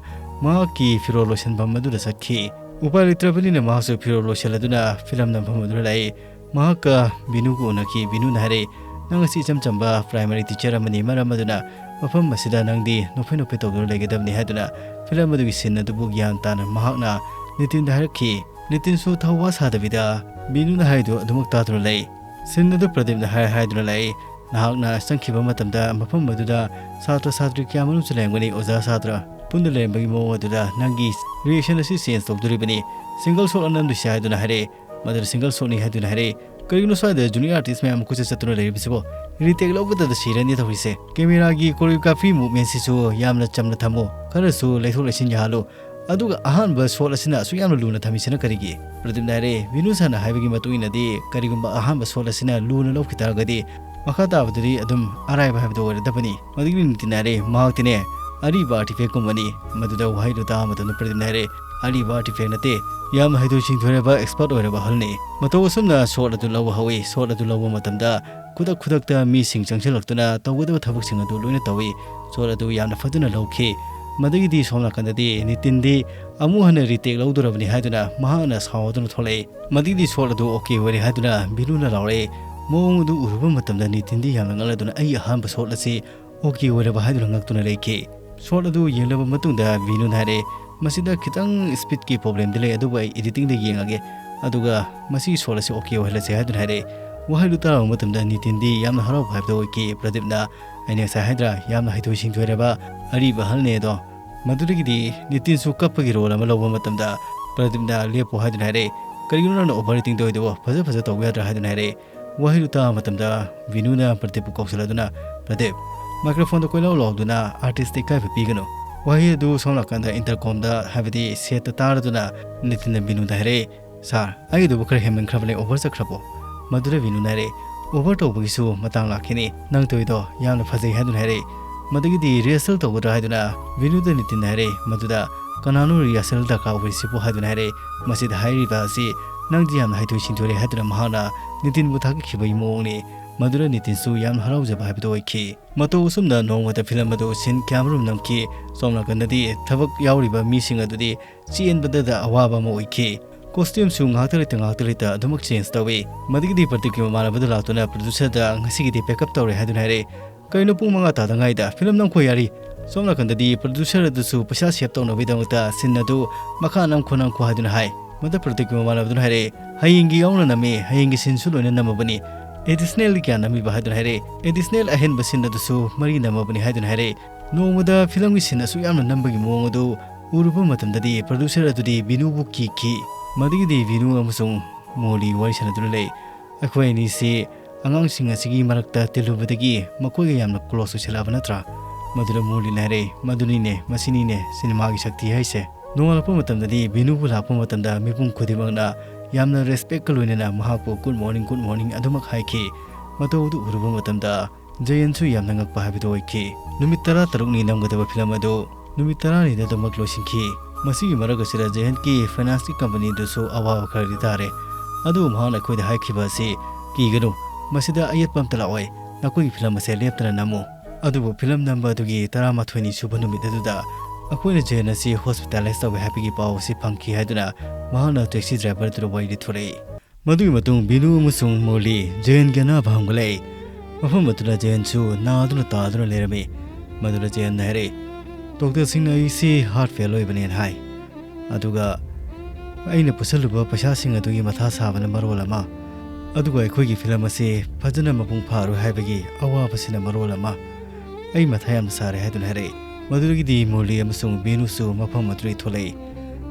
ꯃꯍꯥꯛꯀꯤ ꯐꯤꯔꯣꯜ ꯂꯣꯏꯁꯤꯟꯐꯝ ꯑꯗꯨꯗ ꯆꯠꯈꯤ꯫ ꯎꯄꯥꯏ ꯂꯩꯇ꯭ꯔꯕꯅꯤꯅ ꯃꯍꯥꯛꯁꯨ ꯐꯤꯔꯣꯜ ꯂꯣꯏꯁꯤꯜꯂꯗꯨꯅ ꯐꯤꯂꯝ ꯅꯝꯐꯝ ꯑꯗꯨꯗ ꯂꯥꯛꯏ꯫ ꯃꯍꯥꯛꯀ ꯕꯤꯅꯨꯒ ꯎꯅꯈꯤ꯫ ꯕꯤꯅꯨꯅ ꯍꯥꯏꯔꯛꯏ, "ꯅꯪ ꯑꯁꯤ ꯏꯆꯝ ꯆꯝꯕ primary teacher ꯑꯃꯅꯤ, ꯃꯔꯝ ꯑꯗꯨꯅ ꯃꯐꯝ ꯑꯁꯤꯗ ꯅꯪꯗꯤ ꯅꯣꯛꯐꯦ ꯅꯣꯛꯐꯦ ꯇꯧꯗꯨꯅ ꯂꯩꯒꯗꯕꯅꯤ" ꯍꯥꯏꯗꯨꯅ ꯐꯤꯂꯝ ꯑꯗꯨꯒꯤ scene ꯑꯗꯨꯕꯨ ꯒ꯭ꯌꯥꯟ ꯇꯥꯅ ꯃꯍꯥꯛꯅ ꯅꯤꯇꯤꯟꯗ ꯍꯥꯏꯔꯛꯈꯤ꯫ ꯅꯤꯇꯤꯟꯁꯨ ꯊꯧꯋꯥ ꯁꯥꯗꯕꯤꯗ ꯕꯤꯅꯨꯅ ꯍꯥꯏꯗꯨ ꯑꯗꯨꯃꯛ ꯇꯥꯗꯨꯅ ꯂꯩ꯫ Scene ꯑꯗꯨ ꯄ꯭ꯔꯗꯤꯞꯅ ꯍꯥꯏ ꯍꯥꯏꯗꯨꯅ ꯂꯥꯛꯏ꯫ ꯅꯍꯥꯛꯅ ꯆꯪꯈꯤꯕ ꯃꯇꯝꯗ ꯃꯐꯝ ꯑꯗꯨꯗ ꯁꯥꯇ꯭ꯔ ꯁꯥꯇ꯭ꯔꯤ ꯀꯌꯥ ꯃꯔꯨꯝꯁꯨ ꯂꯩꯔꯝꯒꯅꯤ꯫ ꯑꯣꯖꯥ ꯁꯥꯇ꯭ꯔ ꯄꯨꯟꯅ ꯂꯩꯔꯝꯕꯒꯤ ꯃꯑꯣꯡ ꯑꯗꯨꯗ ꯅꯪꯒꯤ reaction ꯑꯁꯤ change ꯇꯧꯗꯣꯔꯤꯕꯅꯤ꯫ Single shot ꯅꯝꯗꯣꯏꯁꯤ ꯍꯥꯏꯗꯨꯅ ꯍꯥꯏꯔꯛꯏ꯫ ꯃꯗꯨꯗ single shot ꯅꯤ ꯍꯥꯏꯗꯨꯅ ꯍꯥꯏꯔꯛꯏ꯫ "ꯀꯔꯤꯒꯤꯅꯣ ꯁ꯭ꯋꯥꯏꯗ junior artist ꯃꯌꯥꯝ ꯀꯣꯏꯆꯠ ꯆꯠꯇꯨꯅ ꯂꯩꯔꯤꯕꯁꯤꯕꯣ? Retake ꯂꯧꯕꯗꯗ ꯁꯤꯔꯅꯤ ꯇꯧꯔꯤꯁꯦ꯫ Cameraꯒꯤ choreography movementꯁꯤꯁꯨ ꯌꯥꯝꯅ ꯆꯝꯅ ꯊꯝꯃꯨ, ꯈꯔꯁꯨ ꯂꯩꯊꯣꯛ ꯂꯩꯁꯤꯟ ꯌꯥꯍꯜꯂꯨ꯫ ꯑꯗꯨꯒ ꯑꯍꯥꯟꯕ shot ꯑꯁꯤꯅ ꯑꯁꯨꯛ ꯌꯥꯝꯅ ꯂꯨꯅ ꯊꯝꯃꯤꯁꯤꯅ ꯀꯔꯤꯒꯤ?" ꯄ꯭ꯔꯗꯤꯞꯅ ꯍꯥꯏꯔꯦ, "ꯚꯤꯅꯨ ꯁꯥꯔꯅ ꯍꯥꯏꯕꯒꯤ ꯃꯇꯨꯡ ꯏꯟꯅꯗꯤ ꯀꯔꯤꯒꯨꯝꯕ ꯑꯍꯥꯟꯕ shot ꯑꯁꯤꯅ ꯂꯨꯅ ꯂꯧꯈꯤ ꯇꯥꯔꯒꯗꯤ ꯃꯈꯥ ꯇꯥꯕꯗꯨꯗꯤ ꯑꯗꯨꯝ ꯑꯔꯥꯏꯕ ꯍꯥꯏꯕꯗꯨ ꯑꯣꯏꯔꯗꯕꯅꯤ꯫" ꯃꯗꯨꯒꯤ ꯅꯤꯇꯤꯟꯅ ꯍꯥꯏꯔꯦ, "ꯃꯍꯥꯛꯇꯤꯅꯦ ꯑꯔꯤꯕ artifactꯀꯨꯝꯕꯅꯤ꯫" ꯃꯗꯨꯗ ꯋꯥꯍꯩꯗꯨ ꯇꯥꯕ ꯃꯇꯝꯗ ꯄ꯭ꯔꯗꯤꯞꯅ ꯍꯥꯏꯔꯦ, "ꯑꯔꯤꯕ artifact ꯅꯠꯇꯦ, ꯌꯥꯝꯅ ꯍꯩꯊꯣꯏ ꯁꯤꯡꯊꯣꯏꯔꯕ expert ꯑꯣꯏꯔꯕ ꯑꯍꯜꯅꯤ꯫ ꯃꯇꯧ ꯑꯁꯨꯝꯅ shot ꯑꯗꯨ ꯂꯧꯕ ꯍꯧꯏ꯫ Shot ꯑꯗꯨ ꯂꯧꯕ ꯃꯇꯝꯗ ꯈꯨꯗꯛ ꯈꯨꯗꯛꯇ ꯃꯤꯁꯤꯡ ꯆꯪꯁꯤꯜꯂꯛꯇꯨꯅ ꯇꯧꯒꯗꯕ ꯊꯕꯛꯁꯤꯡ ꯑꯗꯨ ꯂꯣꯏꯅ ꯇꯧꯏ꯫ Shot ꯑꯗꯨ ꯌꯥꯝꯅ ꯐꯖꯅ ꯂꯧꯈꯤ꯫" ꯃꯗꯒꯤꯗꯤ ꯁꯣꯝ ꯅꯥꯀꯟꯗꯗꯤ ꯅꯤꯇꯤꯟꯗꯤ ꯑꯃꯨꯛ ꯍꯟꯅ retake ꯂꯧꯗꯣꯔꯕꯅꯤ ꯍꯥꯏꯗꯨꯅ ꯃꯍꯥꯛꯅ ꯁꯥꯎꯗꯨꯅ ꯊꯣꯛꯂꯛꯏ꯫ ꯃꯗꯒꯤꯗꯤ shot ꯑꯗꯨ okay ꯑꯣꯏꯔꯦ ꯍꯥꯏꯗꯨꯅ ꯚꯤꯅꯨꯅ ꯂꯥꯎꯔꯛꯏ꯫ ꯃꯑꯣꯡ ꯑꯗꯨ ꯎꯔꯨꯕ ꯃꯇꯝꯗ ꯅꯤꯇꯤꯟꯗꯤ ꯌꯥꯝꯅ ꯉꯛꯂꯗꯨꯅ, "ꯑꯩꯒꯤ ꯑꯍꯥꯟꯕ shot ꯑꯁꯤ okay ꯑꯣꯏꯔꯕ?" ꯍꯥꯏꯗꯨꯅ ꯉꯛꯇꯨꯅ ꯂꯩꯈꯤ꯫ Shot ꯑꯗꯨ ꯌꯦꯡꯂꯕ ꯃꯇꯨꯡꯗ ꯚꯤꯅꯨꯅ ꯍꯥꯏꯔꯦ, "ꯃꯁꯤꯗ ꯈꯤꯇꯪ speedꯀꯤ problemꯗꯤ ꯂꯩ, ꯑꯗꯨꯕꯨ ꯑꯩ editingꯗ ꯌꯦꯡꯉꯒꯦ, ꯑꯗꯨꯒ ꯃꯁꯤꯒꯤ shot ꯑꯁꯤ okay ꯑꯣꯏꯍꯜꯂꯁꯦ" ꯍꯥꯏꯗꯨꯅ ꯍꯥꯏꯔꯦ꯫ ꯋꯥꯍꯩꯗꯨ ꯇꯥꯔꯕ ꯃꯇꯝꯗ ꯅꯤꯇꯤꯟꯗꯤ ꯌꯥꯝꯅ ꯍꯔꯥꯎꯕ ꯍꯥꯏꯕꯗꯨ ꯑꯣꯏꯈꯤ꯫ ꯄ꯭ꯔꯗꯤꯞꯅ, "ꯑꯩꯅ ꯉꯁꯥꯏ ꯍꯥꯏꯗ꯭ꯔꯥ, ꯌꯥꯝꯅ ꯍꯩꯊꯣꯏ ꯁꯤꯡꯊꯣꯏꯔꯕ ꯑꯔꯤꯕ ꯑꯍꯜꯅꯦ ꯑꯗꯣ?" ꯃꯗꯨꯗꯒꯤꯗꯤ ꯅꯤꯇꯤꯟꯁꯨ ꯀꯞꯄꯒꯤ role ꯑꯃ ꯂꯧꯕ ꯃꯇꯝꯗ ꯄ꯭ꯔꯗꯤꯞꯅ, "ꯂꯦꯞꯄꯣ" ꯍꯥꯏꯗꯨꯅ ꯍꯥꯏꯔꯦ꯫ "ꯀꯔꯤꯒꯤꯅꯣ ꯅꯪꯅ over acting ꯇꯧꯔꯤꯗꯨꯕꯣ? ꯐꯖ ꯐꯖ ꯇꯧꯕ ꯌꯥꯗ꯭ꯔꯥ?" ꯍꯥꯏꯗꯨꯅ ꯍꯥꯏꯔꯦ꯫ ꯋꯥꯍꯩꯗꯨ ꯇꯥꯕ ꯃꯇꯝꯗ ꯚꯤꯅꯨꯅ ꯄ꯭ꯔꯗꯤꯞꯄꯨ ꯀꯧꯁꯤꯜꯂꯗꯨꯅ, "ꯄ꯭ꯔꯗꯤꯞ, microphoneꯗ ꯀꯣꯏꯂꯥꯎ ꯂꯥꯎꯗꯨꯅ artistꯇ ꯏꯀꯥꯏꯕ ꯄꯤꯒꯅꯨ꯫" ꯋꯥꯍꯩ ꯑꯗꯨ ꯁꯣꯝ ꯅꯥꯀꯟꯗ intercomꯗ, ꯍꯥꯏꯕꯗꯤ setꯇ ꯇꯥꯔꯗꯨꯅ ꯅꯤꯇꯤꯟꯅ ꯚꯤꯅꯨꯗ ꯍꯥꯏꯔꯛꯏ, "Sir, ꯑꯩꯒꯤꯗꯨꯕꯨ ꯈꯔ ꯍꯦꯟꯃꯟꯈ꯭ꯔꯕꯅꯦ, over ꯆꯠꯈ꯭ꯔꯕꯣ?" ꯃꯗꯨꯗ ꯚꯤꯅꯨꯅ ꯍꯥꯏꯔꯛꯏ, "Over ꯇꯧꯕꯒꯤꯁꯨ ꯃꯇꯥꯡ ꯂꯥꯛꯈꯤꯅꯤ, ꯅꯪ ꯇꯧꯔꯤꯗꯣ ꯌꯥꯝꯅ ꯐꯖꯩ" ꯍꯥꯏꯗꯨꯅ ꯍꯥꯏꯔꯛꯏ꯫ ꯃꯗꯒꯤꯗꯤ rehearsal ꯇꯧꯒꯗ꯭ꯔꯥ ꯍꯥꯏꯗꯨꯅ ꯚꯤꯅꯨꯗ ꯅꯤꯇꯤꯟꯅ ꯍꯥꯏꯔꯛꯏ꯫ ꯃꯗꯨꯗ, "ꯀꯅꯥꯅꯣ rehearsal ꯗꯔꯀꯥꯔ ꯑꯣꯏꯔꯤꯁꯤꯕꯨ?" ꯍꯥꯏꯗꯨꯅ ꯍꯥꯏꯔꯛꯏ꯫ ꯃꯁꯤꯗ ꯍꯥꯏꯔꯤꯕ ꯑꯁꯤ, "ꯅꯪꯗꯤ ꯌꯥꯝꯅ ꯍꯩꯊꯣꯏ ꯁꯤꯡꯊꯣꯏꯔꯦ" ꯍꯥꯏꯗꯨꯅ ꯃꯍꯥꯛꯅ ꯅꯤꯇꯤꯟꯕꯨ ꯊꯥꯒꯠꯈꯤꯕꯒꯤ ꯃꯑꯣꯡꯅꯤ꯫ ꯃꯗꯨꯗ ꯅꯤꯇꯤꯟꯁꯨ ꯌꯥꯝꯅ ꯍꯔꯥꯎꯖꯕ ꯍꯥꯏꯕꯗꯨ ꯑꯣꯏꯈꯤ꯫ ꯃꯇꯧ ꯑꯁꯨꯝꯅ ꯅꯣꯡꯃꯗ film ꯑꯗꯨ scene ꯀꯌꯥꯃꯔꯨꯝ ꯅꯝꯈꯤ꯫ ꯁꯣꯝ ꯅꯥꯀꯟꯗꯗꯤ ꯊꯕꯛ ꯌꯥꯎꯔꯤꯕ ꯃꯤꯁꯤꯡ ꯑꯗꯨꯗꯤ ꯆꯦꯟꯕꯗꯗ ꯑꯋꯥꯕ ꯑꯃ ꯑꯣꯏꯈꯤ꯫ Costumeꯁꯨ ꯉꯥꯛꯇ ꯂꯩꯇ ꯉꯥꯛꯇ ꯂꯩꯇ ꯑꯗꯨꯃꯛ change ꯇꯧꯏ꯫ ꯃꯗꯒꯤꯗꯤ ꯄ꯭ꯔꯗꯤꯞꯀꯤ ꯃꯃꯥꯟꯅꯕꯗꯨ ꯂꯥꯛꯇꯨꯅ producerꯗ, "ꯉꯁꯤꯒꯤꯗꯤ pack up ꯇꯧꯔꯦ" ꯍꯥꯏꯗꯨꯅ ꯍꯥꯏꯔꯛꯏ꯫ "ꯀꯩꯅꯣ, ꯄꯨꯡ ꯃꯉꯥ ꯇꯥꯗ ꯉꯥꯏꯗ film ꯅꯝꯈꯣ ꯌꯥꯔꯤ?" ꯁꯣꯝ ꯅꯥꯀꯟꯗꯗꯤ producer ꯑꯗꯨꯁꯨ ꯄꯩꯁꯥ save ꯇꯧꯅꯕꯒꯤꯗꯃꯛꯇ scene ꯑꯗꯨ ꯃꯈꯥ ꯅꯝꯈꯣ ꯅꯝꯈꯣ ꯍꯥꯏꯗꯨꯅ ꯍꯥꯏ꯫ ꯃꯗ ꯄ꯭ꯔꯗꯤꯞꯀꯤ ꯃꯃꯥꯟꯅꯕꯗꯨꯅ ꯍꯥꯏꯔꯛꯑꯦ, "ꯍꯌꯦꯡꯒꯤ ꯌꯥꯎꯅ ꯅꯝꯃꯤ, ꯍꯌꯦꯡꯒꯤ sceneꯁꯨ ꯂꯣꯏꯅ ꯅꯝꯃꯕꯅꯤ꯫ Additionalꯗꯤ ꯀꯌꯥ ꯅꯝꯃꯤꯕ?" ꯍꯥꯏꯗꯨꯅ ꯍꯥꯏꯔꯛꯑꯦ꯫ "Additional ꯑꯍꯦꯟꯕ scene ꯑꯗꯨꯁꯨ ꯃꯔꯤ ꯅꯝꯃꯕꯅꯤ" ꯍꯥꯏꯗꯨꯅ ꯍꯥꯏꯔꯛꯑꯦ꯫ ꯅꯣꯡꯃꯗ filmꯒꯤ scene ꯑꯁꯨꯛ ꯌꯥꯝꯅ ꯅꯝꯕꯒꯤ ꯃꯑꯣꯡ ꯑꯗꯨ ꯎꯔꯨꯕ ꯃꯇꯝꯗꯗꯤ producer ꯑꯗꯨꯗꯤ ꯕꯤꯅꯨꯕꯨ ꯀꯤꯈꯤ꯫ ꯃꯗꯒꯤꯗꯤ ꯕꯤꯅꯨ ꯑꯃꯁꯨꯡ ꯃꯣꯂꯤ ꯋꯥꯔꯤ ꯁꯥꯟꯅꯗꯨꯅ ꯂꯩ꯫ ꯑꯩꯈꯣꯏ ꯑꯅꯤꯁꯤ ꯑꯉꯥꯡꯁꯤꯡ ꯑꯁꯤꯒꯤ ꯃꯔꯛꯇ ꯇꯤꯜꯂꯨꯕꯗꯒꯤ ꯃꯈꯣꯏꯒ ꯌꯥꯝꯅ close ꯑꯣꯏꯁꯤꯜꯂꯛꯑꯕ ꯅꯠꯇ꯭ꯔꯥ?" ꯃꯗꯨꯗ ꯃꯣꯔꯂꯤꯅ ꯍꯥꯏꯔꯛꯏ, "ꯃꯗꯨꯅꯤꯅꯦ, ꯃꯁꯤꯅꯤꯅꯦ ꯁꯤꯅꯦꯃꯥꯒꯤ ꯁꯛꯇꯤ ꯍꯥꯏꯁꯦ꯫ ꯅꯣꯡꯉꯥꯜꯂꯛꯄ ꯃꯇꯝꯗꯗꯤ ꯕꯤꯅꯨꯕꯨ ꯂꯥꯛꯄ ꯃꯇꯝꯗ ꯃꯤꯄꯨꯝ ꯈꯨꯗꯤꯡꯃꯛꯅ ꯌꯥꯝꯅ respectꯀ ꯂꯣꯏꯅꯅ ꯃꯍꯥꯛꯄꯨ good morning, good morning ꯑꯗꯨꯃꯛ ꯍꯥꯏꯈꯤ꯫ ꯃꯇꯧ ꯑꯗꯨ ꯎꯔꯨꯕ ꯃꯇꯝꯗ ꯖꯌꯟꯁꯨ ꯌꯥꯝꯅ ꯉꯛꯄ ꯍꯥꯏꯕꯗꯨ ꯑꯣꯏꯈꯤ꯫ ꯅꯨꯃꯤꯠ ꯇꯔꯥꯇꯔꯨꯛꯅꯤ ꯅꯝꯒꯗꯕ ꯐꯤꯂꯝ ꯑꯗꯨ ꯅꯨꯃꯤꯠ ꯇꯔꯥꯅꯤꯗ ꯑꯗꯨꯃꯛ ꯂꯣꯏꯁꯤꯟꯈꯤ꯫ ꯃꯁꯤꯒꯤ ꯃꯔꯛ ꯑꯁꯤꯗ ꯖꯌꯟꯒꯤ financeꯀꯤ companyꯗꯨꯁꯨ ꯑꯋꯥꯕ ꯈꯔꯗꯤ ꯇꯥꯔꯦ꯫ ꯑꯗꯨꯕꯨ ꯃꯍꯥꯛꯅ ꯑꯩꯈꯣꯏꯗ ꯍꯥꯏꯈꯤꯕ ꯑꯁꯤ, "ꯀꯤꯒꯅꯨ, ꯃꯁꯤꯗ ꯑꯌꯦꯠꯄ ꯑꯝꯇ ꯂꯥꯛꯑꯣꯏ, ꯅꯈꯣꯏꯒꯤ ꯐꯤꯂꯝ ꯑꯁꯦ ꯂꯦꯞꯇꯅ ꯅꯝꯃꯨ"꯫ ꯑꯗꯨꯕꯨ ꯐꯤꯂꯝ ꯅꯝꯕ ꯑꯗꯨꯒꯤ ꯇꯔꯥꯃꯥꯊꯣꯏꯅꯤ ꯁꯨꯕ ꯅꯨꯃꯤꯠ ꯑꯗꯨꯗ ꯑꯩꯈꯣꯏꯅ ꯖꯌꯟ ꯑꯁꯤ hospitalize ꯇꯧꯋꯦ ꯍꯥꯏꯕꯒꯤ ꯄꯥꯎ ꯑꯁꯤ ꯐꯪꯈꯤ ꯍꯥꯏꯗꯨꯅ ꯃꯍꯥꯛꯅ taxi driver ꯑꯗꯨꯗ ꯋꯥꯔꯤ ꯂꯤꯊꯣꯔꯛꯏ꯫ ꯃꯗꯨꯒꯤ ꯃꯇꯨꯡ ꯕꯤꯅꯨ ꯑꯃꯁꯨꯡ ꯃꯣꯔꯂꯤ ꯖꯌꯟꯒꯤ ꯑꯅꯥꯕ ꯍꯪꯕ ꯂꯥꯛꯏ꯫ ꯃꯐꯝ ꯑꯗꯨꯗ ꯖꯌꯟꯁꯨ ꯅꯥꯗꯨꯅ ꯇꯥꯗꯨꯅ ꯂꯩꯔꯝꯃꯤ꯫ ꯃꯗꯨꯗ ꯖꯌꯟꯅ ꯍꯥꯏꯔꯛꯏ, "ꯗꯣꯛꯇꯔꯁꯤꯡꯅ ꯑꯩꯁꯤ heart fail ꯑꯣꯏꯕꯅꯦꯅ ꯍꯥꯏ꯫ ꯑꯗꯨꯒ ꯑꯩꯅ ꯄꯨꯁꯜꯂꯨꯕ ꯄꯩꯁꯥꯁꯤꯡ ꯑꯗꯨꯒꯤ ꯃꯊꯥ ꯁꯥꯕꯅ ꯃꯔꯣꯜ ꯑꯃ, ꯑꯗꯨꯒ ꯑꯩꯈꯣꯏꯒꯤ ꯐꯤꯂꯝ ꯑꯁꯤ ꯐꯖꯅ ꯃꯄꯨꯡ ꯐꯥꯔꯣꯏ ꯍꯥꯏꯕꯒꯤ ꯑꯋꯥꯕꯁꯤꯅ ꯃꯔꯣꯜ ꯑꯃ꯫ ꯑꯩ ꯃꯊꯥ ꯌꯥꯝꯅ ꯁꯥꯔꯦ" ꯍꯥꯏꯗꯨꯅ ꯍꯥꯏꯔꯛꯏ꯫ ꯃꯗꯨꯗꯒꯤꯗꯤ ꯃꯣꯔꯂꯤ ꯑꯃꯁꯨꯡ ꯕꯤꯅꯨꯁꯨ ꯃꯐꯝ ꯑꯗꯨꯗꯒꯤ ꯊꯣꯛꯂꯛꯏ꯫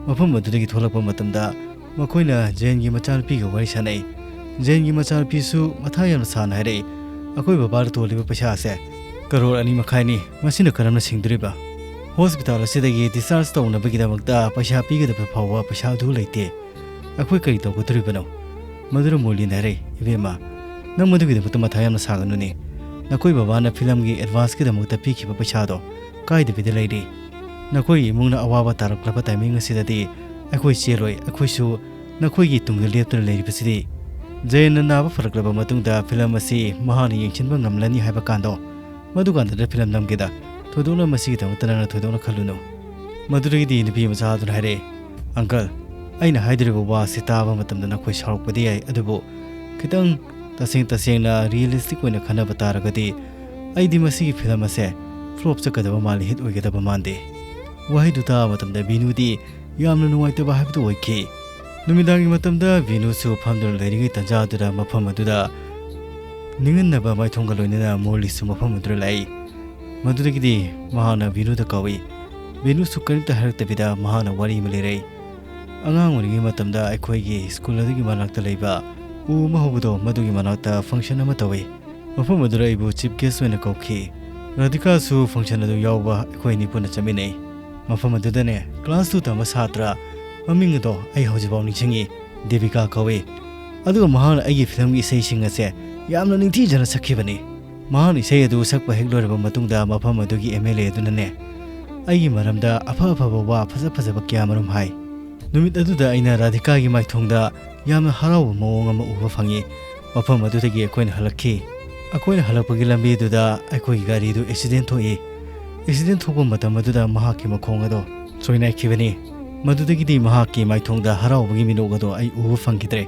ꯃꯐꯝ ꯑꯗꯨꯗꯒꯤ ꯊꯣꯛꯂꯛꯄ ꯃꯇꯝꯗ ꯃꯈꯣꯏꯅ ꯖꯦꯟꯒꯤ ꯃꯆꯥꯅꯨꯄꯤꯒ ꯋꯥꯔꯤ ꯁꯥꯟꯅꯩ꯫ ꯖꯦꯟꯒꯤ ꯃꯆꯥꯅꯨꯄꯤꯁꯨ ꯃꯊꯥ ꯌꯥꯝꯅ ꯁꯥꯅ ꯍꯥꯏꯔꯛꯏ, "ꯑꯩꯈꯣꯏ ꯕꯕꯥꯗ ꯇꯣꯜꯂꯤꯕ ꯄꯩꯁꯥ ꯑꯁꯦ ꯀꯔꯣꯔ ꯑꯅꯤ ꯃꯈꯥꯏꯅꯤ꯫ ꯃꯁꯤꯅ ꯀꯔꯝꯅ ꯁꯤꯡꯗꯣꯔꯤꯕ? ꯍꯣꯁꯄꯤꯇꯥꯜ ꯑꯁꯤꯗꯒꯤ discharge ꯇꯧꯅꯕꯒꯤꯗꯃꯛꯇ ꯄꯩꯁꯥ ꯄꯤꯒꯗꯕ ꯐꯥꯎꯕ ꯄꯩꯁꯥ ꯑꯗꯨ ꯂꯩꯇꯦ꯫ ꯑꯩꯈꯣꯏ ꯀꯔꯤ ꯇꯧꯒꯗꯧꯔꯤꯕꯅꯣ?" ꯃꯗꯨꯗ ꯃꯣꯔꯂꯤꯅ ꯍꯥꯏꯔꯛꯏ, "ꯏꯕꯦꯝꯃ, ꯅꯪ ꯃꯗꯨꯒꯤꯗꯃꯛꯇ ꯃꯊꯥ ꯌꯥꯝꯅ ꯁꯥꯒꯅꯨꯅꯦ꯫ ꯅꯈꯣꯏ ꯕꯕꯥꯅ ꯐꯤꯂꯝꯒꯤ advanceꯀꯤꯗꯃꯛꯇ ꯄꯤꯈꯤꯕ ꯄꯩꯁꯥꯗꯣ ꯀꯥꯏꯗꯕꯤꯗ ꯂꯩꯔꯤ꯫ ꯅꯈꯣꯏꯒꯤ ꯏꯃꯨꯡꯅ ꯑꯋꯥꯕ ꯇꯥꯔꯛꯂꯕ timing ꯑꯁꯤꯗꯗꯤ ꯑꯩꯈꯣꯏ ꯆꯦꯜꯂꯣꯏ, ꯑꯩꯈꯣꯏꯁꯨ ꯅꯈꯣꯏꯒꯤ ꯇꯨꯡꯗ ꯂꯦꯞꯇꯨꯅ ꯂꯩꯔꯤꯕꯁꯤꯗꯤ꯫ ꯖꯌꯟꯅ ꯅꯥꯕ ꯐꯔꯛꯂꯕ ꯃꯇꯨꯡꯗ ꯐꯤꯂꯝ ꯑꯁꯤ ꯃꯍꯥꯛꯅ ꯌꯦꯡꯁꯤꯟꯕ ꯉꯝꯂꯅꯤ ꯍꯥꯏꯕ ꯀꯥꯟꯗꯣ, ꯃꯗꯨꯀꯥꯟꯗꯗ ꯐꯤꯂꯝ ꯅꯝꯒꯦꯗ꯫ ꯊꯣꯏꯗꯣꯛꯅ ꯃꯁꯤꯒꯤꯗꯃꯛꯇ ꯅꯪꯅ ꯊꯣꯏꯗꯣꯛꯅ ꯈꯜꯂꯨꯅꯨ꯫" ꯃꯗꯨꯗꯒꯤꯗꯤ ꯅꯨꯄꯤ ꯃꯆꯥ ꯑꯗꯨꯅ ꯍꯥꯏꯔꯛꯑꯦ, "ꯑꯪꯀꯜ, ꯑꯩꯅ ꯍꯥꯏꯗꯣꯔꯤꯕ ꯋꯥ ꯑꯁꯤ ꯇꯥꯕ ꯃꯇꯝꯗ ꯅꯈꯣꯏ ꯁꯥꯎꯔꯛꯄꯗꯤ ꯌꯥꯏ, ꯑꯗꯨꯕꯨ ꯈꯤꯇꯪ ꯇꯁꯦꯡ ꯇꯁꯦꯡꯅ realistic ꯑꯣꯏꯅ ꯈꯟꯅꯕ ꯇꯥꯔꯒꯗꯤ ꯑꯩꯗꯤ ꯃꯁꯤꯒꯤ ꯐꯤꯂꯝ ꯑꯁꯦ flop ꯆꯠꯀꯗꯕ ꯃꯥꯜꯂꯤ, hit ꯑꯣꯏꯒꯗꯕ ꯃꯥꯟꯗꯦ꯫" ꯋꯥꯍꯩꯗꯨ ꯇꯥꯕ ꯃꯇꯝꯗ ꯕꯤꯅꯨꯗꯤ ꯌꯥꯝꯅ ꯅꯨꯡꯉꯥꯏꯇꯕ ꯍꯥꯏꯕꯗꯨ ꯑꯣꯏꯈꯤ꯫ ꯅꯨꯃꯤꯗꯥꯡꯒꯤ ꯃꯇꯝꯗ ꯕꯤꯅꯨꯁꯨ ꯐꯝꯗꯨꯅ ꯂꯩꯔꯤꯉꯩ ꯇꯟꯖꯥ ꯑꯗꯨꯗ ꯃꯐꯝ ꯑꯗꯨꯗ ꯅꯤꯡꯍꯟꯅꯕ ꯃꯥꯏꯊꯣꯡꯒ ꯂꯣꯏꯅꯅ ꯃꯣꯔꯂꯤꯁꯨ ꯃꯐꯝ ꯑꯗꯨꯗ ꯂꯥꯛꯏ꯫ ꯃꯗꯨꯗꯒꯤꯗꯤ ꯃꯍꯥꯛꯅ ꯕꯤꯅꯨꯗ ꯀꯧꯏ꯫ ꯕꯤꯅꯨꯁꯨ ꯀꯔꯤꯝꯇ ꯍꯥꯏꯔꯛꯇꯕꯤꯗ ꯃꯍꯥꯛꯅ ꯋꯥꯔꯤ ꯑꯃ ꯂꯤꯔꯛꯏ꯫ "ꯑꯉꯥꯡ ꯑꯣꯏꯔꯤꯉꯩ ꯃꯇꯝꯗ ꯑꯩꯈꯣꯏꯒꯤ ꯁ꯭ꯀꯨꯜ ꯑꯗꯨꯒꯤ ꯃꯅꯥꯛꯇ ꯂꯩꯕ ꯎ ꯑꯃ ꯍꯧꯕꯗꯣ, ꯃꯗꯨꯒꯤ ꯃꯅꯥꯛꯇ function ꯑꯃ ꯇꯧꯏ꯫ ꯃꯐꯝ ꯑꯗꯨꯗ ꯑꯩꯕꯨ chief guest ꯑꯣꯏꯅ ꯀꯧꯈꯤ꯫ ꯔꯥꯙꯤꯀꯥꯁꯨ function ꯑꯗꯨ ꯌꯥꯎꯕ ꯑꯩꯈꯣꯏ ꯑꯅꯤ ꯄꯨꯟꯅ ꯆꯠꯃꯤꯟꯅꯩ꯫ ꯃꯐꯝ ꯑꯗꯨꯗꯅꯦ, class two ꯇꯝꯕ ꯁꯥꯇ꯭ꯔ, ꯃꯃꯤꯡ ꯑꯗꯣ ꯑꯩ ꯍꯧꯖꯤꯛꯐꯥꯎ ꯅꯤꯡꯁꯤꯡꯉꯤ, ꯗꯦꯕꯤꯀꯥ ꯀꯧꯏ꯫ ꯑꯗꯨꯒ ꯃꯍꯥꯛꯅ ꯑꯩꯒꯤ ꯐꯤꯂꯝꯒꯤ ꯏꯁꯩꯁꯤꯡ ꯑꯁꯦ ꯌꯥꯝꯅ ꯅꯤꯡꯊꯤꯖꯅ ꯁꯛꯈꯤꯕꯅꯤ꯫ ꯃꯍꯥꯛꯅ ꯏꯁꯩ ꯑꯗꯨ ꯁꯛꯄ ꯍꯦꯛ ꯂꯣꯏꯔꯕ ꯃꯇꯨꯡꯗ, ꯃꯐꯝ ꯑꯗꯨꯒꯤ MLA ꯑꯗꯨꯅꯅꯦ, ꯑꯩꯒꯤ ꯃꯔꯝꯗ ꯑꯐ ꯑꯐꯕ ꯋꯥ ꯐꯖ ꯐꯖꯕ ꯀꯌꯥ ꯃꯔꯨꯝ ꯍꯥꯏ꯫ ꯅꯨꯃꯤꯠ ꯑꯗꯨꯗ ꯑꯩꯅ ꯔꯥꯙꯤꯀꯥꯒꯤ ꯃꯥꯏꯊꯣꯡꯗ ꯌꯥꯝꯅ ꯍꯔꯥꯎꯕ ꯃꯑꯣꯡ ꯑꯃ ꯎꯕ ꯐꯪꯉꯤ꯫ ꯃꯐꯝ ꯑꯗꯨꯗꯒꯤ ꯑꯩꯈꯣꯏꯅ ꯍꯜꯂꯛꯈꯤ꯫ ꯑꯩꯈꯣꯏꯅ ꯍꯜꯂꯛꯄꯒꯤ ꯂꯝꯕꯤꯗꯨꯗ ꯑꯩꯈꯣꯏꯒꯤ ꯒꯥꯔꯤꯗꯨ accident ꯊꯣꯛꯏ꯫ Accident ꯊꯣꯛꯄ ꯃꯇꯝ ꯑꯗꯨꯗ ꯃꯍꯥꯛꯀꯤ ꯃꯈꯣꯡ ꯑꯗꯣ ꯁꯣꯏꯅꯥꯏꯈꯤꯕꯅꯤ꯫ ꯃꯗꯨꯗꯒꯤꯗꯤ ꯃꯍꯥꯛꯀꯤ ꯃꯥꯏꯊꯣꯡꯗ ꯍꯔꯥꯎꯕꯒꯤ ꯃꯤꯅꯣꯛ ꯑꯗꯣ ꯑꯩ ꯎꯕ ꯐꯪꯈꯤꯗ꯭ꯔꯦ꯫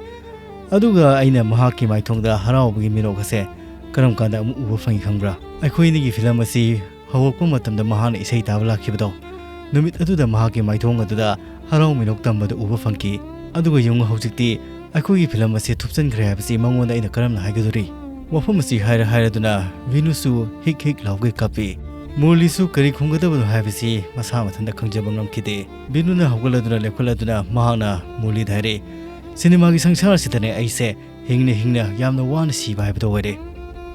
ꯑꯗꯨꯒ ꯑꯩꯅ ꯃꯍꯥꯛꯀꯤ ꯃꯥꯏꯊꯣꯡꯗ ꯍꯔꯥꯎꯕꯒꯤ ꯃꯤꯅꯣꯛ ꯑꯁꯦ ꯀꯔꯝ ꯀꯥꯟꯗ ꯑꯃꯨꯛ ꯎꯕ ꯐꯪꯉꯤ ꯈꯪꯕ꯭ꯔꯥ? ꯑꯩꯈꯣꯏ ꯑꯅꯤꯒꯤ ꯐꯤꯂꯝ ꯑꯁꯤ ꯍꯧꯔꯛꯄ ꯃꯇꯝꯗ ꯃꯍꯥꯛꯅ ꯏꯁꯩ ꯇꯥꯕ ꯂꯥꯛꯈꯤꯕꯗꯣ, ꯅꯨꯃꯤꯠ ꯑꯗꯨꯗ ꯃꯍꯥꯛꯀꯤ ꯃꯥꯏꯊꯣꯡ ꯑꯗꯨꯗ ꯍꯔꯥꯎ ꯃꯤꯅꯣꯛ ꯇꯝꯕꯗꯨ ꯎꯕ ꯐꯪꯈꯤ꯫ ꯑꯗꯨꯒ ꯌꯦꯡꯉꯨ, ꯍꯧꯖꯤꯛꯇꯤ ꯑꯩꯈꯣꯏꯒꯤ ꯐꯤꯂꯝ ꯑꯁꯤ ꯊꯨꯞꯆꯟꯈ꯭ꯔꯦ ꯍꯥꯏꯕꯁꯤ ꯃꯉꯣꯟꯗ ꯑꯩꯅ ꯀꯔꯝꯅ ꯍꯥꯏꯒꯗꯧꯔꯤ? ꯋꯥꯐꯝ ꯑꯁꯤ ꯍꯥꯏꯔ ꯍꯥꯏꯔꯗꯨꯅ ꯚꯤꯅꯨꯁꯨ ꯍꯤꯛ ꯍꯤꯛ ꯂꯥꯎꯒꯩ ꯀꯞꯄꯤ꯫ ꯃꯨꯔꯂꯤꯁꯨ ꯀꯔꯤ ꯈꯨꯝꯒꯗꯕꯅꯣ ꯍꯥꯏꯕꯁꯤ ꯃꯁꯥ ꯃꯊꯟꯇ ꯈꯪꯖꯕ ꯉꯝꯈꯤꯗꯦ꯫ ꯚꯤꯅꯨꯅ ꯍꯧꯒꯠꯂꯗꯨꯅ ꯂꯦꯞꯈꯠꯂꯗꯨꯅ ꯃꯍꯥꯛꯅ ꯃꯨꯔꯂꯤꯗ ꯍꯥꯏꯔꯦ, "ꯁꯤꯅꯦꯃꯥꯒꯤ ꯁꯪꯁꯥꯔ ꯑꯁꯤꯗꯅꯦ ꯑꯩꯁꯦ ꯍꯤꯡꯅ ꯍꯤꯡꯅ ꯌꯥꯝꯅ ꯋꯥꯅ ꯁꯤꯕ ꯍꯥꯏꯕꯗꯣ ꯑꯣꯏꯔꯦ꯫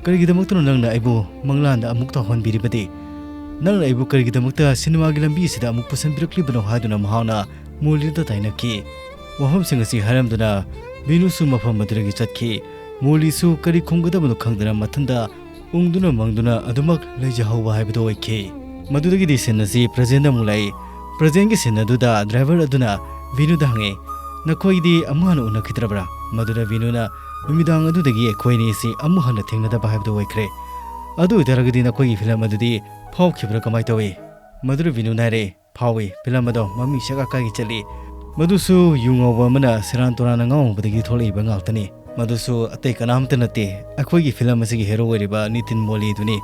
ꯀꯔꯤꯒꯤꯗꯃꯛꯇꯅꯣ ꯅꯪꯅ ꯑꯩꯕꯨ ꯃꯪꯂꯥꯟꯗ ꯑꯃꯨꯛ ꯇꯥꯎꯍꯟꯕꯤꯔꯤꯕꯗꯤ? ꯅꯪꯅ ꯑꯩꯕꯨ ꯀꯔꯤꯒꯤꯗꯃꯛꯇ ꯁꯤꯅꯦꯃꯥꯒꯤ ꯂꯝꯕꯤ ꯑꯁꯤꯗ ꯑꯃꯨꯛ ꯄꯨꯁꯤꯟꯕꯤꯔꯛꯂꯤꯕꯅꯣ?" ꯍꯥꯏꯗꯨꯅ ꯃꯍꯥꯛꯅ ꯃꯨꯔꯂꯤꯗ ꯇꯥꯏꯅꯈꯤ꯫ ꯋꯥꯐꯝꯁꯤꯡ ꯑꯁꯤ ꯍꯥꯏꯔꯝꯗꯨꯅ ꯚꯤꯅꯨꯁꯨ ꯃꯐꯝ ꯑꯗꯨꯗꯒꯤ ꯆꯠꯈꯤ꯫ ꯃꯨꯔꯂꯤꯁꯨ ꯀꯔꯤ ꯈꯨꯝꯒꯗꯕꯅꯣ ꯈꯪꯗꯅ ꯃꯊꯟꯇ ꯎꯪꯗꯨꯅ ꯃꯪꯗꯨꯅ ꯑꯗꯨꯃꯛ ꯂꯩꯖꯍꯧꯕ ꯍꯥꯏꯕꯗꯨ ꯑꯣꯏꯈꯤ꯫ ꯃꯗꯨꯗꯒꯤꯗꯤ scene ꯑꯁꯤ present ꯑꯃꯨꯛ ꯂꯥꯛꯏ꯫ Presentꯒꯤ scene ꯑꯗꯨꯗ driver ꯑꯗꯨꯅ ꯚꯤꯅꯨꯗ ꯍꯪꯉꯤ, "ꯅꯈꯣꯏꯗꯤ ꯑꯃꯨꯛ ꯍꯟꯅ ꯎꯅꯈꯤꯗ꯭ꯔꯕ꯭ꯔꯥ?" ꯃꯗꯨꯗ ꯚꯤꯅꯨꯅ, "ꯅꯨꯃꯤꯗꯥꯡ ꯑꯗꯨꯗꯒꯤ ꯑꯩꯈꯣꯏ ꯑꯅꯤ ꯑꯁꯤ ꯑꯃꯨꯛ ꯍꯟꯅ ꯊꯦꯡꯅꯗꯕ ꯍꯥꯏꯕꯗꯨ ꯑꯣꯏꯈ꯭ꯔꯦ꯫ ꯑꯗꯨ ꯑꯣꯏꯇꯥꯔꯒꯗꯤ ꯅꯈꯣꯏꯒꯤ ꯐꯤꯂꯝ ꯑꯗꯨꯗꯤ ꯐꯥꯎꯈꯤꯕ꯭ꯔꯥ, ꯀꯃꯥꯏ ꯇꯧꯏ?" ꯃꯗꯨꯗ ꯚꯤꯅꯨꯅ ꯍꯥꯏꯔꯦ, "ꯐꯥꯎꯏ, ꯐꯤꯂꯝ ꯑꯗꯣ ꯃꯃꯤꯡ ꯁꯦꯒꯥꯛ ꯀꯥꯏꯒꯤ ꯆꯠꯂꯤ꯫ ꯃꯗꯨꯁꯨ ꯌꯨ ꯉꯥꯎꯕ ꯑꯃꯅ ꯁꯦꯔꯥꯟ ꯇꯨꯔꯥꯟꯅ ꯉꯥꯎꯍꯧꯕꯗꯒꯤ ꯊꯣꯛꯂꯛꯏꯕ ꯉꯥꯛꯇꯅꯤ꯫ ꯃꯗꯨꯁꯨ ꯑꯇꯩ ꯀꯅꯥꯝꯇ ꯅꯠꯇꯦ, ꯑꯩꯈꯣꯏꯒꯤ ꯐꯤꯂꯝ ꯑꯁꯤꯒꯤ hero ꯑꯣꯏꯔꯤꯕ ꯅꯤꯇꯤꯟ ꯃꯣꯂꯤꯗꯨꯅꯤ꯫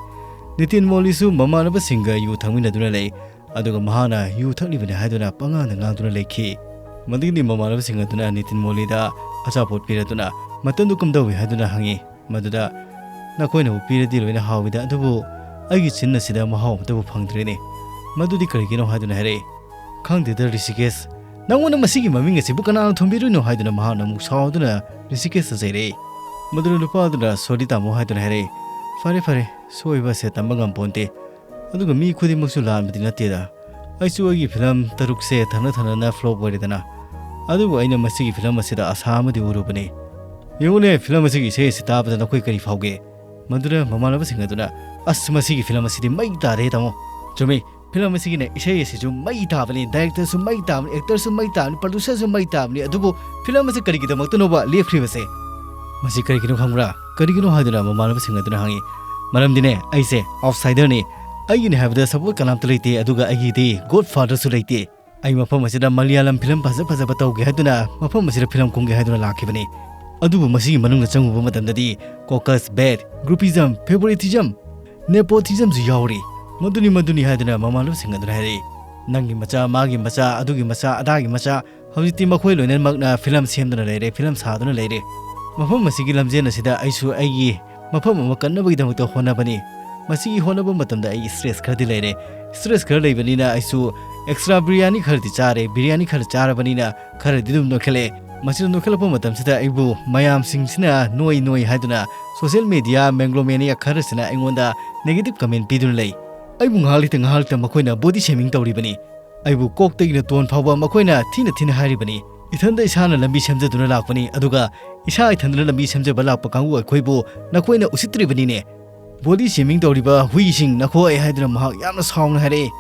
ꯅꯤꯇꯤꯟ ꯃꯣꯂꯤꯁꯨ ꯃꯃꯥꯟꯅꯕꯁꯤꯡꯒ ꯌꯨ ꯊꯛꯃꯤꯟꯅꯗꯨꯅ ꯂꯩ, ꯑꯗꯨꯒ ꯃꯍꯥꯛꯅ ꯌꯨ ꯊꯛꯂꯤꯕꯅꯤ ꯍꯥꯏꯗꯨꯅ ꯄꯉꯥꯡꯗ ꯉꯥꯡꯗꯨꯅ ꯂꯩꯈꯤ꯫ ꯃꯗꯨꯒꯤꯗꯤ ꯃꯃꯥꯟꯅꯕꯁꯤꯡ ꯑꯗꯨꯅ ꯅꯤꯇꯤꯟ ꯃꯣꯂꯤꯗ ꯑꯆꯥꯄꯣꯠ ꯄꯤꯔꯗꯨꯅ ꯃꯇꯟꯗꯨ ꯀꯝꯗꯧꯏ ꯍꯥꯏꯗꯨꯅ ꯍꯪꯉꯤ꯫ ꯃꯗꯨꯗ, "ꯅꯈꯣꯏꯅꯕꯨ ꯄꯤꯔꯗꯤ ꯂꯣꯏꯅ ꯍꯥꯎꯏꯗ, ꯑꯗꯨꯕꯨ ꯑꯩꯒꯤ ꯆꯤꯟ ꯑꯁꯤꯗ ꯃꯍꯥꯎ ꯑꯃꯠꯇꯕꯨ ꯐꯪꯗ꯭ꯔꯦꯅꯦ꯫ ꯃꯗꯨꯗꯤ ꯀꯔꯤꯒꯤꯅꯣ?" ꯍꯥꯏꯗꯨꯅ ꯍꯥꯏꯔꯛꯏ꯫ "ꯈꯪꯗꯦꯗ ꯔꯤꯁꯤꯀꯦꯁ, "ꯅꯪꯉꯣꯟꯗ ꯃꯁꯤꯒꯤ ꯃꯃꯤꯡ ꯑꯁꯤꯕꯨ ꯀꯅꯥꯅ ꯊꯣꯟꯕꯤꯔꯤꯅꯣ?" ꯍꯥꯏꯗꯨꯅ ꯃꯍꯥꯛꯅ ꯑꯃꯨꯛ ꯁꯥꯎꯗꯨꯅ ꯔꯤꯁꯤꯀꯦꯁꯇ ꯆꯩꯔꯛꯏ꯫ ꯃꯗꯨꯗ ꯅꯨꯄꯥ ꯑꯗꯨꯅ, "ꯁꯣꯔꯤ ꯇꯥꯃꯣ" ꯍꯥꯏꯗꯨꯅ ꯍꯥꯏꯔꯛꯏ꯫ "ꯐꯔꯦ ꯐꯔꯦ, ꯁꯣꯏꯕꯁꯦ ꯇꯝꯕ ꯉꯝꯄꯣꯟꯇꯦ꯫ ꯑꯗꯨꯒ ꯃꯤ ꯈꯨꯗꯤꯡꯃꯛꯁꯨ ꯂꯥꯟꯕꯗꯤ ꯅꯠꯇꯦꯗ꯫ ꯑꯩꯁꯨ ꯑꯩꯒꯤ ꯐꯤꯂꯝ ꯇꯔꯨꯛꯁꯦ ꯊꯪꯅ ꯊꯪꯅꯅ ꯐ꯭ꯂꯣꯞ ꯑꯣꯏꯔꯦꯗꯅ꯫ ꯑꯗꯨꯕꯨ ꯑꯩꯅ ꯃꯁꯤꯒꯤ ꯐꯤꯂꯝ ꯑꯁꯤꯗ ꯑꯁꯥ ꯑꯃꯗꯤ ꯎꯔꯨꯕꯅꯤ꯫ ꯌꯦꯡꯉꯨꯅꯦ, ꯐꯤꯂꯝ ꯑꯁꯤꯒꯤ ꯏꯁꯩ ꯑꯁꯤ ꯇꯥꯕꯗ ꯅꯈꯣꯏ ꯀꯔꯤ ꯐꯥꯎꯒꯦ?" ꯃꯗꯨꯗ ꯃꯃꯥꯟꯅꯕꯁꯤꯡ ꯑꯗꯨꯅ, "ꯑꯁ, ꯃꯁꯤꯒꯤ ꯐꯤꯂꯝ ꯑꯁꯤꯗꯤ ꯃꯩ ꯇꯥꯔꯦ ꯇꯥꯃꯣ!" "ꯆꯨꯝꯃꯤ, ꯐꯤꯂꯝ ꯑꯁꯤꯒꯤꯅꯦ ꯏꯁꯩ ꯑꯁꯤꯁꯨ ꯃꯩ ꯇꯥꯕꯅꯤ, ꯗꯥꯏꯔꯦꯛꯇꯔꯁꯨ ꯃꯩ ꯇꯥꯕꯅꯤ, ꯑꯦꯛꯇꯔꯁꯨ ꯃꯩ ꯇꯥꯕꯅꯤ, ꯄ꯭ꯔꯗ꯭ꯌꯨꯁꯔꯁꯨ ꯃꯩ ꯇꯥꯕꯅꯤ, ꯑꯗꯨꯕꯨ ꯐꯤꯂꯝ ꯑꯁꯤ ꯀꯔꯤꯒꯤꯗꯃꯛꯇꯅꯣꯕ ꯂꯦꯞꯈ꯭ꯔꯤꯕꯁꯦ?" "ꯃꯁꯤ ꯀꯔꯤꯒꯤꯅꯣ ꯈꯪꯕ꯭ꯔꯥ?" "ꯀꯔꯤꯒꯤꯅꯣ?" ꯍꯥꯏꯗꯨꯅ ꯃꯃꯥꯟꯅꯕꯁꯤꯡ ꯑꯗꯨꯅ ꯍꯪꯉꯤ꯫ "ꯃꯔꯝꯗꯤꯅꯦ, ꯑꯩꯁꯦ ꯑꯥꯎꯠꯁꯥꯏꯗꯔꯅꯤ꯫ ꯑꯩꯒꯤꯅꯦ ꯍꯥꯏꯕꯗ ꯁꯄꯣꯔꯠ ꯀꯅꯥꯝꯇ ꯂꯩꯇꯦ, ꯑꯗꯨꯒ ꯑꯩꯒꯤꯗꯤ ꯒꯣꯗ ꯐꯥꯗꯔꯁꯨ ꯂꯩꯇꯦ꯫ ꯑꯩ ꯃꯐꯝ ꯑꯁꯤꯗ ꯃꯂꯌꯥꯂꯝ ꯐꯤꯂꯝ ꯐꯖ ꯐꯖꯕ ꯇꯧꯒꯦ ꯍꯥꯏꯗꯨꯅ ꯃꯐꯝ ꯑꯁꯤꯗ ꯐꯤꯂꯝ ꯀꯨꯝꯒꯦ ꯍꯥꯏꯗꯨꯅ ꯂꯥꯛꯈꯤꯕꯅꯤ꯫ ꯑꯗꯨꯕꯨ ꯃꯁꯤꯒꯤ ꯃꯅꯨꯡꯗ ꯆꯪꯉꯨꯕ ꯃꯇꯝꯗꯗꯤ ꯀꯣꯀꯁ ꯕꯦꯠ, ꯒ꯭ꯔꯨꯄꯤꯖꯝ, ꯐꯦꯚꯣꯔꯤꯇꯤꯖꯝ, ꯅꯦꯄꯣꯇꯤꯖꯝꯁꯨ ꯌꯥꯎꯔꯤ꯫ ꯃꯗꯨꯅꯤ, ꯃꯗꯨꯅꯤ" ꯍꯥꯏꯗꯨꯅ ꯃꯃꯥꯟꯅꯕꯁꯤꯡ ꯑꯗꯨꯅ ꯍꯥꯏꯔꯛꯏ꯫ "ꯅꯪꯒꯤ ꯃꯆꯥ, ꯃꯥꯒꯤ ꯃꯆꯥ, ꯑꯗꯨꯒꯤ ꯃꯆꯥ, ꯑꯗꯥꯒꯤ ꯃꯆꯥ, ꯍꯧꯖꯤꯛꯇꯤ ꯃꯈꯣꯏ ꯂꯣꯏꯅꯃꯛꯅ ꯐꯤꯂꯝ ꯁꯦꯝꯗꯨꯅ ꯂꯩꯔꯦ, ꯐꯤꯂꯝ ꯁꯥꯗꯨꯅ ꯂꯩꯔꯦ꯫ ꯃꯐꯝ ꯑꯁꯤꯒꯤ ꯂꯝꯖꯦꯟ ꯑꯁꯤꯗ ꯑꯩꯁꯨ ꯑꯩꯒꯤ ꯃꯐꯝ ꯑꯃ ꯀꯟꯅꯕꯒꯤꯗꯃꯛꯇ ꯍꯣꯠꯅꯕꯅꯤ꯫ ꯃꯁꯤꯒꯤ ꯍꯣꯠꯅꯕ ꯃꯇꯝꯗ ꯑꯩ ꯁ꯭ꯇ꯭ꯔꯦꯁ ꯈꯔꯗꯤ ꯂꯩꯔꯦ꯫ ꯁ꯭ꯇ꯭ꯔꯦꯁ ꯈꯔ ꯂꯩꯕꯅꯤꯅ ꯑꯩꯁꯨ ꯑꯦꯛꯁꯇ꯭ꯔꯥ ꯕꯤꯔꯌꯥꯅꯤ ꯈꯔꯗꯤ ꯆꯥꯔꯦ꯫ ꯕꯤꯔꯌꯥꯅꯤ ꯈꯔ ꯆꯥꯔꯕꯅꯤꯅ ꯈꯔꯗꯤ ꯑꯗꯨꯝ ꯅꯣꯏꯈꯠꯂꯛꯑꯦ꯫ ꯃꯁꯤꯗ ꯅꯣꯏꯈꯠꯂꯛꯄ ꯃꯇꯝꯁꯤꯗ ꯑꯩꯕꯨ ꯃꯌꯥꯝꯁꯤꯡꯁꯤꯅ ꯅꯣꯏ ꯅꯣꯏ ꯍꯥꯏꯗꯨꯅ ꯁꯣꯁꯤꯌꯦꯜ ꯃꯦꯗꯤꯌꯥ ꯃꯦꯒ꯭ꯂꯣꯃꯦꯅꯤꯌꯥ ꯈꯔꯁꯤꯅ ꯑꯩꯉꯣꯟꯗ ꯅꯦꯒꯦꯇꯤꯚ ꯀꯃꯦꯟ ꯄꯤꯗꯨꯅ ꯂꯩ꯫ ꯑꯩꯕꯨ ꯉꯥꯏꯍꯥꯛ ꯂꯩꯇ ꯉꯥꯏꯍꯥꯛ ꯂꯩꯇ ꯃꯈꯣꯏꯅ ꯕꯣꯗꯤ ꯁꯦꯃꯤꯡ ꯇꯧꯔꯤꯕꯅꯤ꯫ ꯑꯩꯕꯨ ꯀꯣꯛꯇꯒꯤꯅ ꯇꯣꯟ ꯐꯥꯎꯕ ꯃꯈꯣꯏꯅ ꯊꯤꯅ ꯊꯤꯅ ꯍꯥꯏꯔꯤꯕꯅꯤ꯫ ꯏꯊꯟꯗ ꯏꯁꯥꯅ ꯂꯝꯕꯤ ꯁꯦꯝꯖꯗꯨꯅ ꯂꯥꯛꯄꯅꯤ, ꯑꯗꯨꯒ ꯏꯁꯥ ꯏꯊꯟꯗꯅ ꯂꯝꯕꯤ ꯁꯦꯝꯖꯕ ꯂꯥꯛꯄ ꯀꯥꯡꯕꯨ ꯑꯩꯈꯣꯏꯕꯨ ꯅꯈꯣꯏꯅ ꯎꯁꯤꯠꯇ꯭ꯔꯤꯕꯅꯤꯅꯦ꯫ "ꯕꯣꯗꯤ ꯁꯦꯃꯤꯡ ꯇꯧꯔꯤꯕ ꯍꯨꯏꯁꯤꯡ ꯅꯈꯣꯏ" ꯍꯥꯏꯗꯨꯅ ꯃꯍꯥꯛ ꯌꯥꯝꯅ ꯁꯥꯎꯅ ꯍꯥꯏꯔꯛꯏ꯫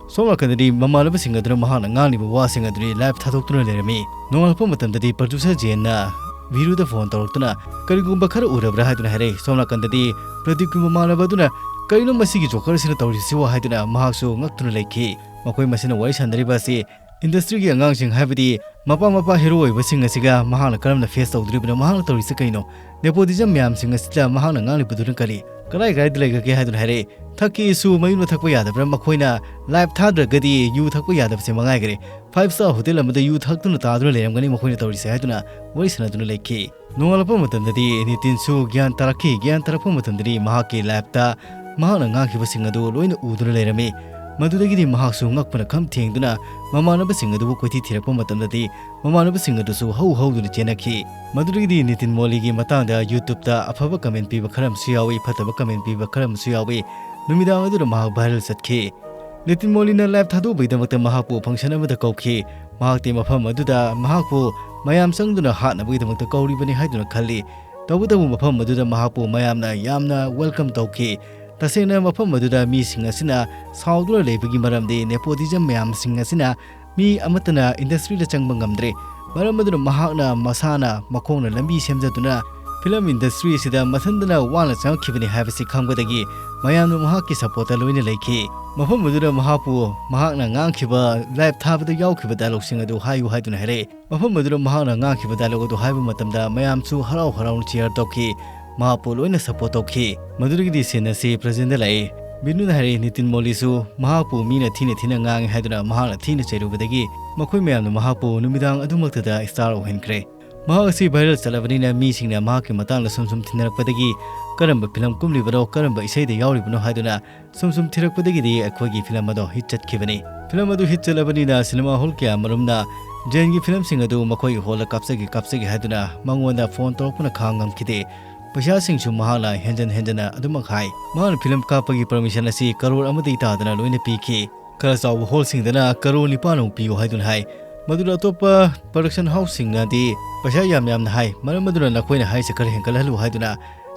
ꯁꯣꯝ ꯅꯥꯀꯟꯗꯗꯤ ꯃꯃꯥꯟꯅꯕꯁꯤꯡ ꯑꯗꯨꯅ ꯃꯍꯥꯛꯅ ꯉꯥꯡꯂꯤꯕ ꯋꯥꯁꯤꯡ ꯑꯗꯨꯗꯤ ꯂꯥꯏꯚ ꯊꯥꯗꯣꯛꯇꯨꯅ ꯂꯩꯔꯝꯃꯤ꯫ ꯅꯣꯡꯉꯥꯜꯂꯛꯄ ꯃꯇꯝꯗꯗꯤ ꯄ꯭ꯔꯗ꯭ꯌꯨꯁꯔ ꯖꯦꯟꯅ ꯚꯤꯔꯨꯗ ꯐꯣꯟ ꯇꯧꯔꯛꯇꯨꯅ, "ꯀꯔꯤꯒꯨꯝꯕ ꯈꯔ ꯎꯔꯕ꯭ꯔꯥ?" ꯍꯥꯏꯗꯨꯅ ꯍꯥꯏꯔꯛꯏ꯫ ꯁꯣꯝ ꯅꯥꯀꯟꯗꯗꯤ ꯄ꯭ꯔꯗꯤꯞꯀꯤ ꯃꯃꯥꯟꯅꯕ ꯑꯗꯨꯅ, "ꯀꯔꯤꯅꯣ ꯃꯁꯤꯒꯤ ꯖꯣꯀꯔꯁꯤꯅ ꯇꯧꯔꯤꯁꯤꯕꯣ?" ꯍꯥꯏꯗꯨꯅ ꯃꯍꯥꯛꯁꯨ ꯉꯛꯇꯨꯅ ꯂꯩꯈꯤ꯫ ꯃꯈꯣꯏ ꯃꯁꯦꯟꯅ ꯋꯥꯔꯤ ꯁꯥꯟꯅꯔꯤꯕ ꯑꯁꯤ ꯏꯟꯗꯁꯇ꯭ꯔꯤꯒꯤ ꯑꯉꯥꯡꯁꯤꯡ, ꯍꯥꯏꯕꯗꯤ ꯃꯄꯥ ꯃꯄꯥ ꯍꯦꯔꯣ ꯑꯣꯏꯕꯁꯤꯡ ꯑꯁꯤꯒ ꯃꯍꯥꯛꯅ ꯀꯔꯝꯅ ꯐꯦꯁ ꯇꯧꯗꯣꯔꯤꯕꯅꯣ? ꯃꯍꯥꯛꯅ ꯇꯧꯔꯤꯁꯤ ꯀꯩꯅꯣ? ꯅꯦꯄꯣꯇꯤꯖꯝ ꯃꯌꯥꯝꯁꯤꯡ ꯑꯁꯤꯗ ꯃꯍꯥꯛꯅ ꯉꯥꯡꯂꯤꯕꯗꯨꯅ ꯀꯔꯤ? ꯀꯗꯥꯏ ꯀꯗꯥꯏꯗ ꯂꯩꯈ꯭ꯔꯒꯦ ꯍꯥꯏꯗꯨꯅ ꯍꯥꯏꯔꯛꯏ꯫ ꯊꯛꯀꯦꯁꯨ ꯃꯌꯨꯝꯗ ꯊꯛꯄ ꯌꯥꯗꯕ꯭ꯔꯥ? ꯃꯈꯣꯏꯅ ꯂꯥꯏꯚ ꯊꯥꯗ꯭ꯔꯒꯗꯤ ꯌꯨ ꯊꯛꯄ ꯌꯥꯗꯕꯁꯦ ꯃꯉꯥꯏꯈ꯭ꯔꯦ꯫ ꯐꯥꯏꯚ ꯁ꯭ꯇꯥꯔ ꯍꯣꯇꯦꯜ ꯑꯃꯗ ꯌꯨ ꯊꯛꯇꯨꯅ ꯇꯥꯗꯨꯅ ꯂꯩꯔꯝꯒꯅꯤ ꯃꯈꯣꯏꯅ ꯇꯧꯔꯤꯁꯦ ꯍꯥꯏꯗꯨꯅ ꯋꯥꯔꯤ ꯁꯥꯟꯅꯗꯨꯅ ꯂꯩꯈꯤ꯫ ꯅꯣꯡꯉꯥꯜꯂꯛꯄ ꯃꯇꯝꯗꯗꯤ ꯅꯤꯇꯤꯟꯁꯨ ꯒ꯭ꯌꯥꯟ ꯇꯥꯔꯛꯈꯤ꯫ ꯒ꯭ꯌꯥꯟ ꯇꯥꯔꯛꯄ ꯃꯇꯝꯗꯗꯤ ꯃꯍꯥꯛꯀꯤ ꯂꯥꯏꯐꯇ ꯃꯍꯥꯛꯅ ꯉꯥꯡꯈꯤꯕꯁꯤꯡ ꯑꯗꯨ ꯂꯣꯏꯅ ꯎꯗꯨꯅ ꯂꯩꯔꯝꯃꯤ꯫ ꯃꯗꯨꯗꯒꯤꯗꯤ ꯃꯍꯥꯛꯁꯨ ꯉꯛꯄꯅ ꯈꯝ ꯊꯦꯡꯗꯨꯅ ꯃꯃꯥꯟꯅꯕꯁꯤꯡ ꯑꯗꯨꯕꯨ ꯀꯣꯏꯊꯤ ꯊꯤꯔꯛꯄ ꯃꯇꯝꯗꯗꯤ ꯃꯃꯥꯟꯅꯕꯁꯤꯡ ꯑꯗꯨꯁꯨ ꯍꯧ ꯍꯧꯗꯨꯅ ꯆꯦꯟꯅꯈꯤ꯫ ꯃꯗꯨꯗꯒꯤꯗꯤ ꯅꯤꯇꯤꯟ ꯃꯣꯂꯤꯒꯤ ꯃꯇꯥꯡꯗ YouTube-ꯇ ꯑꯐꯕ comment ꯄꯤꯕ ꯈꯔ ꯑꯃꯁꯨ ꯌꯥꯎꯏ, ꯐꯠꯇꯕ comment ꯄꯤꯕ ꯈꯔ ꯑꯃꯁꯨ ꯌꯥꯎꯏ꯫ ꯅꯨꯃꯤꯗꯥꯡ ꯑꯗꯨꯗ ꯃꯍꯥꯛ viral ꯆꯠꯈꯤ꯫ ꯅꯤꯇꯤꯟ ꯃꯣꯂꯤꯅ live ꯊꯥꯗꯣꯛꯄꯒꯤꯗꯃꯛꯇ ꯃꯍꯥꯛꯄꯨ function ꯑꯃꯗ ꯀꯧꯈꯤ꯫ ꯃꯍꯥꯛꯇꯤ ꯃꯐꯝ ꯑꯗꯨꯗ ꯃꯍꯥꯛꯄꯨ ꯃꯌꯥꯝ ꯆꯪꯗꯨꯅ ꯍꯥꯠꯅꯕꯒꯤꯗꯃꯛꯇ ꯀꯧꯔꯤꯕꯅꯤ ꯍꯥꯏꯗꯨꯅ ꯈꯜꯂꯤ꯫ ꯇꯧꯕꯇꯕꯨ ꯃꯐꯝ ꯑꯗꯨꯗ ꯃꯍꯥꯛꯄꯨ ꯃꯌꯥꯝꯅ ꯌꯥꯝꯅ welcome ꯇꯧꯈꯤ꯫ ꯇꯁꯦꯡꯅ ꯃꯐꯝ ꯑꯗꯨꯗ ꯃꯤꯁꯤꯡ ꯑꯁꯤꯅ ꯁꯥꯎꯗꯨꯅ ꯂꯩꯕꯒꯤ ꯃꯔꯝꯗꯤ nepotism ꯃꯌꯥꯝꯁꯤꯡ ꯑꯁꯤꯅ ꯃꯤ ꯑꯃꯠꯇꯅ industry-ꯗ ꯆꯪꯕ ꯉꯝꯗ꯭ꯔꯦ꯫ ꯃꯔꯝ ꯑꯗꯨꯅ ꯃꯍꯥꯛꯅ ꯃꯁꯥꯅ ꯃꯈꯣꯡꯅ ꯂꯝꯕꯤ ꯁꯦꯝꯖꯗꯨꯅ film industry ꯑꯁꯤꯗ ꯃꯊꯟꯇꯅ ꯋꯥꯅ ꯆꯪꯉꯛꯈꯤꯕꯅꯤ ꯍꯥꯏꯕꯁꯤ ꯈꯪꯕꯗꯒꯤ ꯃꯌꯥꯝꯅ ꯃꯍꯥꯛꯀꯤ support-ꯇ ꯂꯣꯏꯅ ꯂꯩꯈꯤ꯫ ꯃꯐꯝ ꯑꯗꯨꯗ ꯃꯍꯥꯛꯄꯨ ꯃꯍꯥꯛꯅ ꯉꯥꯡꯈꯤꯕ live ꯊꯥꯕꯗ ꯌꯥꯎꯈꯤꯕ dialogue-ꯁꯤꯡ ꯑꯗꯨ ꯍꯥꯏꯌꯨ ꯍꯥꯏꯗꯨꯅ ꯍꯥꯏꯔꯛꯏ꯫ ꯃꯐꯝ ꯑꯗꯨꯗ ꯃꯍꯥꯛꯅ ꯉꯥꯡꯈꯤꯕ dialogue ꯑꯗꯨ ꯍꯥꯏꯕ ꯃꯇꯝꯗ ꯃꯌꯥꯝꯁꯨ ꯍꯔꯥꯎ ꯍꯔꯥꯎꯅ cheer ꯇꯧꯈꯤ꯫ ꯃꯍꯥꯛꯄꯨ ꯂꯣꯏꯅ support ꯇꯧꯈꯤ꯫ ꯃꯗꯨꯗꯒꯤꯗꯤ scene ꯑꯁꯤ present-ꯗ ꯂꯥꯛꯏ꯫ ꯕꯤꯅꯨꯅ ꯍꯥꯏꯔꯛꯏ, ꯅꯤꯇꯤꯟ ꯃꯣꯂꯤꯁꯨ ꯃꯍꯥꯛꯄꯨ ꯃꯤꯅ ꯊꯤꯅ ꯊꯤꯅ ꯉꯥꯡꯉꯤ ꯍꯥꯏꯗꯨꯅ ꯃꯍꯥꯛꯅ ꯊꯤꯅ ꯆꯩꯔꯨꯕꯗꯒꯤ ꯃꯈꯣꯏ ꯃꯌꯥꯝꯅ ꯃꯍꯥꯛꯄꯨ ꯅꯨꯃꯤꯗꯥꯡ ꯑꯗꯨꯃꯛꯇꯗ star ꯑꯣꯏꯍꯟꯈ꯭ꯔꯦ꯫ ꯃꯍꯥꯛ ꯑꯁꯤ viral ꯆꯠꯂꯕꯅꯤꯅ ꯃꯤꯁꯤꯡꯅ ꯃꯍꯥꯛꯀꯤ ꯃꯇꯥꯡꯗ ꯁꯨꯝ ꯁꯨꯝ ꯊꯤꯅꯔꯛꯄꯗꯒꯤ ꯀꯔꯝꯕ film ꯀꯨꯝꯂꯤꯕꯅꯣ, ꯀꯔꯝꯕ ꯏꯁꯩꯗ ꯌꯥꯎꯔꯤꯕꯅꯣ ꯍꯥꯏꯗꯨꯅ ꯁꯨꯝ ꯁꯨꯝ ꯊꯤꯔꯛꯄꯗꯒꯤꯗꯤ ꯑꯩꯈꯣꯏꯒꯤ film ꯑꯗꯣ hit ꯆꯠꯈꯤꯕꯅꯤ꯫ Film ꯑꯗꯨ hit ꯆꯠꯂꯕꯅꯤꯅ cinema hall ꯀꯌꯥ ꯃꯔꯨꯝꯅ ꯖꯦꯟꯒꯤ film-ꯁꯤꯡ ꯑꯗꯨ ꯃꯈꯣꯏꯒꯤ hall-ꯗ ꯀꯥꯞꯆꯒꯦ, ꯀꯥꯞꯆꯒꯦ ꯍꯥꯏꯗꯨꯅ ꯃꯉꯣꯟꯗ phone ꯇꯧꯔꯛꯄꯅ ꯈꯥꯡ ꯉꯝꯈꯤꯗꯦ꯫ ꯄꯩꯁꯥꯁꯤꯡꯁꯨ ꯃꯍꯥꯛꯅ ꯍꯦꯟꯖꯟ ꯍꯦꯟꯖꯟꯅ ꯑꯗꯨꯃꯛ ꯍꯥꯏ꯫ ꯃꯍꯥꯛꯅ film ꯀꯥꯞꯄꯒꯤ permission ꯑꯁꯤ ꯀꯔꯣꯔ ꯑꯃꯗꯒꯤ ꯇꯥꯗꯅ ꯂꯣꯏꯅ ꯄꯤꯈꯤ꯫ ꯈꯔ ꯆꯥꯎꯕ hall-ꯁꯤꯡꯗꯅ ꯀꯔꯣꯔ ꯅꯤꯄꯥꯟꯃꯨꯛ ꯄꯤꯌꯨ ꯍꯥꯏꯗꯨꯅ ꯍꯥꯏ꯫ ꯃꯗꯨꯗ ꯑꯇꯣꯞꯄ production house-ꯁꯤꯡꯅꯗꯤ ꯄꯩꯁꯥ ꯌꯥꯝ ꯌꯥꯝꯅ ꯍꯥꯏ꯫ ꯃꯔꯝ ꯑꯗꯨꯅ ꯅꯈꯣꯏꯅ ꯍꯥꯏꯔꯤꯁꯦ ꯈꯔ ꯍꯦꯟꯒꯠꯍꯜꯂꯨ ꯍꯥꯏꯗꯨꯅ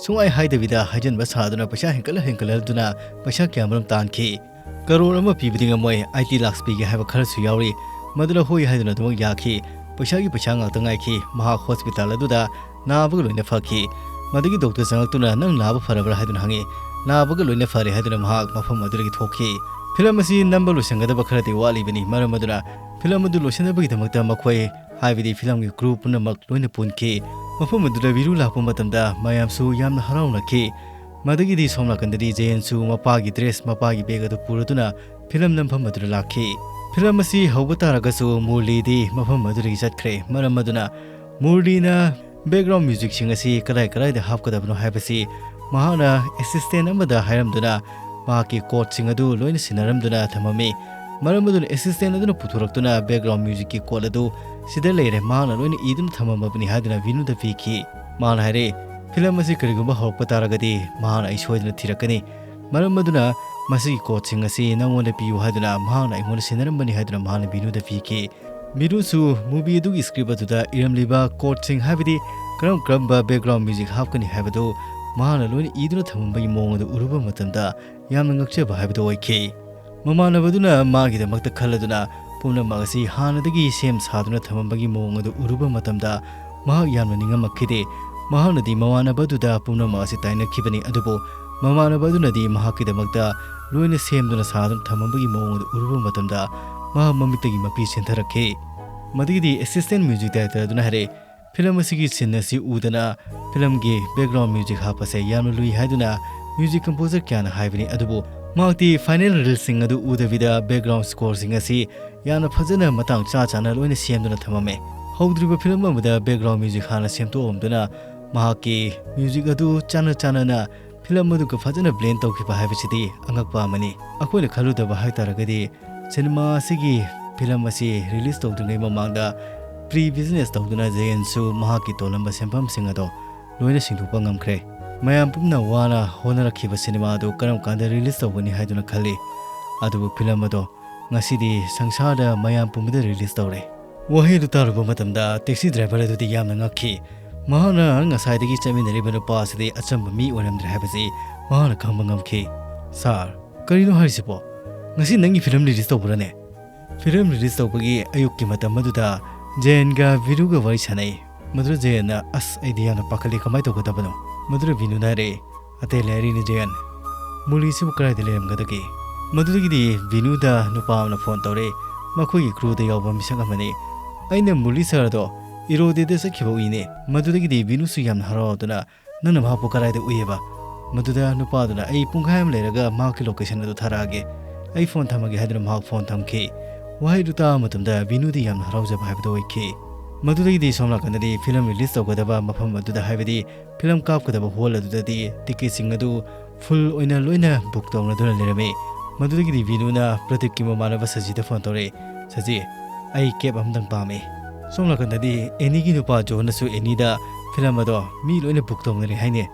ꯁꯨꯡꯍꯥꯏ ꯍꯥꯏꯗꯕꯤꯗ ꯍꯥꯏꯖꯟꯕ ꯁꯥꯗꯨꯅ ꯄꯩꯁꯥ ꯍꯦꯟꯒꯠ ꯍꯦꯟꯒꯠꯍꯟꯗꯨꯅ ꯄꯩꯁꯥ ꯀꯌꯥꯃꯔꯨꯝ ꯇꯥꯟꯈꯤ꯫ ꯀꯔꯣꯔ ꯑꯃ ꯄꯤꯕꯗꯤ ꯉꯝꯃꯣꯏ, ꯑꯥꯏꯇꯤ ꯂꯥꯛꯁ ꯄꯤꯒꯦ ꯍꯥꯏꯕ ꯈꯔꯁꯨ ꯌꯥꯎꯔꯤ꯫ ꯃꯗꯨꯅ ꯍꯣꯏ ꯍꯥꯏꯗꯨꯅ ꯑꯗꯨꯃꯛ ꯌꯥꯈꯤ꯫ ꯄꯩꯁꯥꯒꯤ ꯄꯩꯁꯥ ꯉꯥꯛꯇ ꯉꯥꯏꯈꯤ꯫ ꯃꯍꯥꯛ hospital ꯑꯗꯨꯗ ꯅꯥꯕꯒ ꯂꯣꯏꯅ ꯐꯈꯤ꯫ ꯃꯗꯨꯒꯤ doctor ꯆꯪꯂꯛꯇꯨꯅ, "ꯅꯪ ꯅꯥꯕ ꯐꯔꯕ꯭ꯔꯥ?" ꯍꯥꯏꯗꯨꯅ ꯍꯪꯉꯤ꯫ "ꯅꯥꯕꯒ ꯂꯣꯏꯅ ꯐꯔꯦ" ꯍꯥꯏꯗꯨꯅ ꯃꯍꯥꯛ ꯃꯐꯝ ꯑꯗꯨꯗꯒꯤ ꯊꯣꯛꯈꯤ꯫ Film ꯑꯁꯤ ꯅꯝꯕ ꯂꯣꯏꯁꯤꯟꯒꯗꯕ ꯈꯔꯗꯤ ꯋꯥꯠꯂꯤꯕꯅꯤ꯫ ꯃꯔꯝ ꯑꯗꯨꯅ film ꯑꯗꯨ ꯂꯣꯏꯁꯤꯟꯅꯕꯒꯤꯗꯃꯛꯇ ꯃꯈꯣꯏ, ꯍꯥꯏꯕꯗꯤ film-ꯒꯤ crew ꯄꯨꯝꯅꯃꯛ ꯂꯣꯏꯅ ꯄꯨꯟꯈꯤ꯫ ꯃꯐꯝ ꯑꯗꯨꯗ ꯕꯤꯔꯨ ꯂꯥꯛꯄ ꯃꯇꯝꯗ ꯃꯌꯥꯝꯁꯨ ꯌꯥꯝꯅ ꯍꯔꯥꯎꯅꯈꯤ꯫ ꯃꯗꯨꯒꯤꯗꯤ ꯁꯣꯝ ꯅꯥꯀꯟꯗꯗꯤ ꯖꯌꯟꯁꯨ ꯃꯄꯥꯒꯤ dress, ꯃꯄꯥꯒꯤ bag ꯑꯗꯨ ꯄꯨꯔꯗꯨꯅ film ꯅꯝꯐꯝ ꯑꯗꯨꯗ ꯂꯥꯛꯈꯤ꯫ Film ꯑꯁꯤ ꯍꯧꯕ ꯇꯥꯔꯒꯁꯨ ꯃꯨꯔꯂꯤꯗꯤ ꯃꯐꯝ ꯑꯗꯨꯗꯒꯤ ꯆꯠꯈ꯭ꯔꯦ꯫ ꯃꯔꯝ ꯑꯗꯨꯅ ꯃꯨꯔꯂꯤꯅ background music-ꯁꯤꯡ ꯑꯁꯤ ꯀꯗꯥꯏ ꯀꯗꯥꯏꯗ ꯍꯥꯞꯀꯗꯕꯅꯣ ꯍꯥꯏꯕꯁꯤ ꯃꯍꯥꯛꯅ assistant ꯑꯃꯗ ꯍꯥꯏꯔꯝꯗꯨꯅ ꯃꯍꯥꯛꯀꯤ ꯀꯣꯠꯁꯤꯡ ꯑꯗꯨ ꯂꯣꯏꯅ ꯁꯤꯟꯅꯔꯝꯗꯨꯅ ꯊꯝꯃꯝꯃꯤ꯫ ꯃꯔꯝ ꯑꯗꯨꯅ ꯑꯦꯁꯤꯁꯇꯦꯟ ꯑꯗꯨꯅ ꯄꯨꯊꯣꯔꯛꯇꯨꯅ ꯕꯦꯛꯒ꯭ꯔꯥꯎꯟ ꯃ꯭ꯌꯨꯖꯤꯛꯀꯤ ꯀꯣꯠ ꯑꯗꯨ ꯁꯤꯗ ꯂꯩꯔꯦ, ꯃꯍꯥꯛꯅ ꯂꯣꯏꯅ ꯏꯗꯨꯅ ꯊꯝꯃꯝꯃꯕꯅꯤ ꯍꯥꯏꯗꯨꯅ ꯚꯤꯅꯨꯗ ꯄꯤꯈꯤ꯫ ꯃꯍꯥꯛꯅ ꯍꯥꯏꯔꯛꯏ, "ꯐꯤꯂꯝ ꯑꯁꯤ ꯀꯔꯤꯒꯨꯝꯕ ꯍꯧꯔꯛꯄ ꯇꯥꯔꯒꯗꯤ ꯃꯍꯥꯛꯅ ꯑꯩ ꯁꯣꯏꯗꯅ ꯊꯤꯔꯛꯀꯅꯤ꯫ ꯃꯔꯝ ꯑꯗꯨꯅ ꯃꯁꯤꯒꯤ ꯀꯣꯠꯁꯤꯡ ꯑꯁꯤ ꯅꯉꯣꯟꯗ ꯄꯤꯌꯨ" ꯍꯥꯏꯗꯨꯅ ꯃꯍꯥꯛꯅ ꯑꯩꯉꯣꯟꯗ ꯁꯤꯟꯅꯔꯝꯕꯅꯤ ꯍꯥꯏꯗꯨꯅ ꯃꯍꯥꯛꯅ ꯚꯤꯅꯨꯗ ꯄꯤꯈꯤ꯫ ꯚꯤꯅꯨꯁꯨ ꯃꯨꯚꯤ ꯑꯗꯨꯒꯤ ꯁ꯭ꯀ꯭ꯔꯤꯞ ꯑꯗꯨꯗ ꯏꯔꯝꯂꯤꯕ ꯀꯣꯠꯁꯤꯡ, ꯍꯥꯏꯕꯗꯤ ꯀꯔꯝ ꯀꯔꯝꯕ ꯕꯦꯛꯒ꯭ꯔꯥꯎꯟ ꯃ꯭ꯌꯨꯖꯤꯛ ꯍꯥꯞꯀꯅꯤ ꯍꯥꯏꯕꯗꯨ ꯃꯍꯥꯛꯅ ꯂꯣꯏꯅ ꯏꯗꯨꯅ ꯊꯝꯃꯝꯕꯒꯤ ꯃꯑꯣꯡ ꯑꯗꯨ ꯎꯔꯨꯕ ꯃꯇꯝꯗ ꯌꯥꯝꯅ ꯉꯛꯆꯕ ꯍꯥꯏꯕꯗꯨ ꯑꯣꯏꯈꯤ꯫ ꯃꯃꯥꯟꯅꯕꯗꯨꯅ ꯃꯥꯒꯤꯗꯃꯛꯇ ꯈꯜꯂꯗꯨꯅ ꯄꯨꯝꯅꯃꯛ ꯑꯁꯤ ꯍꯥꯟꯅꯗꯒꯤ ꯁꯦꯝ ꯁꯥꯗꯨꯅ ꯊꯝꯃꯝꯕꯒꯤ ꯃꯑꯣꯡ ꯑꯗꯨ ꯎꯔꯨꯕ ꯃꯇꯝꯗ ꯃꯍꯥꯛ ꯌꯥꯝꯅ ꯅꯤꯡꯉꯝꯃꯛꯈꯤꯗꯦ꯫ ꯃꯍꯥꯛꯅꯗꯤ ꯃꯃꯥꯟꯅꯕꯗꯨꯗ ꯄꯨꯝꯅꯃꯛ ꯑꯁꯤ ꯇꯥꯏꯅꯈꯤꯕꯅꯤ, ꯑꯗꯨꯕꯨ ꯃꯃꯥꯟꯅꯕ ꯑꯗꯨꯅꯗꯤ ꯃꯍꯥꯛꯀꯤꯗꯃꯛꯇ ꯂꯣꯏꯅ ꯁꯦꯝꯗꯨꯅ ꯁꯥꯗꯨꯅ ꯊꯝꯃꯝꯕꯒꯤ ꯃꯑꯣꯡ ꯑꯗꯨ ꯎꯔꯨꯕ ꯃꯇꯝꯗ ꯃꯍꯥꯛ ꯃꯃꯤꯠꯇꯒꯤ ꯃꯄꯤ ꯆꯦꯟꯊꯔꯛꯈꯤ꯫ ꯃꯗꯨꯒꯤꯗꯤ ꯑꯦꯁꯤꯁꯇꯦꯟ ꯃ꯭ꯌꯨꯖꯤꯛ ꯗꯥꯏꯔꯦꯛꯇꯔ ꯑꯗꯨꯅ ꯍꯥꯏꯔꯛꯏ, "ꯐꯤꯂꯝ ꯑꯁꯤꯒꯤ ꯁꯤꯟ ꯑꯁꯤ ꯎꯗꯅ ꯐꯤꯂꯝꯒꯤ ꯕꯦꯛꯒ꯭ꯔꯥꯎꯟ ꯃ꯭ꯌꯨꯖꯤꯛ ꯍꯥꯞꯄꯁꯦ ꯌꯥꯝꯅ ꯂꯨꯏ ꯍꯥꯏꯗꯨꯅ ꯃ꯭ꯌꯨꯖꯤꯛ ꯀꯝꯄꯣꯖꯔ ꯀꯌꯥꯅ ꯍꯥꯏꯕꯅꯤ, ꯑꯗꯨꯕꯨ ꯃꯍꯥꯛꯇꯤ ꯐꯥꯏꯅꯦꯜ ꯔꯤꯜꯁꯤꯡ ꯑꯗꯨ ꯎꯗꯕꯤꯗ ꯕꯦꯛꯒ꯭ꯔꯥꯎꯟ ꯁ꯭ꯀꯣꯔꯁꯤꯡ ꯑꯁꯤ ꯌꯥꯝꯅ ꯐꯖꯅ ꯃꯇꯥꯡ ꯆꯥ ꯆꯥꯅ ꯂꯣꯏꯅ ꯁꯦꯝꯗꯨꯅ ꯊꯝꯃꯝꯃꯦ꯫ ꯍꯧꯗ꯭ꯔꯤꯕ ꯐꯤꯂꯝ ꯑꯃꯗ ꯕꯦꯛꯒ꯭ꯔꯥꯎꯟ ꯃ꯭ꯌꯨꯖꯤꯛ ꯍꯥꯟꯅ ꯁꯦꯝꯗꯣꯛꯑꯝꯗꯨꯅ ꯃꯍꯥꯛꯀꯤ ꯃ꯭ꯌꯨꯖꯤꯛ ꯑꯗꯨ ꯆꯥꯟꯅ ꯆꯥꯟꯅꯅ ꯐꯤꯂꯝ ꯑꯗꯨꯒ ꯐꯖꯅ ꯕ꯭ꯂꯦꯟ ꯇꯧꯈꯤꯕ ꯍꯥꯏꯕꯁꯤꯗꯤ ꯑꯉꯛꯄ ꯑꯃꯅꯤ꯫ ꯑꯩꯈꯣꯏꯅ ꯈꯜꯂꯨꯗꯕ ꯍꯥꯏꯇꯥꯔꯒꯗꯤ ꯁꯤꯅꯦꯃꯥ ꯑꯁꯤꯒꯤ ꯐꯤꯂꯝ ꯑꯁꯤ ꯔꯤꯂꯤꯁ ꯇꯧꯗ꯭ꯔꯤꯉꯩ ꯃꯃꯥꯡꯗ ꯄ꯭ꯔꯤ ꯕꯤꯖꯤꯅꯦꯁ ꯇꯧꯗꯨꯅ ꯖꯌꯟꯁꯨ ꯃꯍꯥꯛꯀꯤ ꯇꯣꯜꯂꯝꯕ ꯁꯦꯟꯐꯝꯁꯤꯡ ꯑꯗꯣ ꯂꯣꯏꯅ ꯁꯤꯡꯗꯣꯛꯄ ꯉꯝꯈ꯭ꯔꯦ꯫ ꯃꯌꯥꯝ ꯄꯨꯝꯅ ꯋꯥꯅ ꯍꯣꯠꯅꯔꯛꯈꯤꯕ ꯁꯤꯅꯦꯃꯥ ꯑꯗꯨ ꯀꯔꯝ ꯀꯥꯟꯗ ꯔꯤꯂꯤꯁ ꯇꯧꯒꯅꯤ ꯍꯥꯏꯗꯨꯅ ꯈꯜꯂꯤ, ꯑꯗꯨꯕꯨ ꯐꯤꯂꯝ ꯑꯗꯣ ꯉꯁꯤꯗꯤ ꯁꯪꯁꯥꯔꯗ ꯃꯌꯥꯝ ꯄꯨꯝꯕꯗ ꯔꯤꯂꯤꯁ ꯇꯧꯔꯦ꯫ ꯋꯥꯍꯩ ꯑꯗꯨ ꯇꯥꯔꯨꯕ ꯃꯇꯝꯗ ꯇꯦꯛꯁꯤ ꯗ꯭ꯔꯥꯏꯚꯔ ꯑꯗꯨꯗꯤ ꯌꯥꯝꯅ ꯉꯛꯈꯤ꯫ ꯃꯍꯥꯛꯅ ꯉꯁꯥꯏꯗꯒꯤ ꯆꯠꯃꯤꯟꯅꯔꯤꯕ ꯅꯨꯄꯥ ꯑꯁꯤꯗꯤ ꯑꯆꯝꯕ ꯃꯤ ꯑꯣꯏꯔꯝꯗ꯭ꯔꯦ ꯍꯥꯏꯕꯁꯤ ꯃꯍꯥꯛꯅ ꯈꯪꯕ ꯉꯝꯈꯤ꯫ "ꯁꯥꯔ, ꯀꯔꯤꯅꯣ ꯍꯥꯏꯔꯤꯁꯤꯕꯣ? ꯉꯁꯤ ꯅꯪꯒꯤ ꯐꯤꯂꯝ ꯔꯤꯂꯤꯁ ꯇꯧꯕ꯭ꯔꯅꯦ?" ꯐꯤꯂꯝ ꯔꯤꯂꯤꯁ ꯇꯧꯕꯒꯤ ꯑꯌꯨꯛꯀꯤ ꯃꯇꯝ ꯑꯗꯨꯗ ꯖꯌꯟꯒ ꯚꯤꯅꯨꯒ ꯋꯥꯔꯤ ꯁꯥꯟꯅꯩ꯫ ꯃꯗꯨꯗ ꯖꯌꯟꯅ, "ꯑꯁ, ꯑꯩꯗꯤ ꯌꯥꯝꯅ ꯄꯥꯈꯠꯂꯤ, ꯀꯃꯥꯏꯅ ꯇꯧꯒꯗꯕꯅꯣ?" ꯃꯗꯨꯗ ꯚꯤꯅꯨꯅ ꯍꯥꯏꯔꯛꯏ, "ꯑꯇꯩ ꯂꯥꯏꯔꯤꯅꯤ ꯖꯌꯟ, ꯃꯨꯂꯤꯁꯤꯕꯨ ꯀꯗꯥꯏꯗ ꯂꯩꯔꯝꯒꯗꯒꯦ?" ꯃꯗꯨꯗꯒꯤꯗꯤ ꯚꯤꯅꯨꯗ ꯅꯨꯄꯥ ꯑꯃꯅ ꯐꯣꯟ ꯇꯧꯔꯛꯏ꯫ ꯃꯈꯣꯏꯒꯤ ꯀ꯭ꯔꯨꯗ ꯌꯥꯎꯕ ꯃꯤꯁꯛ ꯑꯃꯅꯤ꯫ "ꯑꯩꯅ ꯃꯨꯂꯤ ꯁꯥꯔ ꯑꯗꯣ ꯏꯔꯣꯗꯦꯗ ꯆꯠꯈꯤꯕ ꯎꯏꯅꯦ꯫" ꯃꯗꯨꯗꯒꯤꯗꯤ ꯚꯤꯅꯨꯁꯨ ꯌꯥꯝꯅ ꯍꯔꯥꯎꯗꯨꯅ, "ꯅꯪꯅ ꯃꯍꯥꯛꯄꯨ ꯀꯗꯥꯏꯗ ꯎꯏꯌꯦꯕ?" ꯃꯗꯨꯗ ꯅꯨꯄꯥꯗꯨꯅ, "ꯑꯩ ꯄꯨꯡꯈꯥꯏ ꯑꯃ ꯂꯩꯔꯒ ꯃꯍꯥꯛꯀꯤ ꯂꯣꯀꯦꯁꯟ ꯑꯗꯨ ꯊꯥꯔꯛꯑꯒꯦ, ꯑꯩ ꯐꯣꯟ ꯊꯝꯃꯒꯦ" ꯍꯥꯏꯗꯨꯅ ꯃꯍꯥꯛ ꯐꯣꯟ ꯊꯝꯈꯤ꯫ ꯋꯥꯍꯩꯗꯨ ꯇꯥꯕ ꯃꯇꯝꯗ ꯚꯤꯅꯨꯗꯤ ꯌꯥꯝꯅ ꯍꯔꯥꯎꯖꯕ ꯍꯥꯏꯕꯗꯨ ꯑꯣꯏꯈꯤ꯫ ꯃꯗꯨꯗꯒꯤꯗꯤ ꯁꯣꯝ ꯅꯥꯀꯟꯗꯗꯤ ꯐꯤꯂꯝ ꯔꯤꯂꯤꯁ ꯇꯧꯒꯗꯕ ꯃꯐꯝ ꯑꯗꯨꯗ, ꯍꯥꯏꯕꯗꯤ ꯐꯤꯂꯝ ꯀꯥꯞꯀꯗꯕ ꯍꯣꯜ ꯑꯗꯨꯗꯗꯤ ꯇꯤꯀꯦꯠꯁꯤꯡ ꯑꯗꯨ ꯐꯨꯜ ꯑꯣꯏꯅ ꯂꯣꯏꯅ ꯕꯨꯛ ꯇꯧꯅꯗꯨꯅ ꯂꯩꯔꯝꯃꯤ꯫ ꯃꯗꯨꯗꯒꯤꯗꯤ ꯕꯤꯅꯨꯅ ꯄ꯭ꯔꯗꯤꯞꯀꯤ ꯃꯃꯥꯟꯅꯕ ꯁꯖꯤꯗ ꯐꯣꯟ ꯇꯧꯔꯛꯑꯦ, "ꯁꯖꯤ, ꯑꯩ ꯀꯦꯕ ꯑꯃꯇꯪ ꯄꯥꯝꯃꯤ꯫" ꯁꯣꯝ ꯅꯥꯀꯟꯗꯗꯤ ꯑꯦꯅꯤꯒꯤ ꯅꯨꯄꯥ ꯖꯣꯟꯅꯁꯨ ꯑꯦꯅꯤꯗ ꯐꯤꯂꯝ ꯑꯗꯣ ꯃꯤ ꯂꯣꯏꯅ ꯕꯨꯛ ꯇꯧꯅꯔꯦ ꯍꯥꯏꯅꯦ,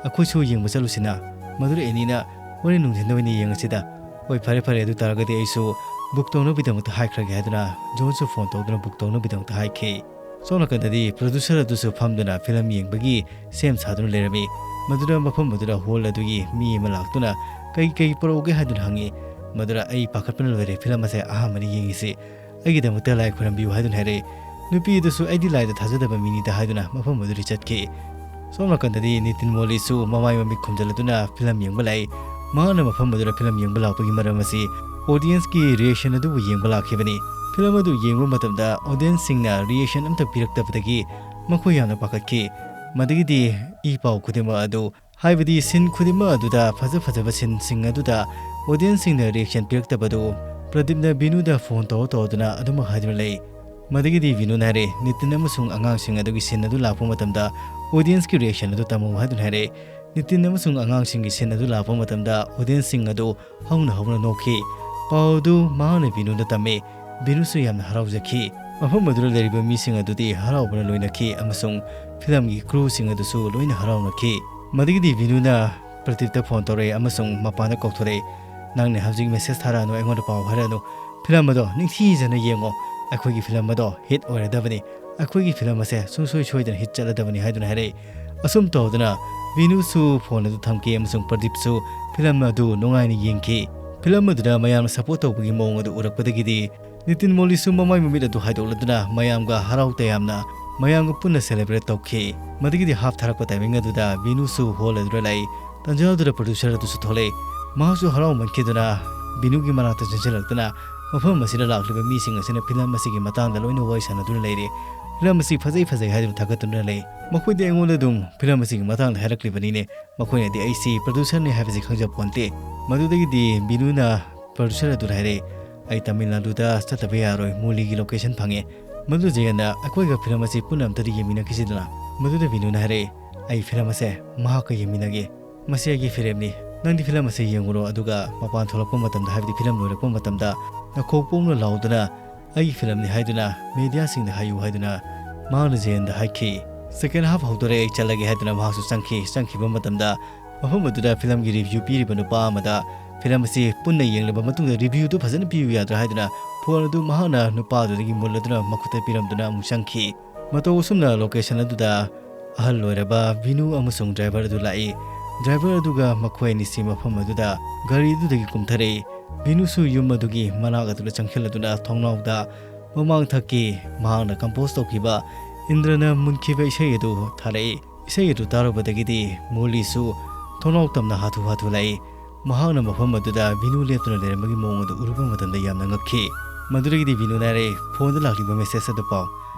ꯑꯩꯈꯣꯏꯁꯨ ꯌꯦꯡꯕ ꯆꯠꯂꯨꯁꯤꯅ꯫ ꯃꯗꯨꯗ ꯑꯦꯅꯤꯅ, "ꯍꯣꯔꯦꯟ ꯅꯨꯡꯊꯤꯟꯗ ꯑꯣꯏꯅ ꯌꯦꯡꯉꯁꯤꯗ꯫" "ꯍꯣꯏ, ꯐꯔꯦ ꯐꯔꯦ, ꯑꯗꯨ ꯇꯥꯔꯒꯗꯤ ꯑꯩꯁꯨ ꯕꯨꯛ ꯇꯧꯅꯕꯒꯤꯗꯃꯛꯇ ꯍꯥꯏꯈ꯭ꯔꯒꯦ" ꯍꯥꯏꯗꯨꯅ ꯖꯣꯟꯁꯨ ꯐꯣꯟ ꯇꯧꯗꯨꯅ ꯕꯨꯛ ꯇꯧꯅꯕꯒꯤꯗꯃꯛꯇ ꯍꯥꯏꯈꯤ꯫ ꯁꯣꯝ ꯅꯥꯀꯟꯗꯗꯤ ꯄ꯭ꯔꯗ꯭ꯌꯨꯁꯔ ꯑꯗꯨꯁꯨ ꯐꯝꯗꯨꯅ ꯐꯤꯂꯝ ꯌꯦꯡꯕꯒꯤ ꯁꯦꯝ ꯁꯥꯗꯨꯅ ꯂꯩꯔꯝꯃꯤ꯫ ꯃꯗꯨꯗ ꯃꯐꯝ ꯑꯗꯨꯗ ꯍꯣꯜ ꯑꯗꯨꯒꯤ ꯃꯤ ꯑꯃ ꯂꯥꯛꯇꯨꯅ "ꯀꯩ ꯀꯩ ꯄꯨꯔꯛꯎꯒꯦ?" ꯍꯥꯏꯗꯨꯅ ꯍꯪꯉꯤ꯫ ꯃꯗꯨꯗ "ꯑꯩ ꯄꯥꯈꯠꯄꯅ ꯂꯣꯏꯔꯦ, ꯐꯤꯂꯝ ꯑꯁꯦ ꯑꯍꯥꯟꯕꯅꯤ ꯌꯦꯡꯉꯤꯁꯤ, ꯑꯩꯒꯤꯗꯃꯛꯇ ꯂꯥꯏ ꯈꯣꯏꯔꯝꯕꯤꯌꯨ" ꯍꯥꯏꯗꯨꯅ ꯍꯥꯏꯔꯛꯏ꯫ ꯅꯨꯄꯤ ꯑꯗꯨꯁꯨ "ꯑꯩꯗꯤ ꯂꯥꯏꯗ ꯊꯥꯖꯗꯕ ꯃꯤꯅꯤꯗ" ꯍꯥꯏꯗꯨꯅ ꯃꯐꯝ ꯑꯗꯨꯗ ꯆꯠꯈꯤ꯫ ꯁꯣꯝ ꯅꯥꯀꯟꯗꯗꯤ ꯅꯤꯇꯤꯟ ꯃꯣꯂꯤꯁꯨ ꯃꯃꯥꯏ ꯃꯃꯤꯠ ꯈꯨꯝꯖꯤꯜꯂꯗꯨꯅ ꯐꯤꯂꯝ ꯌꯦꯡꯕ ꯂꯥꯛꯏ꯫ ꯃꯍꯥꯛꯅ ꯃꯐꯝ ꯑꯗꯨꯗ ꯐꯤꯂꯝ ꯌꯦꯡꯕ ꯂꯥꯛꯄꯒꯤ ꯃꯔꯝ ꯑꯁꯤ ꯑꯣꯗꯤꯌꯟꯁꯀꯤ ꯔꯤꯌꯦꯛꯁꯟ ꯑꯗꯨꯕꯨ ꯌꯦꯡꯕ ꯂꯥꯛꯈꯤꯕꯅꯤ꯫ ꯐꯤꯂꯝ ꯑꯗꯨ ꯌꯦꯡꯕ ꯃꯇꯝꯗ ꯑꯣꯗꯤꯌꯟꯁꯁꯤꯡꯅ ꯔꯤꯌꯦꯛꯁꯟ ꯑꯝꯇ ꯄꯤꯔꯛꯇꯕꯗꯒꯤ ꯃꯈꯣꯏ ꯌꯥꯝꯅ ꯄꯥꯈꯠꯈꯤ꯫ ꯃꯗꯨꯒꯤꯗꯤ ꯏ ꯄꯥꯎ ꯈꯨꯗꯤꯡꯃꯛ ꯑꯗꯨ, ꯍꯥꯏꯕꯗꯤ ꯁꯤꯟ ꯈꯨꯗꯤꯡꯃꯛ ꯑꯗꯨꯗ, ꯐꯖ ꯐꯖꯕ ꯁꯤꯟꯁꯤꯡ ꯑꯗꯨꯗ ꯑꯣꯗꯤꯌꯟꯁꯁꯤꯡꯅ ꯔꯤꯌꯦꯛꯁꯟ ꯄꯤꯔꯛꯇꯕꯗꯨ ꯄ꯭ꯔꯗꯤꯞꯅ ꯕꯤꯅꯨꯗ ꯐꯣꯟ ꯇꯧꯔ ꯇꯧꯔꯗꯨꯅ ꯑꯗꯨꯃꯛ ꯍꯥꯏꯗꯨꯅ ꯂꯩ꯫ ꯃꯗꯨꯒꯤꯗꯤ ꯕꯤꯅꯨꯅ ꯍꯥꯏꯔꯦ, "ꯅꯤꯇꯤꯟ ꯑꯃꯁꯨꯡ ꯑꯉꯥꯡꯁꯤꯡ ꯑꯗꯨꯒꯤ ꯁꯤꯟ ꯑꯗꯨ ꯂꯥꯛꯄ ꯃꯇꯝꯗ ꯑꯣꯗꯤꯌꯟꯁꯀꯤ ꯔꯤꯌꯦꯛꯁꯟ ꯑꯗꯨ ꯇꯝꯃꯨ" ꯍꯥꯏꯗꯨꯅ ꯍꯥꯏꯔꯦ꯫ ꯅꯤꯇꯤꯟ ꯑꯃꯁꯨꯡ ꯑꯉꯥꯡꯁꯤꯡꯒꯤ ꯁꯤꯟ ꯑꯗꯨ ꯂꯥꯛꯄ ꯃꯇꯝꯗ ꯑꯣꯗꯤꯌꯟꯁꯁꯤꯡ ꯑꯗꯨ ꯍꯧꯅ ꯍꯧꯅ ꯅꯣꯛꯈꯤ꯫ ꯄꯥꯎ ꯑꯗꯨ ꯃꯍꯥꯛꯅ ꯕꯤꯅꯨꯗ ꯇꯝꯃꯤ꯫ ꯕꯤꯅꯨꯁꯨ ꯌꯥꯝꯅ ꯍꯔꯥꯎꯖꯈꯤ꯫ ꯃꯐꯝ ꯑꯗꯨꯗ ꯂꯩꯔꯤꯕ ꯃꯤꯁꯤꯡ ꯑꯗꯨꯗꯤ ꯍꯔꯥꯎꯕꯅ ꯂꯣꯏꯅꯈꯤ ꯑꯃꯁꯨꯡ ꯐꯤꯂꯝꯒꯤ ꯀ꯭ꯔꯨꯁꯤꯡ ꯑꯗꯨꯁꯨ ꯂꯣꯏꯅ ꯍꯔꯥꯎꯅꯈꯤ꯫ ꯃꯗꯨꯒꯤꯗꯤ ꯕꯤꯅꯨꯅ ꯄ꯭ꯔꯗꯤꯞꯇ ꯐꯣꯟ ꯇꯧꯔꯛꯑꯦ ꯑꯃꯁꯨꯡ ꯃꯄꯥꯟꯗ ꯀꯧꯊꯣꯔꯛꯑꯦ꯫ "ꯅꯪꯅ ꯍꯧꯖꯤꯛ ꯃꯦꯁꯦꯖ ꯊꯥꯔꯛꯑꯅꯨ, ꯑꯩꯉꯣꯟꯗ ꯄꯥꯎ ꯍꯥꯏꯔꯛꯑꯅꯨ꯫ ꯐꯤꯂꯝ ꯑꯗꯣ ꯅꯤꯡꯊꯤꯖꯅ ꯌꯦꯡꯉꯣ꯫ ꯑꯩꯈꯣꯏꯒꯤ ꯐꯤꯂꯝ ꯑꯗꯣ ꯍꯤꯠ ꯑꯣꯏꯔꯗꯕꯅꯤ꯫ ꯑꯩꯈꯣꯏꯒꯤ ꯐꯤꯂꯝ ꯑꯁꯦ ꯁꯨꯡꯁꯣꯏ ꯁꯣꯏꯗꯅ ꯍꯤꯠ ꯆꯠꯂꯗꯕꯅꯤ" ꯍꯥꯏꯗꯨꯅ ꯍꯥꯏꯔꯛꯏ꯫ ꯑꯁꯨꯝ ꯇꯧꯗꯅ ꯕꯤꯅꯨꯁꯨ ꯐꯣꯟ ꯑꯗꯨ ꯊꯝꯈꯤ ꯑꯃꯁꯨꯡ ꯄ꯭ꯔꯗꯤꯞꯁꯨ ꯐꯤꯂꯝ ꯑꯗꯨ ꯅꯨꯡꯉꯥꯏꯅ ꯌꯦꯡꯈꯤ꯫ ꯐꯤꯂꯝ ꯑꯗꯨꯗ ꯃꯌꯥꯝꯅ ꯁꯄꯣꯔꯠ ꯇꯧꯕꯒꯤ ꯃꯑꯣꯡ ꯑꯗꯨ ꯎꯔꯛꯄꯗꯒꯤꯗꯤ ꯅꯤꯇꯤꯟ ꯃꯣꯂꯤꯁꯨ ꯃꯃꯥꯏ ꯃꯃꯤꯠ ꯑꯗꯨ ꯍꯥꯏꯗꯣꯛꯂꯗꯨꯅ ꯃꯌꯥꯝꯒ ꯍꯔꯥꯎ ꯇꯌꯥꯝꯅ ꯃꯌꯥꯝꯒ ꯄꯨꯟꯅ ꯁꯦꯂꯦꯕ꯭ꯔꯦꯠ ꯇꯧꯈꯤ꯫ ꯃꯗꯨꯒꯤꯗꯤ ꯍꯥꯞ ꯊꯥꯔꯛꯄ ꯇꯥꯏꯃꯤꯡ ꯑꯗꯨꯗ ꯕꯤꯅꯨꯁꯨ ꯍꯣꯜ ꯑꯗꯨꯗ ꯂꯥꯛꯏ꯫ ꯇꯟꯖꯥ ꯑꯗꯨꯗ ꯄ꯭ꯔꯗ꯭ꯌꯨꯁꯔ ꯑꯗꯨꯁꯨ ꯊꯣꯛꯂꯛꯏ꯫ ꯃꯍꯥꯛꯁꯨ ꯍꯔꯥꯎꯃꯟꯈꯤꯗꯨꯅ ꯕꯤꯅꯨꯒꯤ ꯃꯅꯥꯛꯇ ꯆꯪꯁꯤꯜꯂꯛꯇꯨꯅ ꯃꯐꯝ ꯑꯁꯤꯗ ꯂꯥꯛꯂꯤꯕ ꯃꯤꯁꯤꯡ ꯑꯁꯤꯅ ꯐꯤꯂꯝ ꯑꯁꯤꯒꯤ ꯃꯇꯥꯡꯗ ꯂꯣꯏꯅ ꯋꯥꯔꯤ ꯁꯥꯟꯅꯗꯨꯅ ꯂꯩꯔꯤ꯫ "ꯐꯤꯂꯝ ꯑꯁꯤ ꯐꯖꯩ ꯐꯖꯩ" ꯍꯥꯏꯗꯨꯅ ꯊꯥꯒꯠꯇꯨꯅ ꯂꯩ꯫ ꯃꯈꯣꯏꯗꯤ ꯑꯩꯉꯣꯟꯗ ꯑꯗꯨꯝ ꯐꯤꯂꯝ ꯑꯁꯤꯒꯤ ꯃꯇꯥꯡꯗ ꯍꯥꯏꯔꯛꯂꯤꯕꯅꯤꯅꯦ꯫ ꯃꯈꯣꯏꯅꯗꯤ ꯑꯩꯁꯤ ꯄ꯭ꯔꯗ꯭ꯌꯨꯁꯔꯅꯤ ꯍꯥꯏꯕꯁꯤ ꯈꯪꯖꯄꯣꯟꯇꯦ꯫ ꯃꯗꯨꯗꯒꯤꯗꯤ ꯕꯤꯅꯨꯅ ꯄ꯭ꯔꯗ꯭ꯌꯨꯁꯔ ꯑꯗꯨꯗ ꯍꯥꯏꯔꯛꯏ, "ꯑꯩ ꯇꯥꯃꯤꯜ ꯅꯥꯗꯨꯗ ꯆꯠꯇꯕ ꯌꯥꯔꯣꯏ, ꯃꯣꯂꯤꯒꯤ ꯂꯣꯀꯦꯁꯟ ꯐꯪꯉꯦ꯫ ꯃꯗꯨ ꯖꯌꯟꯅ ꯑꯩꯈꯣꯏꯒ ꯐꯤꯂꯝ ꯑꯁꯤ ꯄꯨꯟꯅ ꯑꯝꯇꯗꯤ ꯌꯦꯡꯃꯤꯟꯅꯈꯤꯁꯤꯗꯅ꯫" ꯃꯗꯨꯗ ꯕꯤꯅꯨꯅ ꯍꯥꯏꯔꯛꯏ, "ꯑꯩ ꯐꯤꯂꯝ ꯑꯁꯦ ꯃꯍꯥꯛꯀ ꯌꯦꯡꯃꯤꯟꯅꯒꯦ꯫ "ꯃꯁꯤ ꯑꯩꯒꯤ ꯐꯤꯔꯦꯞꯅꯤ, ꯅꯪꯗꯤ ꯐꯤꯂꯝ ꯑꯁꯤ ꯌꯦꯡꯉꯨꯔꯣ, ꯑꯗꯨꯒ ꯃꯄꯥꯟ ꯊꯣꯛꯂꯛꯄ ꯃꯇꯝꯗ, ꯍꯥꯏꯕꯗꯤ ꯐꯤꯂꯝ ꯂꯣꯏꯔꯛꯄ ꯃꯇꯝꯗ ꯅꯈꯣꯛ ꯄꯣꯛꯅ ꯂꯥꯎꯗꯨꯅ ꯑꯩꯒꯤ ꯐꯤꯂꯝꯅꯤ ꯍꯥꯏꯗꯨꯅ ꯃꯦꯗꯤꯌꯥꯁꯤꯡꯗ ꯍꯥꯏꯌꯨ" ꯍꯥꯏꯗꯨꯅ ꯃꯍꯥꯛꯅ ꯖꯦꯟꯗ ꯍꯥꯏꯈꯤ꯫ "ꯁꯦꯀꯦꯟ ꯍꯥꯐ ꯍꯧꯗꯣꯔꯦ, ꯑꯩ ꯆꯠꯂꯒꯦ" ꯍꯥꯏꯗꯨꯅ ꯃꯍꯥꯛꯁꯨ ꯆꯪꯈꯤ꯫ ꯆꯪꯈꯤꯕ ꯃꯇꯝꯗ ꯃꯐꯝ ꯑꯗꯨꯗ ꯐꯤꯂꯝꯒꯤ ꯔꯤꯚ꯭ꯌꯨ ꯄꯤꯔꯤꯕ ꯅꯨꯄꯥ ꯑꯃꯗ ꯐꯤꯂꯝ ꯑꯁꯤ ꯄꯨꯟꯅ ꯌꯦꯡꯂꯕ ꯃꯇꯨꯡꯗ ꯔꯤꯚ꯭ꯌꯨꯗꯨ ꯐꯖꯅ ꯄꯤꯌꯨ ꯌꯥꯗ꯭ꯔꯥ ꯍꯥꯏꯗꯨꯅ ꯐꯣꯟ ꯑꯗꯨ ꯃꯍꯥꯛꯅ ꯅꯨꯄꯥ ꯑꯗꯨꯗꯒꯤ ꯃꯨꯜꯂꯗꯨꯅ ꯃꯈꯨꯠꯇ ꯄꯤꯔꯝꯗꯨꯅ ꯑꯃꯨꯛ ꯆꯪꯈꯤ꯫ ꯃꯇꯧ ꯑꯁꯨꯝꯅ ꯂꯣꯀꯦꯁꯟ ꯑꯗꯨꯗ ꯑꯍꯜ ꯑꯣꯏꯔꯕ ꯚꯤꯅꯨ ꯑꯃꯁꯨꯡ ꯗ꯭ꯔꯥꯏꯚꯔ ꯑꯗꯨ ꯂꯥꯛꯏ꯫ ꯗ꯭ꯔꯥꯏꯚꯔ ꯑꯗꯨꯒ ꯃꯈꯣꯏ ꯑꯅꯤꯁꯤ ꯃꯐꯝ ꯑꯗꯨꯗ ꯒꯥꯔꯤ ꯑꯗꯨꯗꯒꯤ ꯀꯨꯝꯊꯔꯛꯏ꯫ ꯚꯤꯅꯨꯁꯨ ꯌꯨꯝ ꯑꯗꯨꯒꯤ ꯃꯅꯥꯛ ꯑꯗꯨꯗ ꯆꯪꯁꯤꯜꯂꯗꯨꯅ ꯊꯣꯡꯅꯥꯎꯗ ꯃꯃꯥꯡꯊꯛꯀꯤ ꯃꯍꯥꯛꯅ ꯀꯝꯄꯣꯖ ꯇꯧꯈꯤꯕ ꯏꯟꯗ꯭ꯔꯅ ꯃꯨꯟꯈꯤꯕ ꯏꯁꯩ ꯑꯗꯨ ꯊꯥꯔꯛꯏ꯫ ꯏꯁꯩ ꯑꯗꯨ ꯇꯥꯔꯨꯕꯗꯒꯤꯗꯤ ꯃꯨꯔꯂꯤꯁꯨ ꯊꯣꯡꯅꯥꯎ ꯇꯝꯅ ꯍꯥꯊꯨ ꯍꯥꯊꯨ ꯂꯥꯛꯏ꯫ ꯃꯍꯥꯛꯅ ꯃꯐꯝ ꯑꯗꯨꯗ ꯚꯤꯅꯨ ꯂꯦꯞꯇꯨꯅ ꯂꯩꯔꯝꯕꯒꯤ ꯃꯑꯣꯡ ꯑꯗꯨ ꯎꯔꯨꯕ ꯃꯇꯝꯗ ꯌꯥꯝꯅ ꯉꯛꯈꯤ꯫ ꯃꯗꯨꯗꯒꯤꯗꯤ ꯚꯤꯅꯨꯅ ꯍꯥꯏꯔꯛꯏ, "ꯐꯣꯟꯗ ꯂꯥꯛꯂꯤꯕ ꯃꯦꯁꯦꯖ ꯑꯗꯨ ꯄꯥꯎ꯫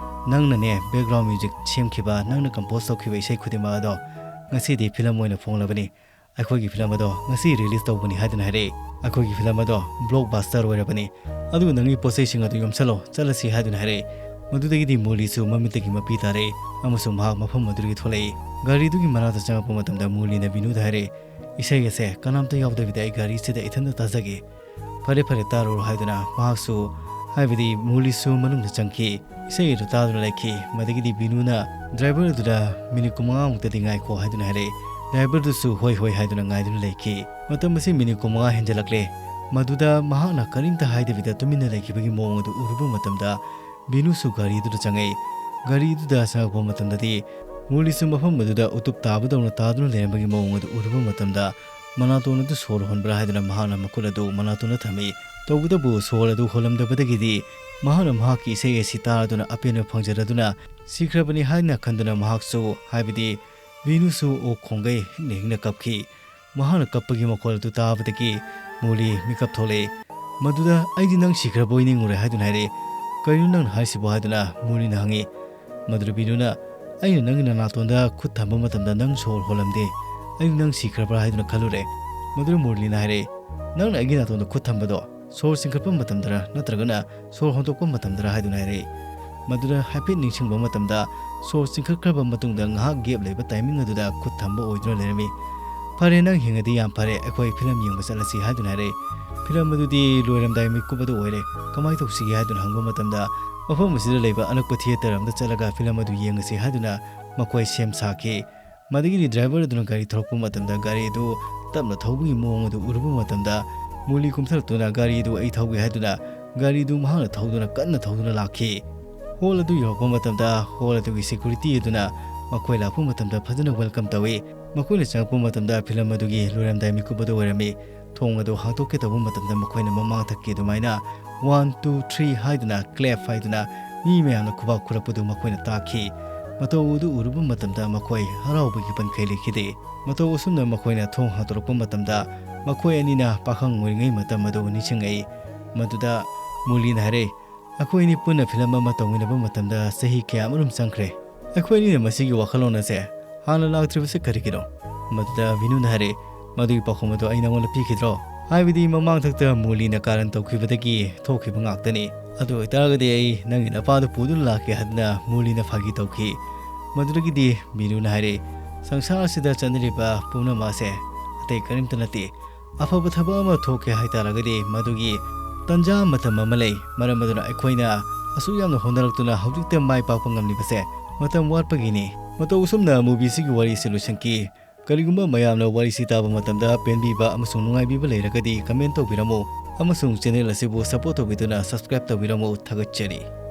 ꯅꯪꯅꯅꯦ, ꯕꯦꯛꯒ꯭ꯔꯥꯎꯟ ꯃ꯭ꯌꯨꯖꯤꯛ ꯁꯦꯝꯈꯤꯕ, ꯅꯪꯅ ꯀꯝꯄꯣꯖ ꯇꯧꯈꯤꯕ ꯏꯁꯩ ꯈꯨꯗꯤꯡꯃꯛ ꯑꯗꯣ ꯉꯁꯤꯗꯤ ꯐꯤꯂꯝ ꯑꯣꯏꯅ ꯐꯣꯡꯂꯕꯅꯤ꯫ ꯑꯩꯈꯣꯏꯒꯤ ꯐꯤꯂꯝ ꯑꯗꯣ ꯉꯁꯤ ꯔꯤꯂꯤꯖ ꯇꯧꯕꯅꯤ" ꯍꯥꯏꯗꯨꯅ ꯍꯥꯏꯔꯛꯏ꯫ "ꯑꯩꯈꯣꯏꯒꯤ ꯐꯤꯂꯝ ꯑꯗꯣ ꯕ꯭ꯂꯣꯛꯕꯥꯁꯇꯔ ꯑꯣꯏꯔꯕꯅꯤ꯫ ꯑꯗꯨꯒ ꯅꯪꯒꯤ ꯄꯣꯠ ꯆꯩꯁꯤꯡ ꯑꯗꯨ ꯌꯣꯝꯁꯜꯂꯣ, ꯆꯠꯂꯁꯤ" ꯍꯥꯏꯗꯨꯅ ꯍꯥꯏꯔꯛꯏ꯫ ꯃꯗꯨꯗꯒꯤꯗꯤ ꯃꯨꯔꯂꯤꯁꯨ ꯃꯃꯤꯠꯇꯒꯤ ꯃꯄꯤ ꯇꯥꯔꯛꯏ ꯑꯃꯁꯨꯡ ꯃꯍꯥꯛ ꯃꯐꯝ ꯑꯗꯨꯗꯒꯤ ꯊꯣꯛꯂꯛꯏ꯫ ꯒꯥꯔꯤꯗꯨꯒꯤ ꯃꯅꯥꯛꯇ ꯆꯪꯉꯛꯄ ꯃꯇꯝꯗ ꯃꯨꯔꯂꯤꯅ ꯚꯤꯅꯨꯗ ꯍꯥꯏꯔꯛꯏ, "ꯏꯁꯩ ꯑꯁꯦ ꯀꯅꯥꯝꯇ ꯌꯥꯎꯗꯕꯤꯗ ꯑꯩ ꯒꯥꯔꯤꯁꯤꯗ ꯏꯊꯟꯇ ꯇꯥꯖꯒꯦ"꯫ "ꯐꯔꯦ, ꯐꯔꯦ, ꯇꯥꯔꯨꯔꯣ" ꯍꯥꯏꯗꯨꯅ ꯃꯍꯥꯛꯁꯨ, ꯍꯥꯏꯕꯗꯤ ꯃꯨꯔꯂꯤꯁꯨ ꯃꯅꯨꯡꯗ ꯆꯪꯈꯤ꯫ ꯏꯁꯩ ꯑꯗꯨ ꯇꯥꯗꯨꯅ ꯂꯩꯈꯤ꯫ ꯃꯗꯒꯤꯗꯤ ꯚꯤꯅꯨꯅ ꯗ꯭ꯔꯥꯏꯚꯔ ꯑꯗꯨꯗ "ꯃꯤꯅꯤꯠ ꯀꯨꯟꯃꯉꯥꯃꯨꯛꯇꯗꯤ ꯉꯥꯏꯈꯣ" ꯍꯥꯏꯗꯨꯅ ꯍꯥꯏꯔꯛꯏ꯫ ꯗ꯭ꯔꯥꯏꯚꯔꯗꯨꯁꯨ "ꯍꯣꯏ, ꯍꯣꯏ" ꯍꯥꯏꯗꯨꯅ ꯉꯥꯏꯗꯨꯅ ꯂꯩꯈꯤ꯫ ꯃꯇꯝ ꯑꯁꯤ ꯃꯤꯅꯤꯠ ꯀꯨꯟꯃꯉꯥ ꯍꯦꯟꯖꯜꯂꯛꯂꯦ꯫ ꯃꯗꯨꯗ ꯃꯍꯥꯛꯅ ꯀꯔꯤꯝꯇ ꯍꯥꯏꯗꯕꯤꯗ ꯇꯨꯃꯤꯟꯅ ꯂꯩꯈꯤꯕꯒꯤ ꯃꯑꯣꯡ ꯑꯗꯨ ꯎꯔꯨꯕ ꯃꯇꯝꯗ ꯚꯤꯅꯨꯁꯨ ꯒꯥꯔꯤꯗꯨꯗ ꯆꯪꯉꯛꯏ꯫ ꯒꯥꯔꯤꯗꯨꯗ ꯆꯪꯉꯛꯄ ꯃꯇꯝꯗꯗꯤ ꯃꯨꯔꯂꯤꯁꯨ ꯃꯐꯝ ꯑꯗꯨꯗ ꯎꯇꯨꯞ ꯇꯥꯕꯗꯧꯅ ꯇꯥꯗꯨꯅ ꯂꯩꯔꯝꯕꯒꯤ ꯃꯑꯣꯡ ꯑꯗꯨ ꯎꯔꯨꯕ ꯃꯇꯝꯗ ꯃꯅꯥꯇꯣꯟ ꯑꯗꯨ ꯁꯣꯔ ꯍꯣꯟꯕ꯭ꯔꯥ ꯍꯥꯏꯗꯨꯅ ꯃꯍꯥꯛꯅ ꯃꯈꯨꯠ ꯑꯗꯨ ꯃꯅꯥꯇꯣꯟꯗ ꯊꯝꯃꯤ꯫ ꯇꯧꯕꯇꯕꯨ ꯁꯣꯔ ꯑꯗꯨ ꯍꯣꯜꯂꯝꯗꯕꯗꯒꯤꯗꯤ ꯃꯍꯥꯛꯅ ꯃꯍꯥꯛꯀꯤ ꯏꯁꯩ ꯑꯁꯤ ꯇꯥꯔꯗꯨꯅ ꯑꯄꯦꯟꯕ ꯐꯪꯖꯔꯗꯨꯅ ꯁꯤꯈ꯭ꯔꯕꯅꯤ ꯍꯥꯏꯅ ꯈꯟꯗꯨꯅ ꯃꯍꯥꯛꯁꯨ, ꯍꯥꯏꯕꯗꯤ ꯚꯤꯅꯨꯁꯨ ꯑꯣꯛ ꯈꯣꯡꯒꯩ ꯍꯤꯛꯅ ꯍꯤꯛꯅ ꯀꯞꯈꯤ꯫ ꯃꯍꯥꯛꯅ ꯀꯞꯄꯒꯤ ꯃꯈꯣꯜ ꯑꯗꯨ ꯇꯥꯕꯗꯒꯤ ꯃꯨꯔꯂꯤ ꯃꯤꯀꯞ ꯊꯣꯛꯂꯛꯏ꯫ ꯃꯗꯨꯗ "ꯑꯩꯗꯤ ꯅꯪ ꯁꯤꯈ꯭ꯔꯕꯣꯏ ꯅꯤꯡꯉꯨꯔꯦ" ꯍꯥꯏꯗꯨꯅ ꯍꯥꯏꯔꯛꯏ꯫ "ꯀꯔꯤꯅꯣ ꯅꯪꯅ ꯍꯥꯏꯁꯤꯕꯣ?" ꯍꯥꯏꯗꯨꯅ ꯃꯨꯔꯂꯤꯅ ꯍꯪꯉꯤ꯫ ꯃꯗꯨꯗ ꯚꯤꯅꯨꯅ, "ꯑꯩꯅ ꯅꯪꯒꯤ ꯅꯅꯥꯇꯣꯟꯗ ꯈꯨꯠ ꯊꯝꯕ ꯃꯇꯝꯗ ꯅꯪ ꯁꯣꯔ ꯍꯣꯜꯂꯝꯗꯦ꯫ ꯑꯩ ꯅꯪ ꯁꯤꯈ꯭ꯔꯕ꯭ꯔꯥ ꯍꯥꯏꯗꯨꯅ ꯈꯜꯂꯨꯔꯦ"꯫ ꯃꯗꯨꯗ ꯃꯨꯔꯂꯤꯅ ꯍꯥꯏꯔꯛꯏ, "ꯅꯪꯅ ꯑꯩꯒꯤ ꯅꯥꯇꯣꯟꯗ ꯈꯨꯠ ꯊꯝꯕꯗꯣ ꯁꯣꯔ ꯆꯤꯡꯈꯠꯄ ꯃꯇꯝꯗꯔ ꯅꯠꯇ꯭ꯔꯒꯅ ꯁꯣꯔ ꯍꯣꯟꯗꯣꯛꯄ ꯃꯇꯝꯗꯔ?" ꯍꯥꯏꯗꯨꯅ ꯍꯥꯏꯔꯛꯏ꯫ ꯃꯗꯨꯗ ꯍꯥꯏꯐꯦꯠ ꯅꯤꯡꯁꯤꯡꯕ ꯃꯇꯝꯗ ꯁꯣꯔ ꯆꯤꯡꯈꯠꯈ꯭ꯔꯕ ꯃꯇꯨꯡꯗ ꯉꯥꯏꯍꯥꯛ ꯒꯦꯞ ꯂꯩꯕ ꯇꯥꯏꯃꯤꯡ ꯑꯗꯨꯗ ꯈꯨꯠ ꯊꯝꯕ ꯑꯣꯏꯗꯨꯅ ꯂꯩꯔꯝꯃꯤ꯫ "ꯐꯔꯦ, ꯅꯪ ꯍꯤꯡꯉꯗꯤ ꯌꯥꯝ ꯐꯔꯦ, ꯑꯩꯈꯣꯏ ꯐꯤꯂꯝ ꯌꯦꯡꯕ ꯆꯠꯂꯁꯤ" ꯍꯥꯏꯗꯨꯅ ꯍꯥꯏꯔꯛꯏ꯫ ꯐꯤꯂꯝ ꯑꯗꯨꯗꯤ ꯂꯣꯏꯔꯝꯗꯥꯏ ꯃꯤꯀꯨꯞ ꯑꯗꯨ ꯑꯣꯏꯔꯦ꯫ "ꯀꯃꯥꯏꯅ ꯇꯧꯁꯤꯒꯦ?" ꯍꯥꯏꯗꯨꯅ ꯍꯪꯕ ꯃꯇꯝꯗ, ꯃꯐꯝ ꯑꯁꯤꯗ ꯂꯩꯕ ꯑꯅꯛꯄ ꯊꯤꯌꯦꯇꯔ ꯑꯃꯗ ꯆꯠꯂꯒ ꯐꯤꯂꯝ ꯑꯗꯨ ꯌꯦꯡꯉꯁꯤ ꯍꯥꯏꯗꯨꯅ ꯃꯈꯣꯏ ꯁꯦꯝ ꯁꯥꯈꯤ꯫ ꯃꯗꯨꯒꯤꯗꯤ ꯗ꯭ꯔꯥꯏꯚꯔ ꯑꯗꯨꯅ ꯒꯥꯔꯤ ꯊꯧꯔꯛꯄ ꯃꯇꯝꯗ ꯒꯥꯔꯤ ꯑꯗꯨ ꯇꯞꯅ ꯊꯧꯕꯒꯤ ꯃꯑꯣꯡ ꯑꯗꯨ ꯎꯔꯨꯕ ꯃꯇꯝꯗ, ꯃꯨꯂꯤ ꯀꯨꯝꯊꯔꯛꯇꯨꯅ ꯒꯥꯔꯤ ꯑꯗꯨ "ꯑꯩ ꯊꯧꯒꯦ" ꯍꯥꯏꯗꯨꯅ ꯒꯥꯔꯤꯗꯨ ꯃꯍꯥꯛꯅ ꯊꯧꯗꯨꯅ ꯀꯟꯅ ꯊꯧꯗꯨꯅ ꯂꯥꯛꯈꯤ꯫ ꯍꯣꯜ ꯑꯗꯨ ꯌꯧꯔꯛꯄ ꯃꯇꯝꯗ ꯍꯣꯜ ꯑꯗꯨꯒꯤ ꯁꯦꯀ꯭ꯌꯨꯔꯤꯇꯤ ꯑꯗꯨꯅ ꯃꯈꯣꯏ ꯂꯥꯛꯄ ꯃꯇꯝꯗ ꯐꯖꯅ ꯋꯦꯜꯀꯝ ꯇꯧꯏ꯫ ꯃꯈꯣꯏꯅ ꯆꯪꯂꯛꯄ ꯃꯇꯝꯗ ꯐꯤꯂꯝ ꯑꯗꯨꯒꯤ ꯂꯣꯏꯔꯝꯗꯥꯏ ꯃꯤꯀꯨꯞ ꯑꯗꯨ ꯑꯣꯏꯔꯝꯃꯤ꯫ ꯊꯣꯡ ꯑꯗꯨ ꯍꯥꯡꯗꯣꯛꯀꯦ ꯇꯧꯕ ꯃꯇꯝꯗ ꯃꯈꯣꯏꯅ ꯃꯃꯥꯡꯊꯛꯀꯤ ꯑꯗꯨꯃꯥꯏꯅ "ꯋꯥꯟ, ꯇꯨ, ꯊ꯭ꯔꯤ" ꯍꯥꯏꯗꯨꯅ, ꯀ꯭ꯂꯦꯞ ꯍꯥꯏꯗꯨꯅ ꯃꯤ ꯃꯌꯥꯝꯅ ꯈꯨꯕꯥꯛ ꯈꯨꯔꯛꯄꯗꯨ ꯃꯈꯣꯏꯅ ꯇꯥꯈꯤ꯫ ꯃꯇꯧ ꯑꯗꯨ ꯎꯔꯨꯕ ꯃꯇꯝꯗ ꯃꯈꯣꯏ ꯍꯔꯥꯎꯕꯒꯤ ꯄꯟꯈꯩ ꯂꯩꯈꯤꯗꯦ꯫ ꯃꯇꯧ ꯑꯁꯨꯝꯅ ꯃꯈꯣꯏꯅ ꯊꯣꯡ ꯍꯥꯡꯗꯣꯔꯛꯄ ꯃꯇꯝꯗ ꯃꯈꯣꯏ ꯑꯅꯤꯅ ꯄꯥꯈꯪ ꯑꯣꯏꯔꯤꯉꯩ ꯃꯇꯝ ꯑꯗꯨ ꯅꯤꯡꯁꯤꯡꯉꯛꯏ꯫ ꯃꯗꯨꯗ ꯃꯨꯂꯤꯅ ꯍꯥꯏꯔꯛꯏ, "ꯑꯩꯈꯣꯏ ꯑꯅꯤ ꯄꯨꯟꯅ ꯐꯤꯂꯝ ꯑꯃ ꯇꯧꯃꯤꯟꯅꯕ ꯃꯇꯝꯗ ꯆꯍꯤ ꯀꯌꯥꯃꯔꯨꯝ ꯆꯪꯈ꯭ꯔꯦ꯫ ꯑꯩꯈꯣꯏ ꯑꯅꯤꯅ ꯃꯁꯤꯒꯤ ꯋꯥꯈꯜꯂꯣꯟ ꯑꯁꯦ ꯍꯥꯟꯅ ꯂꯥꯛꯇ꯭ꯔꯤꯕꯁꯤ ꯀꯔꯤꯒꯤꯅꯣ?" ꯃꯗꯨꯗ ꯚꯤꯅꯨꯅ ꯍꯥꯏꯔꯛꯏ, "ꯃꯗꯨꯒꯤ ꯄꯥꯎꯈꯨꯝ ꯑꯗꯨ ꯑꯩ ꯅꯉꯣꯟꯗ ꯄꯤꯈꯤꯗ꯭ꯔꯣ? ꯍꯥꯏꯕꯗꯤ ꯃꯃꯥꯡꯊꯛꯇ ꯃꯨꯂꯤꯅ ꯀꯥꯔꯟ ꯇꯧꯈꯤꯕꯗꯒꯤ ꯊꯣꯛꯈꯤꯕ ꯉꯥꯛꯇꯅꯤ꯫ ꯑꯗꯨ ꯑꯣꯏꯇꯥꯔꯒꯗꯤ ꯑꯩ ꯅꯪꯒꯤ ꯅꯄꯥꯗꯨ ꯄꯨꯗꯨꯅ ꯂꯥꯛꯀꯦ" ꯍꯥꯏꯗꯨꯅ ꯃꯨꯂꯤꯅ ꯐꯥꯒꯤ ꯇꯧꯈꯤ꯫ ꯃꯗꯨꯗꯒꯤꯗꯤ ꯚꯤꯅꯨꯅ ꯍꯥꯏꯔꯛꯏ, "ꯁꯪꯁꯥꯔ ꯑꯁꯤꯗ ꯆꯠꯅꯔꯤꯕ ꯄꯨꯝꯅꯃꯛ ꯑꯁꯦ ꯑꯇꯩ ꯀꯔꯤꯝꯇ ꯅꯠꯇꯦ꯫ ꯑꯐꯕ ꯊꯕꯛ ꯑꯃ ꯊꯣꯛꯀꯦ ꯍꯥꯏꯇꯥꯔꯒꯗꯤ ꯃꯗꯨꯒꯤ ꯇꯟꯖꯥ ꯃꯇꯝ ꯑꯃ ꯂꯩ꯫ ꯃꯔꯝ ꯑꯗꯨꯅ ꯑꯩꯈꯣꯏꯅ ꯑꯁꯨꯛ ꯌꯥꯝꯅ ꯍꯣꯠꯅꯔꯛꯇꯨꯅ ꯍꯧꯖꯤꯛꯇ ꯃꯥꯏ ꯄꯥꯛꯄ ꯉꯝꯂꯤꯕꯁꯦ ꯃꯇꯝ ꯋꯥꯠꯄꯒꯤꯅꯤ"꯫ ꯃꯇꯧ ꯑꯁꯨꯝꯅ ꯃꯨꯚꯤꯁꯤꯒꯤ ꯋꯥꯔꯤꯁꯤ ꯂꯣꯏꯁꯤꯟꯈꯤ꯫ ꯀꯔꯤꯒꯨꯝꯕ ꯃꯌꯥꯝꯅ ꯋꯥꯔꯤꯁꯤ ꯇꯥꯕ ꯃꯇꯝꯗ ꯄꯦꯟꯕꯤꯕ ꯑꯃꯁꯨꯡ ꯅꯨꯡꯉꯥꯏꯕꯤꯕ ꯂꯩꯔꯒꯗꯤ ꯀꯃꯦꯟ ꯇꯧꯕꯤꯔꯝꯃꯨ ꯑꯃꯁꯨꯡ ꯆꯦꯅꯦꯜ ꯑꯁꯤꯕꯨ ꯁꯄꯣꯔꯠ ꯇꯧꯕꯤꯗꯨꯅ ꯁꯕꯁꯀ꯭ꯔꯥꯏꯕ ꯇꯧꯕꯤꯔꯝꯃꯨ꯫ ꯊꯥꯒꯠꯆꯔꯤ꯫